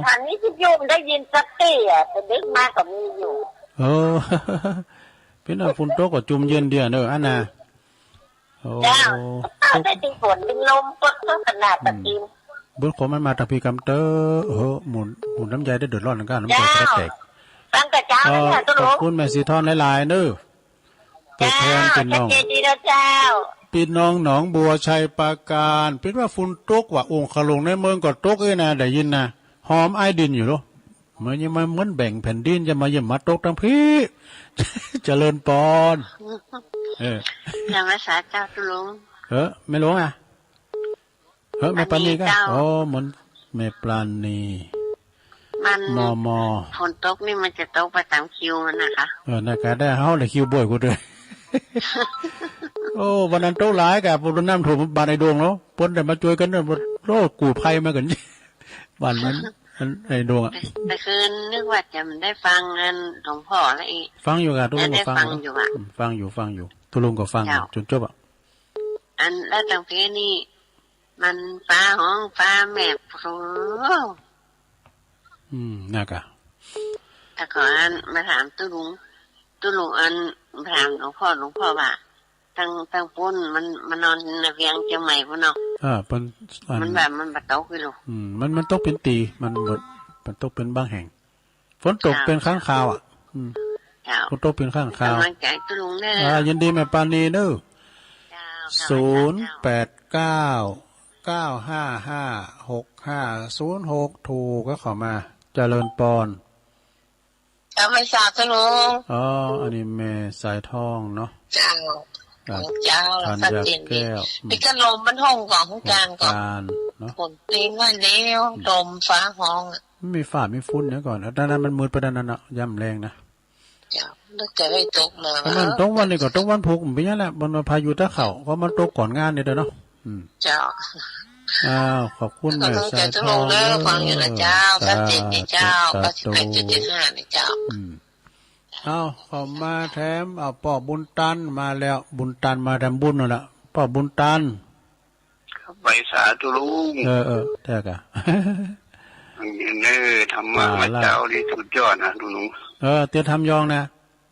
อันนี้ที่ยุ่งได้ยินสักทีอ่ะ แต่เด็กมากกว่ามีอยู่ เออ เป็นเอาฝนตกก็จุ่มเย็นเดียวเนอะ อันน่ะ โอ้ เจ้า ตก ได้ถึงฝนถึงลม ก็ ก็ขนาดตะกี้ อืม บุญของมันมาทางพี่กำเตอ เออ หมุน หมุนน้ำใจได้เดือดร้อนกัน น้ำใจ เจ้า จะได้แตก ตั้งแต่เช้า เออ แล้วเนี่ย ตุ๊ลุง ขอบคุณแม่สีทอนหลายๆเนอะ ตัวแทนพี่น้อง เจ้า ชัดเจนดีนะเจ้า พี่น้องหนองบัว ชัยปราการ เป็นว่าฝนตกว่า องคลุงในเมืองก็ตกเอ้ยนะ ได้ยินนะ หอมไอ้ดินอยู่เนาะ เหมือนยังมาเหมือนแบ่งแผ่นดินจะมาเยี่ยมมาตกทั้งพี่ เจริญปอน เออ นมัสการเจ้าตุ๊ลุง เออ แม่หลวงอ่ะ เออ แม่ปราณีก็ ปราณีเจ้า อ๋อ เหมือนแม่ปราณี มัน มอมอ ฝนตกนี่มันจะตกไปตามคิวมันนะคะ เออ นั่นก็ได้ เฮาได้คิวบ่อยกว่าเดิม โอ้ วันนั้นตกหลายกะ พวกน้ำท่วมบ้านไอ้ดวงเนาะ เปิ้นได้มาช่วยกันเนาะ โอ้ กู้ภัยมากัน บ้านมัน อันไอ้ดวงอะ แต่ แต่คืนนึกว่าจะได้ฟังอันหลวงพ่อแล้วอีก ฟังอยู่ค่ะ ตุ๊ลุงก็ฟัง ได้ฟังอยู่อะ อืม ฟังอยู่ ฟังอยู่ ตุ๊ลุงก็ฟังอยู่ เจ้า จนจบอะ อันแล้วตางเพนี่ มันฟ้าฮ้องฟ้าแมบ โอ้ อืม น่ากะ แต่ก่อนอันมาถามตุ๊ลุง ตุ๊ลุงอันมาถามหลวงพ่อ หลวงพ่อว่า ตั้ง ตั้งปุ้นมัน มันนอนในเวียงเชียงใหม่ปุ้นเนาะ อ่า เปิ้น อัน มันแบบมันบ่ตกอีหลู อืม มัน มันตกเป็นตี มันบ่ มันตกเป็นบางแห่ง ฝนตก เจ้า เป็นครั้งคราวอะ อืม เจ้า ฝนตกเป็นครั้งคราว กำลังใจตุ๊ลุงเด้อ อ่า ยินดีแม่ปราณีเด้อ เจ้า ศูนย์แปดเก้า เก้าห้าห้า หกห้าศูนย์หก ถูกก็เข้ามา เจริญปอน เจ้า แม่สาวตุ๊ลุง อ๋อ อันนี้แม่สายทองเนาะ เจ้า ครับ เจ้า ธัญญาแก้ว สักที อืม นี่ก็ลมมันฮ้องกว่าห้องกลางก่อน ห้องกลางเนาะ ฝนตีมาแล้ว อืม ลมฟ้าฮ้องอะ มันมีฟ้ามีฝนเนี่ยก่อน แล้วตอนนั้นมันมืดไปด้านนั้นเนาะ ย่ำแรงนะ เจ้า นึกจะให้ตกมา ประมาณ ว่า ตกวันนี้ก็ตกวันพุธ มันเป็นอย่างนั้นแหละ มันมาพายุตะเข่า เพราะมันตกก่อนงานนี่เด้อเนาะ อืม เจ้า อ้าว ขอบคุณแม่สายทองเด้อ ฟังอยู่นะเจ้า สาธุ เก้าเจ็ดนี่เจ้า สาธุ เก้าสิบแปดจุดเจ็ดห้านี่เจ้า อืม อ้าว เข้ามาแถม อ้าว ป้อบุญตันมาแล้ว บุญตันมาแถมบุญนั่นแหละ ป้อบุญตัน ครับ ไหว้สาธุลุง เออ เออ แท้กะ เออ ธรรมะ อ่า มื้อเช้านี่สุดยอดนะลุง เออ เตียวธรรมยองนะ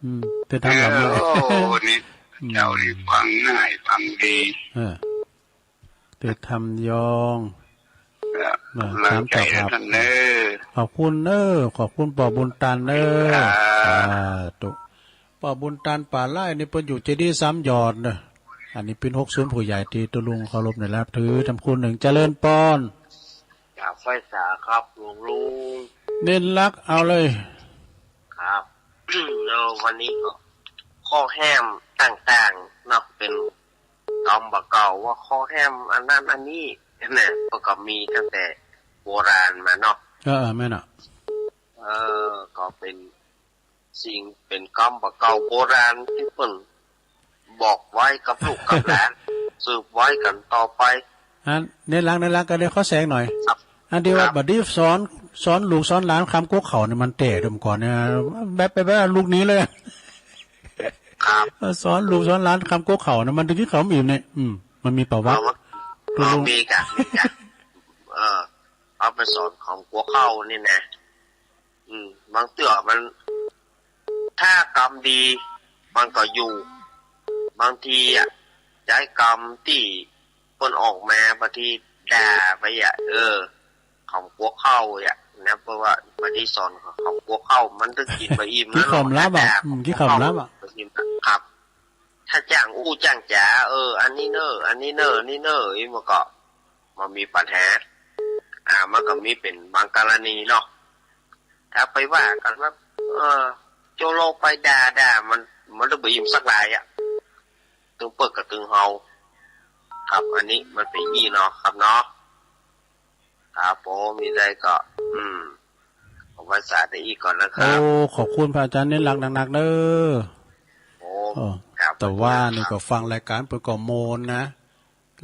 อืม เตียวธรรมยอง เออ โอ้ นี่ อืม เจ้านี่ฟังง่าย ฟังดี เออ เตียวธรรมยอง ครับ นะ กำลังใจ สามเจ้าครับ ท่านเด้อ ขอบคุณเด้อ ขอบคุณป้อบุญตันเด้อ ครับ สาธุ ป้อบุญตันป่าไร่นี่เปิ้นอยู่เจดีย์สามยอดเนอะ อันนี้เปิ้นหกศูนย์ผู้ใหญ่ที่ตุ๊ลุงเคารพในนับถือ ทำคุณหนึ่ง เจริญปอน จากไฟสาครับหลวงลุง เน้นหลักเอาเลย ครับ แล้ววันนี้ก็ข้อแห้มต่างๆเนาะ เป็นกำบ่าเก่าว่าข้อแห้มอันนั้นอันนี้เนี่ย ก็ ก็มีตั้งแต่โบราณมาเนาะ เออ เออ แม่นอะ เออ ก็เป็นสิ่ง เป็นกำบ่าเก่าโบราณที่เปิ้นบอกไว้กับลูกกับหลาน สืบไว้กันต่อไป อัน เน้นหลัก เน้นหลักก็ได้ข้อแสงหน่อย ครับ อันที่ว่า ครับ บัดนี้สอน สอนลูกสอนหลานคำก๊กเข่าเนี่ยมันแต๋เดิมก่อนเนี่ย แบบ แบบ แบบลูกนี้เลย ครับ เออ สอนลูกสอนหลานคำก๊กเข่าเนี่ยมันถึงกินข้าวอิ่มเนี่ย อืม มันมีประวัติ เอา ตุ๊ลุง เอา มีกะ มีกะ เออ เอาไปสอนคำก๊กเข่านี่นะ อืม บางเตื้อมัน ถ้ากำดี มันก็อยู่ บางทีอะ ใจ๊กำตี้เปิ้นออกมา บางทีด่าไปอะ เออ คำก๊กเข่าอะนะ เพราะว่าบางทีสอนคำก๊กเข่า มันต้องกินบ่อิ่ม กินข้าวหลามอะ นะเนาะ อืม กินข้าวหลามอะ บ่อิ่มอะ ครับ ถ้าจ้างอู้จ้างจ๋า เออ อันนี้เนอะ อันนี้เนอะ อันนี้เนอะ อีมันก็ มันมีปัญหา อ่า มันก็มีเป็นบางกรณีเนาะ ถ้าไปว่ากันว่า เออ โจโลไปด่า ด่า มัน มันต้องไปยิ้มสักลายอะ ตึงเปิ้นกับตึงเฮา ครับ อันนี้มันเป็นอี้เนาะ ครับเนาะ ครับผม มีได้ก็ อืม ผมว่าสาธุอีกก่อนนะครับ โอ้ ขอบคุณพระอาจารย์เน้นหลักหนักๆเด้อ โอ้ โอ้ ครับ แต่ว่านี่ก็ฟังรายการเปิ้นก็โมนนะ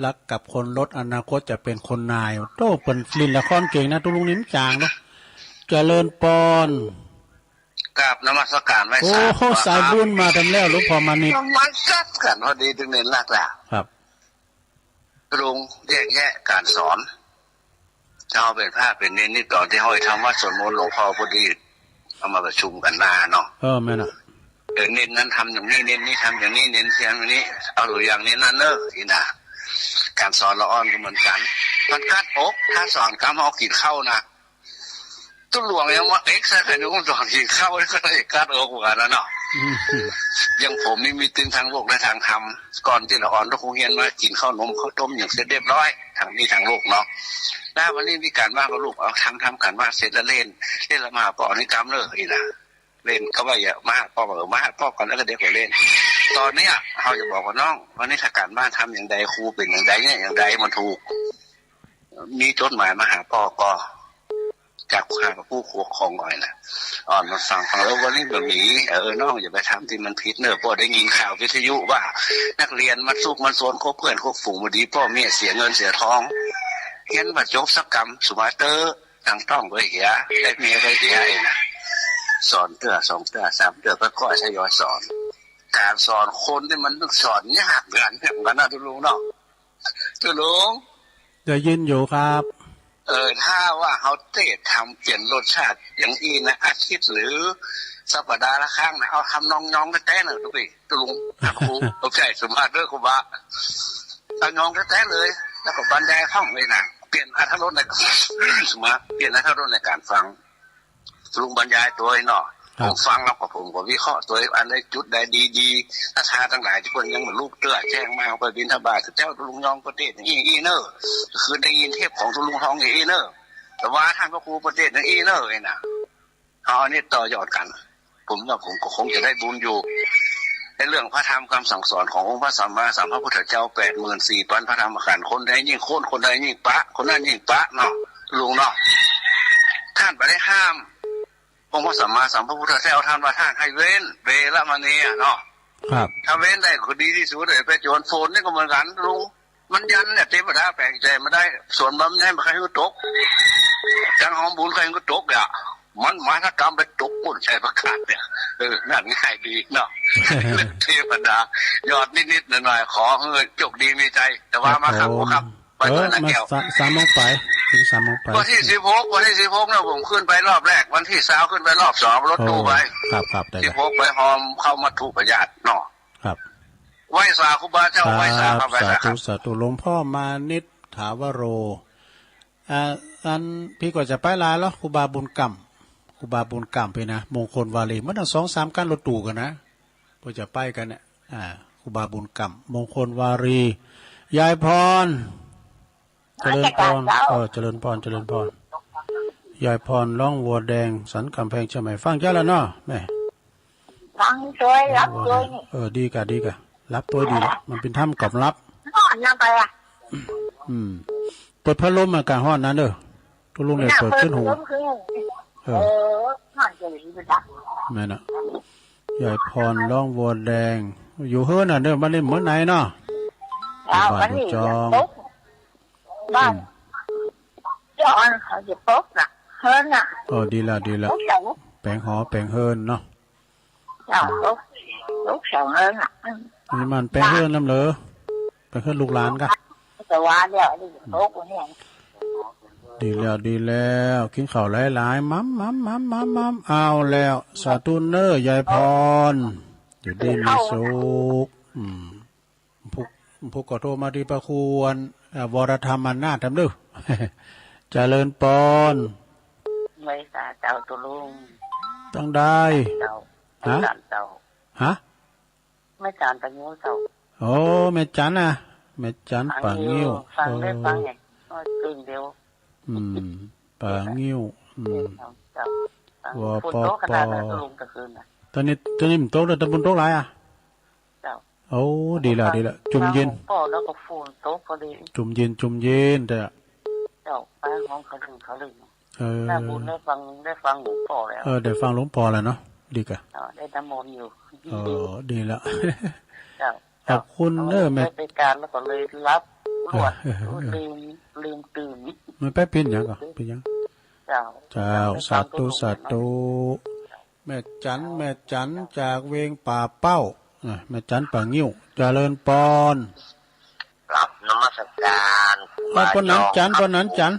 รักกับคนลด อนาคตจะเป็นคนนาย โต้ เปิ้นเล่นละครเก่งนะ ตุ๊ลุงนี่มันจางเนาะ เจริญปอน กราบนมัสการไหว้สา โอ้โห สายบุญมาเต็มแล้ว หลวงพ่อมานิด นมัสการพอดี ตึงเน้นหลักล่ะ ครับ ตุ๊ลุงแยกแยะการสอน เจ้าเป็นพระเป็นเณรนี่ ตอนที่เฮาทำวัดสวดมนต์ หลวงพ่อพอดีเอามาประชุมกันหน้าเนาะ เออ แม่นอะ เออ เณรนั้นทำอย่างนี้ เณรนี้ทำอย่างนี้ เณรเสียงอย่างนี้ เอาตัวอย่างเณรนั้นเนอะ นี่นะ การสอนละอ่อนก็เหมือนกัน มันกัดอก ถ้าสอนกำเอากินข้าวนะ ตุ๊ลุงยังว่าเอ็กซ์ใส่ไข่นุ่งสอนกินข้าวก็เลยกัดอกเหมือนกันนะเนาะ อืม อย่างผมนี่มีตึงทางโลกและทางธรรม ก่อนที่ละอ่อนตุ๊ลุงเฮียนมากินข้าวนมข้าวต้มอย่างเสร็จเรียบร้อย ทางนี้ทางโลกเนาะ แล้ววันนี้มีการบ้านกับลูก เอาทำ ทำการบ้านเสร็จแล้วเล่น เล่นแล้วมาหาป้อนี่กำเลยนี่นะ เล่นก็ว่าอย่ามาหาป้อ เออ มาหาป้อก่อนแล้วก็เดี๋ยวก็เล่น ตอนเนี้ยเฮาจะบอกว่าน้อง วันนี้ถ้าการบ้านทำอย่างใด ครูเป็นอย่างใดเนี่ย อย่างใดมันถูก มีจดหมายมาหาป้อก็ จากหาผู้ปกครองก่อนนะ อ่อนมาฟัง ฟังแล้ววันนี้แบบนี้ เออ น้องอย่าไปทำที่มันผิดเนอะ ป้อได้ยินข่าววิทยุว่า นักเรียนมันซุกมันซนคบเพื่อนคบฝูงบ่ดี ป้อเมียเสียเงินเสียทอง เฮียนบ่จบสักกำ สมาเตอร์ ตั้งต้องไว้เหีย ได้เมียไว้เหียเองนะ สอนเตื้อสองเตื้อสามเตื้อ ค่อยๆทยอยสอน การสอนคนนี่มันสอนยากเหมือนกันนะตุ๊ลุงเนาะ ตุ๊ลุง ได้ยินอยู่ครับ เออ ถ้าว่าเฮาเทศน์ทำเปลี่ยนรสชาติอย่างอี้นะ อาทิตย์หรือสัปดาห์ละครั้งนะ เอาทำนองยองแต๊ๆนะตุ๊กปี้ตุ๊ลุง ครู เข้าใจสมมาตรเด้อครูบา เอายองแต๊ๆเลย แล้วก็บรรยายพร้อมเลยนะ เปลี่ยนอรรถรสใน สมมา เปลี่ยนอรรถรสในการฟัง ลุงบรรยายตัวเนาะ ครับ ผมฟังแล้วก็ผมก็วิเคราะห์ตัว อันใดจุดใดดีๆ ศรัทธาทั้งหลายที่เพิ่นยังบ่ลุกเตื้อแจ้งมา ไปบิณฑบาต เจ้าลุงยองประเทศน์อย่างอี้อี้เนอะ คือได้ยินเทปของลุงทองอย่างอี้เนอะ แต่ว่าท่านพระครูประเทศน์อย่างอี้เนอะ ไอ้น่ะ เอาอันนี้ต่อยอดกัน ผมว่าผมก็คงจะได้บุญอยู่ ในเรื่องพระธรรมคำสั่งสอนขององค์พระสัมมาสัมพุทธเจ้า แปดหมื่นสี่พันพระธรรมขันธ์ คนใดยิ่งค้น คนใดยิ่งปะ คนนั้นยิ่งปะเนาะ ลุงเนาะ ท่านบ่ได้ห้าม องค์พระสัมมาสัมพุทธเจ้าท่านว่าท่านให้เว้น เวรมณีอะเนาะ ครับ ถ้าเว้นได้ก็ดีที่สุดเลย ไปโจรโจรนี่ก็เหมือนกันลุง มันยันเนี่ย เทวดาแปลกใจมาได้ ส่วนบำนาญมันใครก็ตก จันหอมบุญใครก็ตกอ่ะ มันมาถ้ากรรมไปตกก้นใส่ประกาศเนี่ย เออ นั่นง่ายดีเนาะ เทวดา หยอดนิดๆหน่อยๆ ขอให้โชคดีมีชัย แต่ว่ามาครับ ครับผม ครับ ไป เออ ด้วยนะ มา แก้ว สาม สามโมงไป ถึงสามโมงไป วันที่สิบหก วันที่สิบหกเนี่ย ผมขึ้นไปรอบแรก วันที่ซาวขึ้นไปรอบสอง รถตู้ไป โอ้ ครับ ครับ ได้ สิบหก ไปหอมเข้ามัทธุปยาตเนาะ ครับ ไหว้สาครูบาเจ้า ครับ ไหว้สาครับ ไหว้สาครับ สาธุ สาธุ หลวงพ่อมานิต ถาวโร อ่า อัน พี่ก็จะไปลาแล้ว ครูบาบุญกำ ครูบาบุญกำพี่นะ มงคลวารี มันตั้งสองสามคันรถตู้กันนะ เพื่อจะไปกันเนี่ย อ่า ครูบาบุญกำ มงคลวารี ยายพร เจริญพร ราชการเจ้า เออ เจริญพร เจริญพร ยายพร ร้องวัวแดง สันกำแพงเชียงใหม่ ฟังเจ้าแล้วเนาะ แม่ ฟังช่วยรับช่วยนี่ เออ ดีกะ ดีกะ รับตัวดีละ มันเป็นถ้ำกอบรับ นอนยังไปอ่ะ อืม เปิดพัดลมอากาศฮ้อนนั้นเด้อ ตกลงได้เปิดขึ้นหู เปิดพัดลมขึ้น เออ เออ นอนจะดีไปจ้ะ แม่นน่ะ ยายพร ร้องวัวแดง อยู่เฮือนน่ะเด้อ บ้านนี้เหมือนไหนเนาะ อ่า อยู่บ้าน บ้านนี้ อยู่จอง เดี๋ยวตก บ้าน อืม เดี๋ยวอันเขาจะตกน่ะ เฮือนน่ะ โอ้ ดีละ ดีละ ตกอย่าง แปลงหอ แปลงเฮือนเนาะ เจ้า ตก ตกสองเฮือนน่ะ อืม นี่มันแปลงเฮือนนำเหรอ แปลงเฮือนลูกหลานกะ แต่ว่าแล้วนี่ตกเนี่ย ดีแล้ว ดีแล้ว กินข้าวหลายๆ มัม มัม มัม มัม มัม เอาแล้ว สาธุเน้อ ยายพร อยู่ดีมีสุข อืม ผู้ ผู้ก็โทรมาที่พระครูอัน เอ่อ วรธรรมนาถทำเด้อ เจริญปอน ไหว้สาเจ้าตุลุง ตั้งได้ เจ้า ฮะ อาจารย์เจ้า ฮะ แม่จันปางิ้วเจ้า โอ้ แม่จันนะ แม่จันปางิ้ว ปางิ้ว ฟังได้ เออ ฟังไง ก็ตื่นเร็ว อืม ปางิ้ว อืม เจ้า ว ฝนตกขนาดนั้น ปอ ปอ ตุลุง กลางคืนน่ะ ตอนนี้ ตอนนี้มันตกแล้ว แต่มันตกหลายอ่ะ เจ้า โอ้ ดีละ ดีละ จุ่มเย็น หลวงพ่อแล้วก็ฝนตกพอดี จุ่มเย็น จุ่มเย็นแต่ เจ้า ไปห้องเขาดึงเขาดึง เออ หน้าบุญได้ฟัง ได้ฟังหลวงพ่อแล้ว เออ ได้ฟังหลวงพ่อแล้วเนาะ ดีกะ เออ ได้น้ำมนต์อยู่ เออ ดีละ เจ้า ขอบคุณเด้อแม่ ไปการแล้วก็เลยหลับ หลวด เออ เออ เออ ลืม ลืมตื่น มันไปเป็นหยังก่อน เป็นหยัง เจ้า เจ้า ได้ฟัง สาธุ ทุกๆ สาธุ เนาะ แม่จัน แม่จันจากเวียงป่าเป้า อ่ะ แม่จันปางิ้ว เจริญปอน ครับ นมัสการ อ่ะ ปอนันจัน ปอนันจัน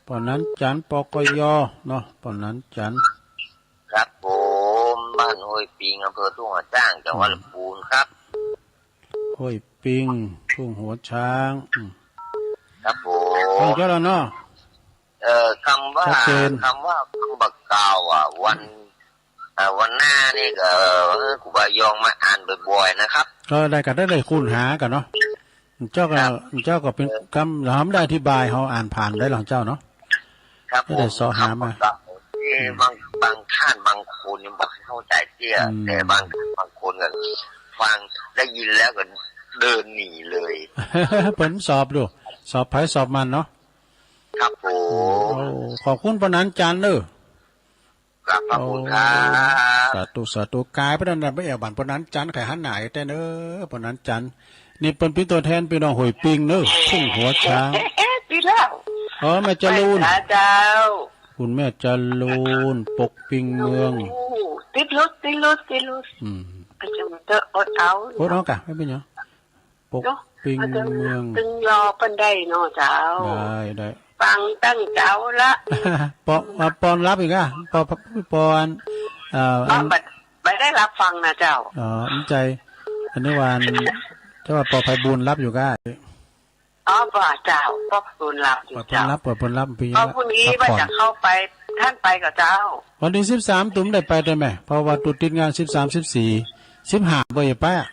ปอนันจัน ปกย เนาะ ปอนันจัน ครับผม บ้านห้วยปิง อำเภอทุ่งหัวช้าง จังหวัด อืม ลำพูนครับ ห้วยปิง ทุ่งหัวช้าง อืม ครับผม ฟังเจ้าแล้วเนาะ เอ่อ คำว่า ชัดเจน คำว่า คำบักกล่าวอ่ะ วัน เอ่อ วันหน้านี่ก็ เอ่อ ครูบายองมาอ่านบ่อยๆ นะครับ ก็ได้ ก็ได้ ได้ค้นหากันเนาะ เจ้าก็ ครับ เจ้าก็เป็น เออ คำ เราไม่ได้อธิบาย เราอ่านผ่านได้หรอกเจ้าเนาะ ครับ ไม่ได้ ผม เสาะหามา คำบักกล่าว เอ่อ อืม บาง บางท่านบางคนยังบ่เข้าใจเตี้ย อืม แต่บาง บางคนก็ฟัง ได้ยินแล้วก็เดินหนีเลย เปิ้นสอบดู สอบไผสอบมันเนาะ ครับผม โอ้ ขอบคุณปอนันจันเด้อ ครับ ขอบคุณครับ โอ้ สาธุ สาธุ กายไปนั่นน่ะ ไปแอ่วบ้านปอนันจัน ใครหันหน้าแต่เน้อ ปอนันจัน นี่เปิ้นเป็นตัวแทนพี่น้องห้วยปิงเน้อ ทุ่งหัวช้าง ดีแล้ว อ๋อ แม่จรูน ไหว้สาเจ้า คุณแม่จรูน ปกปิงเมือง โอ้ ติดหลุด ติดหลุด ติดหลุด อืม อาจารย์เตอร์ อดเอา อดเอากะ ไม่เป็นหยัง ปก เนาะ ปิงเมือง ตึงรอเปิ้นได้เนาะเจ้า ได้ ได้ ฟังตั้งเจ้าละ ปอ ปอนรับอีกอ่ะ ปอ ปอน เอ่อ อ๋อ อัน บ่ บ่ได้รับฟังนะเจ้า อ๋อ อันใจ อันนี้ว่าอัน เจ้าว่าปอไพบูลย์รับอยู่ก้า อ๋อ บ่เจ้า ปอไพบูลย์รับอยู่ ปอไพบูลย์ เจ้า รับ ปอไพบูลย์รับ ปีนี้ ก็พรุ่งนี้ พักผ่อน ว่าจะเข้าไป ท่านไปกับเจ้า วันที่สิบสาม ตุ้มได้ไปได้ไหม เพราะว่าตุ้มติดงาน สิบสาม สิบสี่ สิบห้า บ่ได้ไปอ่ะ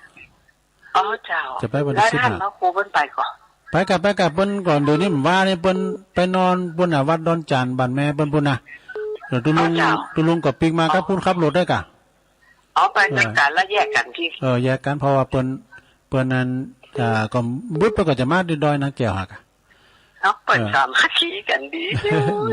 อ๋อเจ้า จะไปวันที่ แล้วท่าน สิบห้า พระครูเปิ้นไปก่อน ไปกับ ไปกับเปิ้นก่อน เดี๋ยวนี้ผมว่านี่เปิ้นไปนอนปุ้นน่ะ วัดดอนจาน บ้านแม่เปิ้นปุ้นน่ะ เดี๋ยวตุลุง อ๋อเจ้า ตุลุงกับปิ๊กมากับ อ๋อ ปุ้นขับรถได้กะ อ๋อ ไปนำกัน เออ แล้วแยกกันที่ เออ แยกกัน เพราะว่าเปิ้น เปิ้นนั้น อ่า ก็บึดเปิ้นก็จะมาที่ดอยนางแก้วหากะ เนาะ เปิ้น เออ สามัคคีกันดี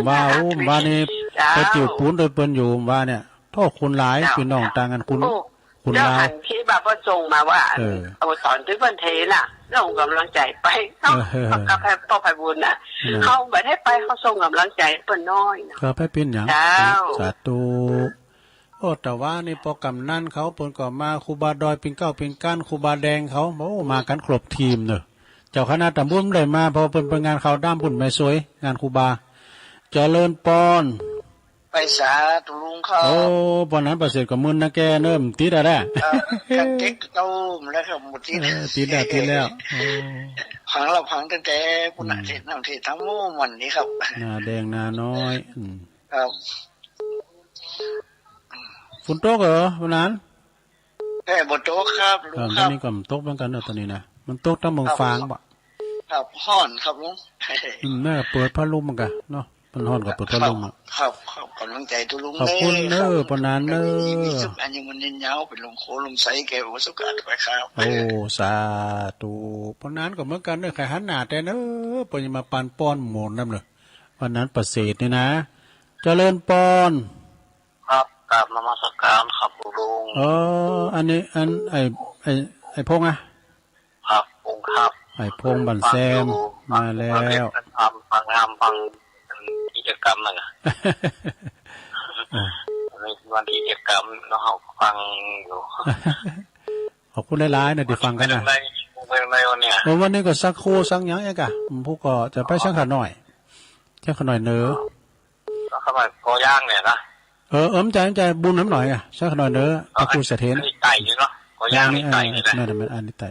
ว่า โอ้ ว่านี่ เจ้า ไปติวปูนโดยเปิ้นอยู่ ว่าเนี่ย โทษคุณหลาย เจ้า พี่น้อง เจ้า ต่างกันคุณ โอ้ คนลาว เจ้าหันที่บาปส่งมาว่า เออ เอาตอนที่เพิ่นเทน่ะ ส่งกำลังใจไป เออ เฮา เออ เฮากับให้พ่อไพบูลย์น่ะ นั่น เฮาบ่ได้ไป เฮาส่งกำลังใจเพิ่นน้อยน่ะ ก็ไปเป็นหยัง เจ้า สาธุ โอ้ แต่ว่านี่พอกำนันเขาเปิ้นก็มา ครูบาดอยปิ่นเกล้าปิ่นก้าน ครูบาแดงเขา โอ้ มากันครบทีมเนอะ เจ้าคณะตำบลได้มา เพราะเปิ้นไปงานเขาดำบุญแม่สวย งานครูบา เจริญปอน ไปสาธุลุงครับ โอ้ ปอนนั้นประเสริฐก็มึนนะแกเนอะ มันติดอะไร เอ่อ กันติดเต้าแล้วครับ หมดติด เออ ติดแล้ว ติดแล้ว โอ้ ฟังเราฟังตั้งแต่ปุณณะ อืม เทศน์นำเทศน์ธรรมโอ้ มันนี่ครับ หน้าแดงหน้าน้อย อืม ครับ ฝนตกเหรอวันนั้น เอ้ย บ่ตกครับลุง เออ ครับ ตอนนี้ก็มันตกเหมือนกันเนอะ ตอนนี้นะ มันตกตั้งเมือง ครับ ฟางบ่ ครับ ฮ้อนครับลุง อืม น่าเปิดพัดลมมันกะเนาะ มันฮ้อนก็เปิดพัดลมอะ ครับ ครับ กำลังใจตัวลุง ขอบคุณเนอะ เด้อครับ ปอนนั้นเนอะ มีสุขอายุมันยืนยาว เป็นลมโพลมไซแก่อุสุขะไปครับ โอ้ สาธุ ปอนนั้นก็เหมือนกันเนอะ ใครหันหน้าแต่เนอะ เปิ้นจะมาปันป้อนหมอนนำเนอะ วันนั้นประเสริฐนี่นะ เจริญปอน ครับ กราบนมัสการครับลุง เออ อันนี้ อัน ไอ้ ไอ้ ไอ้พงษ์อะ ครับ พงษ์ครับ ไอ้พงษ์บันแซม ฟังอยู่ มาแล้ว ฟังเทศน์ฟังธรรม ฟังธรรม ฟังกิจกรรมนั่นน่ะ อ่ะ อันนี้วันกิจกรรมเนาะ ฟังอยู่ ขอบคุณหลายๆนะที่ฟังกันนะ เป็นไง เป็นไงวันเนี้ย เออ วันนี้ก็สักครูสักหยังเองกะ ผมพูดก็จะไปสังขะน้อย สังขะน้อยเนอะ แล้วทำไมกอย่างเนี่ยนะ เออ เออ มันใจ มันใจบุญน้ำหน่อยอะ สักหน่อยเนอะ พระครูเสถียร อันนี้ไต่นี่เนาะ กอย่างนี่ไต่นี่แหละ เออ นั่นน่ะมันอันนี้ไต่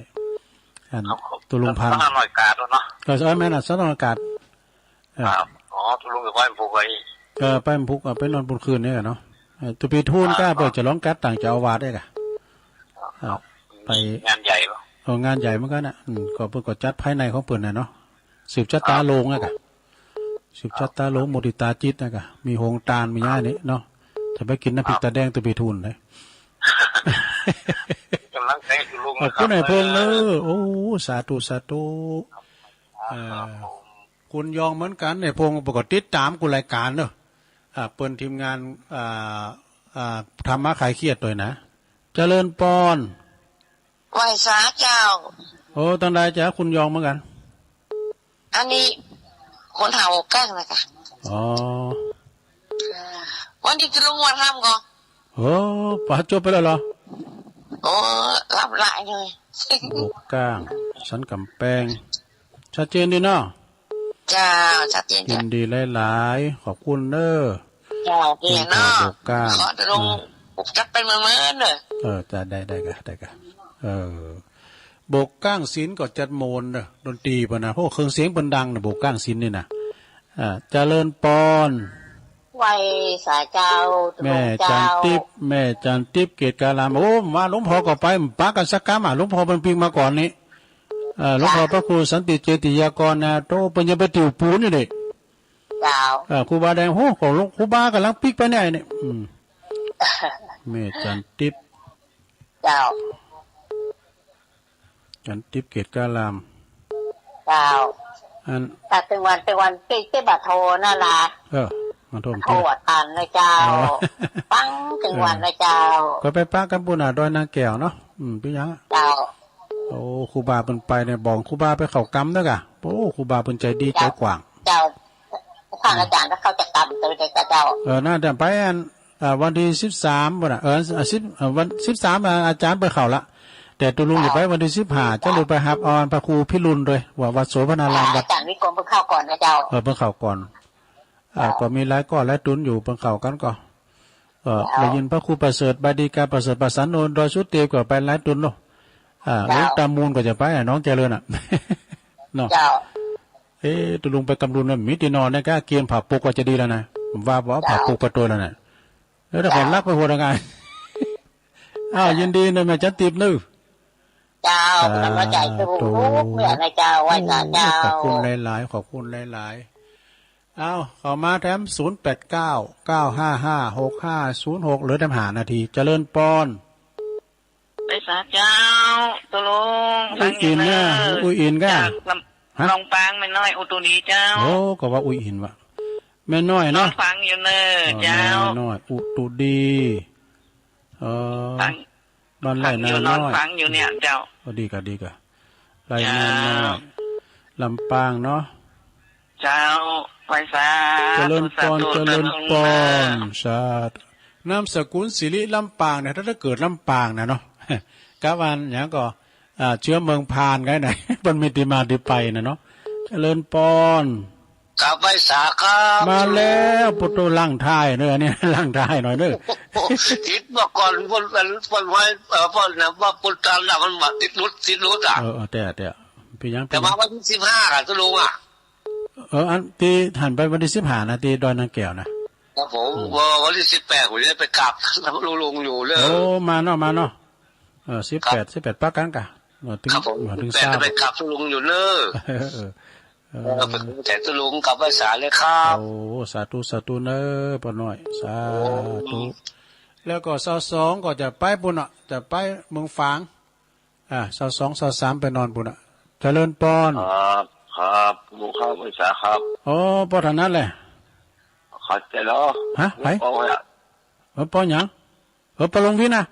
อัน ครับผม ตุลุงพันธุ์ สักหน่อยกาดเนาะ เออ เออ แม่นน่ะ สักหน่อยกาด เออ ครับ อ๋อ ตุลุงก็ไปผูกไว้ เออ ไปผูก เอาไปนอนบนคืนนี่แหละเนาะ เออ ตุปีทูน ครับ ก็เปิดจะร้องกัดต่างเจ้าอาวาสได้กะ ครับ เออ ไป งานใหญ่ปะ เออ งานใหญ่เหมือนกันน่ะ อืม ก็เปิดก็จัดภายในของเปิดน่ะเนาะ สืบชะตาโลงอะกะ ครับ สืบชะตาโลง มุติตาจิตอะกะ มีโฮงตาน มีหยังนี่เนาะ ถ้าไปกินน้ำพริกตาแดง ตุปีทูนเลย กำลังใจคุณลุง ขอบคุณ นะครับ ไอ้พงษ์เนอะ โอ้ สาธุ สาธุ ครับ เอ่อ ครับผม คุณยองเหมือนกัน ไอ้พงษ์ ปกติติดตามกูรายการเนอะ อ่า เปิ้นทีมงาน อ่า อ่า ธรรมะคลายเครียดด้วยนะ เจริญปอน ไหว้สาเจ้า โอ้ ตังใดจ้ะ คุณยองเหมือนกัน อันนี้คนเฒ่าแกล้งนะคะ อ๋อ วันนี้จะลงวัดทำก่อน โอ้ ปะจบไปแล้วเหรอ โอ้ รับหลายเลย บกก้าง สันกำแพง ชัดเจนดีเนาะ เจ้า ชัดเจน ยินดีหลายๆ ขอบคุณเนอะ เจ้า เจ้า เนาะ บกก้าง ขอตกลง อ่า จัดไปเมื่อๆเนอะ เออ จ้ะ ได้ ได้กะ ได้กะ เออ บกก้างศิลป์ก็จัดโมนเนอะ ดนตรีเปิ้นนะ เพราะเครื่องเสียงเปิ้นดังนะ บกก้างศิลป์นี่นะ อ่า เจริญปอน ไหว้สาเจ้า แม่จันทิพย์ แม่จันทิพย์ เกตการาม โอ้ มาหลวงพ่อก็ไป ปะกันสักกำอ่ะ หลวงพ่อเปิ้นปิ๊งมาก่อนนี่ เอ่อ หลวงพ่อพระครูสันติเจติยากรนะ โต เปิ้นยังไปติวปูนอยู่นี่ เจ้า เอ่อ ครูบาแดง โห ของหลวง ครูบากำลังปิ๊กไปเนี่ยนี่ อืม แม่จันทิพย์ เจ้า จันทิพย์เกตการาม เจ้า อัน แต่ถึงวัน ถึงวันที่ ที่บ่โทรนั่นล่ะ เออ มาโทร โทรตันนะเจ้า อ๋อ ปังถึงวันนะเจ้า เออ ก็ไปปะกันปูนน่ะ ดอยนางแก้วเนาะ อืม เป็นหยัง เจ้า โอ้ ครูบาเปิ้นไปเนี่ย บอกครูบาไปเข้ากรรมเด้อกะ โอ้ ครูบาเปิ้นใจดีใจกว้าง เจ้า ท่านอาจารย์ก็เข้าจะกรรมตัวเด็กกับเจ้า เออ น่าจะไปอัน อ่า วันที่สิบสามบ่น่ะ เออ อ่า สิบ อ่า วัน สิบสาม อ่า อาจารย์ไปเข้าละ แต่ตุลุงจะไปวันที่สิบห้า เจ้า จะเลยไปฮับเอาอันพระครูพิรุณด้วย ว่าวัดโสภณาราม อ่า วัด อาจารย์นิคมเพิ่นเข้าก่อนนะเจ้า เออ เพิ่นเข้าก่อน อ่า เจ้า ก็มีหลายก้อนหลายตุนอยู่ เพิ่นเข้ากันก็ เออ เจ้า ได้ยินพระครูประเสริฐ บดีกาประเสริฐประสานนนท์ ดอยสุเทพก็ไปหลายตุนเนาะ อ่า เจ้า หลวงตามูลก็จะไปอ่ะ น้องเจริญอ่ะ เนาะ เจ้า เอ๊ะ ตุลุงไปกำลุนน่ะ มีที่นอนนะ ก็เกียนผ้าปุกก็จะดีแล้วนะ ผมว่า ว่าผ้าปุกไปตัวแล้วนะ แล้วถ้าผมลักไปหัวทำไง อ้าว ยินดีนะแม่จันทิพย์เนอะ เจ้า สาธุ กำลังใจคือลูกเนี่ยนะเจ้า ไหว้สาเจ้า ขอบคุณหลายๆ ขอบคุณหลายๆ อ้าว เข้ามาแถม ศูนย์แปดเก้า เก้าห้าห้า หกห้าศูนย์หก เหลือแถมห้านาที เจริญปอน ไปสาเจ้า ตกลง อุ้ยอินนะ ฟังอยู่เนอะ อุ้ยอินก้า จากลำ ฮะ ลำปางแม่น้อยอุตุดีเจ้า โอ้ ก็ว่าอุ้ยอินวะ แม่น้อยเนาะ นอนฟังอยู่เนอะ อ๋อ เจ้า แม่น้อยอุตุดี เออ ฟัง บ้านไร่นาน้อย ฟังอยู่ นอนฟังอยู่เนี่ยเจ้า โอ้ ดีกะ ดีกะ ไร่นาน้อย เจ้า ลำปางเนาะ เจ้า ไหว้สาธุ เจริญปอน สาธุ เจริญปอน สาธุ นามสกุลสิริลำปางเนี่ย ถ้าเกิดลำปางนะเนาะ กะว่าหยังก็ อ่า เชื้อเมืองพานไงนะ มันมีที่มาที่ไปนะเนาะ เจริญปอน กราบไหว้สาครับ มาแล้ว ปุตโต หลังท้ายเนอะ อันนี้ หลังท้ายหน่อยเนอะ ติดมาก่อน บน บนไว้ เอ่อ บนนะ ว่าบนตาหลังมันมาติดรุด ติดรุดอ่ะ เออ เออ แต่ แต่ เป็นหยัง แต่มาวันที่สิบห้าอ่ะ ตกลงอ่ะ เออ อันที่หันไปวันที่สิบห้านะ ที่ดอยนางแก้วนะ ครับผม อืม ว่าวันที่สิบแปดผมจะไปกราบหลวงลุงอยู่เนอะ โอ้ มาเนาะ มาเนาะ เออ สิบแปด ครับ สิบแปด ปะกังกะ เออ ถึง ครับผม เออ ถึง สิบแปด ซาบ จะไปกราบหลวงลุงอยู่เนอะ เออ เออ เออ เป็นแขกหลวงกราบไหว้สาเลยครับ โอ้ สาธุ สาธุเนอะ ป้าน้อย สาธุ โอ้ แล้วก็ซาวสองก็จะไปปุ้นเนาะ จะไปเมืองฝาง อ่า ซาวสอง ซาวสาม ไปนอนปุ้นเนาะ เจริญปอน ครับ ครับ ลุงครับ ไหว้สาครับ โอ้ ป้อถนัดแหละ เข้าใจแล้ว ฮะ ไผ ป้อไว้อะ เออ ป้อหยัง เออ ป้อหลวงวินนะ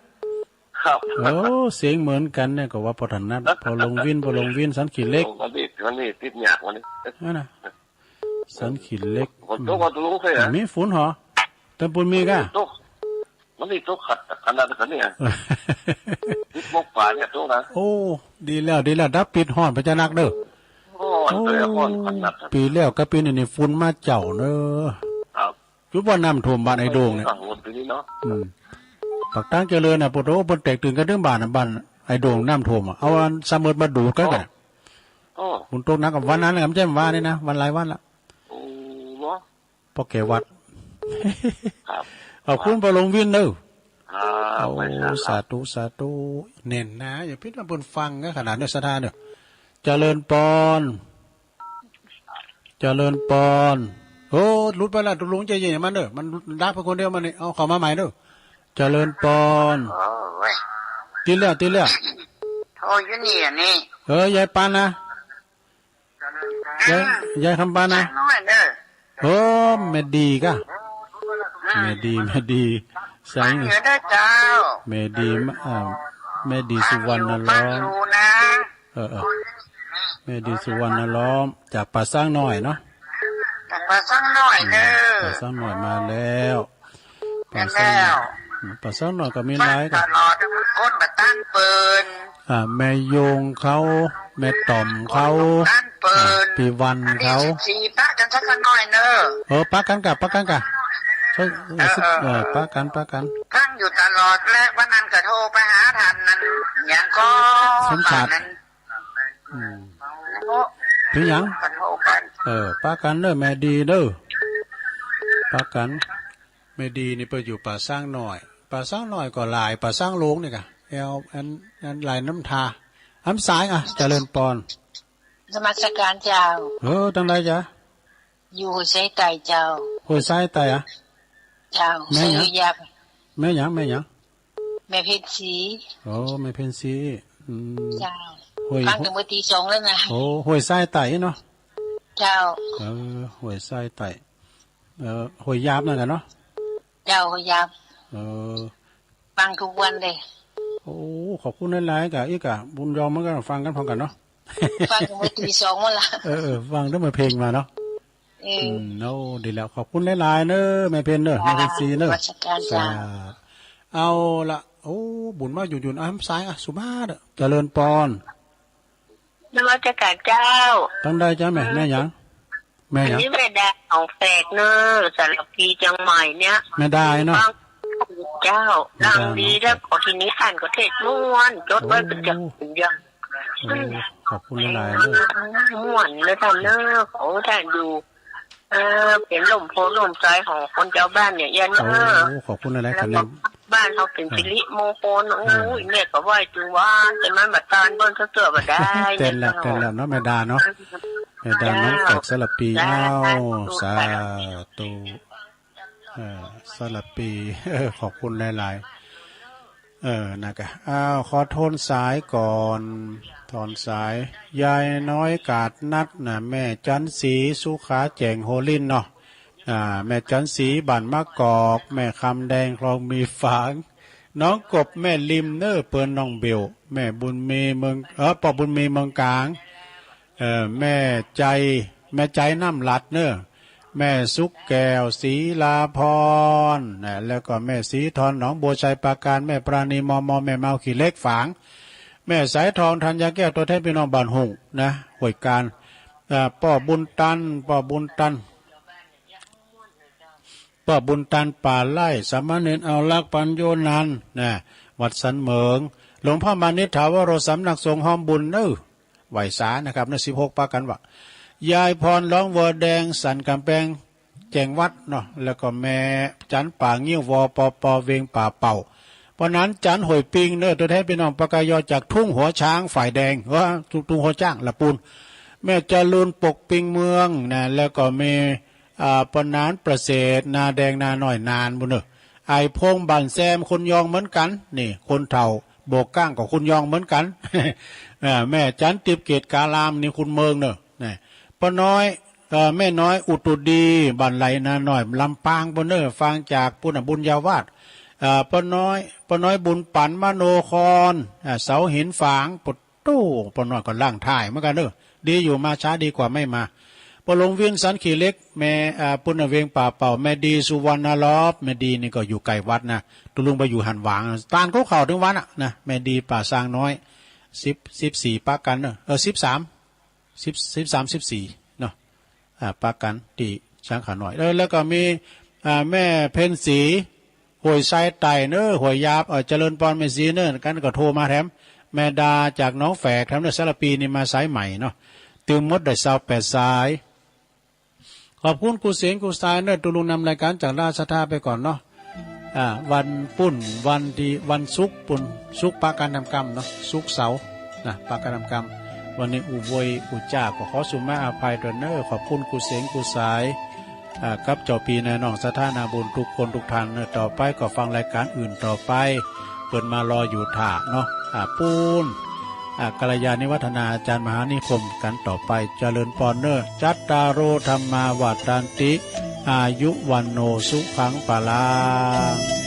ครับ โอ้ เสียงเหมือนกันเนี่ย ก็ว่าป้อถนัด ป้อหลวงวิน ป้อหลวงวิน สันขี้เหล็ก วันนี้ วันนี้ติดยากวันนี้ นั่นน่ะ สันขี้เหล็ก ฝนตก อืม ว่าตกลงใช่ไหม มีฝนเหรอ แต่ปุ้นมีกะ ตก มันนี่ตกขัดขนาดนั้นเนี่ย ติดมกป่าเนี่ยตกนะ โอ้ ดีแล้ว ดีแล้ว ดับปิดฮ้อนพญานาคเด้อ โอ้ โอ้ เดี๋ยวฮ้อนขนาดนั้น ปีแล้วกับปีนี้นี่ฝนมาเจ้าเด้อ ครับ จุดว่าน้ำท่วมบ้านไอ้โด่งเนี่ย กังวลปีนี้เนาะ อืม ปากตางเจริญน่ะ ปะโถ เปิ้นแตกตื่นกันถึงบ้านน่ะ บ้านไอ้โด่งน้ำท่วมอะ เอาอันสามเมิดมาดูดกัน โอ้ กันน่ะ โอ้ ฝนตกหนักกับวันนั้นน่ะ ไม่ใช่วันนี้นะ วันหลายวันละ โอ้ เนาะ ป้อแก้ววัด ครับ ขอบคุณป้อหลวงวินเด้อ ครับ โอ้ ไปครับ สาธุ สาธุ แน่นนะ อย่าพิดว่าเปิ้นฟังกันขนาดนี้ ศรัทธาเด้อ เจริญปอน เจริญปอน โอ้ หลุดไปละ ตกลงใจเย็นมันเด้อ มันดับไปคนเดียวมันนี่ เอาเข้ามาใหม่เด้อ เจริญปอน โอ้ย ติดแล้ว ติดแล้ว โทรอยู่นี่อันนี้ เออ ยายปานนะ ยาย ยายคำปานนะ น้อยเด้อ โอ้ แม่ดีกะ อืม แม่ดี แม่ดี ใส่ ฟังอยู่เด้อเจ้า แม่ดี อ่า แม่ดีสุวรรณล้อม ฟังอยู่นะ เออ เออ แม่ดีสุวรรณล้อม จากป่าช้างน้อยเนาะ จากป่าช้างน้อยเด้อ อืม ป่าช้างน้อยมาแล้ว แม่นแล้ว ป่าช้างน้อย อืม ป่าช้างน้อยก็มีหลาย ฟังตลอด คนมาตั้งเปิ้น อ่า แม่ยงเขา แม่ต่อมเขา ตั้งเปิ้น อ่า พี่วันเขา อันนี้สิบสี่ ปะกันสักหน่อยเนอะ เออ ปะกันกะ ปะกันกะ ใช่ เออ เออ สิบ เออ เออ ปะกัน ปะกัน ฟังอยู่ตลอด และวันนั้นก็โทรไปหาท่านนั้น หยังก็ สมศักดิ์ บ้านนั้น อืม โอ้ เป็นหยัง กันโทรกัน เออ ปะกันเด้อ แม่ดีเด้อ ปะกัน แม่ดีนี่เปิ้นอยู่ป่าช้างน้อย ป่าช้างน้อยก็หลาย ป่าช้างโลงนี่กะ แอว อัน อันหลายน้ำทา อำสายอ่ะ เจริญปอน นมัสการเจ้า เออ ตั้งใดจ๊ะ อยู่ห้วยทรายใต้เจ้า ห้วยทรายใต้อะ เจ้า แม่หยัง ไซโยธา แม่หยัง แม่หยัง แม่เพ็ญศรี โอ้ แม่เพ็ญศรี อืม เจ้า ห้วย ฟังตั้งแต่เมื่อตีสองแล้วนะ โอ้ ห้วยทรายใต้เนาะ เจ้า เออ ห้วยทรายใต้ เออ ห้วยยาบนั่นกันเนาะ เจ้า ห้วยยาบ เออ ฟังทุกวันเลย โอ้ ขอบคุณหลายๆ กะ อีกกะ บุญยอมเหมือนกัน ฟังกันพร้อมกันเนาะ ฟังตั้งแต่เมื่อตีสองมาละ เออ เออ ฟังตั้งแต่เพลงมาเนาะ เออ อืม โอ้ ดีแล้ว ขอบคุณหลายๆ เนอะ แม่เพ็ญเนอะ แม่เพ็ญศรีเนอะ นมัสการเจ้า สาธุ เอาละ โอ้ บุญมาหยุนๆ อ่ะ สายอ่ะ สุมาเด้อ เจริญปอน นมัสการเจ้า ตั้งใดจ๊ะแม่ แม่หยัง แม่หยัง อันนี้แม่ดาของแฝกเนอะ สารพีเชียงใหม่เนี่ย แม่ดาเนาะ ฟังเจ้า แม่ดา ดังดี เนาะ แล้วก็ทีนี้ท่านก็เทศน์ม่วน จดไว้เป็นอย่าง โอ้ อย่าง โอ้ ขอบคุณหลายๆ เนอะ ม่วนเลยท่านเนอะ ขอให้ท่านอยู่ เออ เป็นร่มโพธิ์ร่มไทรของคนชาวบ้านเนี่ย ย่าเนอะ โอ้ ขอบคุณหลายๆ แล้วก็ คะแนน บ้านเขาเป็น อ่า สิริมงคล โอ้ อ่า โอ้ย แม่ก็ไหว้ถึงว่า แต่มันบัดตานเบิ่งเสื้อบ่ได้ เต้นแล้ว เนี่ย เต้นแล้วเนาะ แม่ดาเนาะ แม่ดา เจ้า น้องแฝกสารพี เจ้า อ้าว สาธุ สาธุ เออ สารพี เออ ขอบคุณหลายๆ เออ นะกะ อ้าว ขอโทนสายก่อน โทนสาย ยายน้อยกาดนัดนะ แม่จันสี สุขาแจ่งโฮลินเนาะ อ่า แม่จันสี บ้านมะกอก แม่คำแดง คลองมีฝาง น้องกบแม่ริมเน้อ เปิ้นน้องเบล แม่บุญมีเมือง เออ ป้อบุญมีเมืองกลาง เออ แม่ใจ๋ แม่ใจ๋น้ำหลัดเน้อ แม่สุขแก้วศรีลาพรนะ แล้วก็แม่ศรีทอนหนองบัวไชยปราการ แม่ปราณี มม แม่เมาขี้เหล็กฝาง แม่สายทองธัญญาแก้ว ตัวแทนพี่น้องบ้านหุ่งนะ ห้วยกาญ อ่า ป้อบุญตัน ป้อบุญตัน ป้อบุญตันป่าไร่ สามเณรเอารักปัญโยนันท์นะ วัดสันเหมิง หลวงพ่อมานิษฐาวโร สำนักสงฆ์ฮ้อมบุญเน้อ ไหว้สานะครับเน้อ สิบหก ปากั๋นว่า ยายพรร้องวัวแดงสันกำแพง แจ้งวัฒน์เนาะ แล้วก็แม่จันป่างิ้ว วปป เวียงป่าเป่า ป้อหนานจันห้วยปิงเน้อ ตัวแทนพี่น้องปกย จากทุ่งหัวช้างฝ่ายแดง ว่าทุ่งหัวช้างละปูน แม่จรูนปกปิงเมืองนะ แล้วก็แม่ อ่า ป้อหนานประเสริฐนาแดงนาน้อยนานบุญเน้อ ไอ้พงษ์บ้านแซมคนยองเหมือนกั๋น นี่คนเฒ่าโบกก้างก็คนยองเหมือนกั๋น อ่า แม่จันติบเกตการามนี่คนเมืองเน้อ นะ ป้อน้อย เอ่อ แม่น้อยอุตุดี บ้านไหลนาน้อย ลำปางปุ้นเน้อ ฟังจากปุ้นน่ะ บุญญาวาส เอ่อ ป้อน้อย ป้อน้อยบุญปันมโนคร อ่า เสาหินฝาง ปุดตู้ ป้อน้อยก็ล่างถ่ายเหมือนกั๋นเน้อ ดีอยู่ มาช้าดีกว่าไม่มา ป้อหลวงวินสันขี้เหล็ก แม่ อ่า ปุ้นน่ะ เวียงป่าเป่า แม่ดีสุวรรณรอบ แม่ดีนี่ก็อยู่ใกล้วัดนะ ตุลุงไปอยู่หันหวาง ตานเขาเข้าถึงวัดน่ะนะ แม่ดีป่าซางน้อย สิบ สิบสี่ ปากั๋นเน้อ เออ สิบสาม สิบ สิบสาม สิบสี่ เนาะ อ่า ปากั๋นตี้ช้างขาน้อย เออ แล้วก็มี อ่า แม่เพ็ญศรี ห้วยทรายใต้เน้อ ห้วยยาบ เออ เจริญปอนแม่ศรีเน้อ กั๋นก็โทรมาแถม แม่ดาจากหนองแฝกแถมเน้อ สารปีนี่มาสายใหม่เนาะ ตึงหมดได้ซาวแปดสาย ขอบคุณครูเสงครูสายเน้อ ตุลุงนำรายการจากราชท่าไปก่อนเนาะ อ่า วันปุ้น วันตี้ วันศุกร์ปุ้น ศุกร์ปะกั๋นทำกรรมเนาะ ศุกร์เสาร์นะ ปะกั๋นทำกรรม วันนี้อู้ววยอู้จ๋าก็ขอสุมาอภัยตวยเน้อ ขอบคุณครูเสงครูสาย อ่า กับเจ้าปี้นายน้องศรัทธานาบุญทุกคนทุกท่านเน้อ ต่อไปก็ฟังรายการอื่นต่อไป เปิ้นมารออยู่ถ่าเนาะ อ่า ปูน อ่า กัลยาณิวัฒนาอาจารย์มหานิคมกั๋นต่อไป เจริญปอนเน้อ จัตตาโร ธัมมา วัฑฒันติ อายุ วัณโณ สุขัง พลัง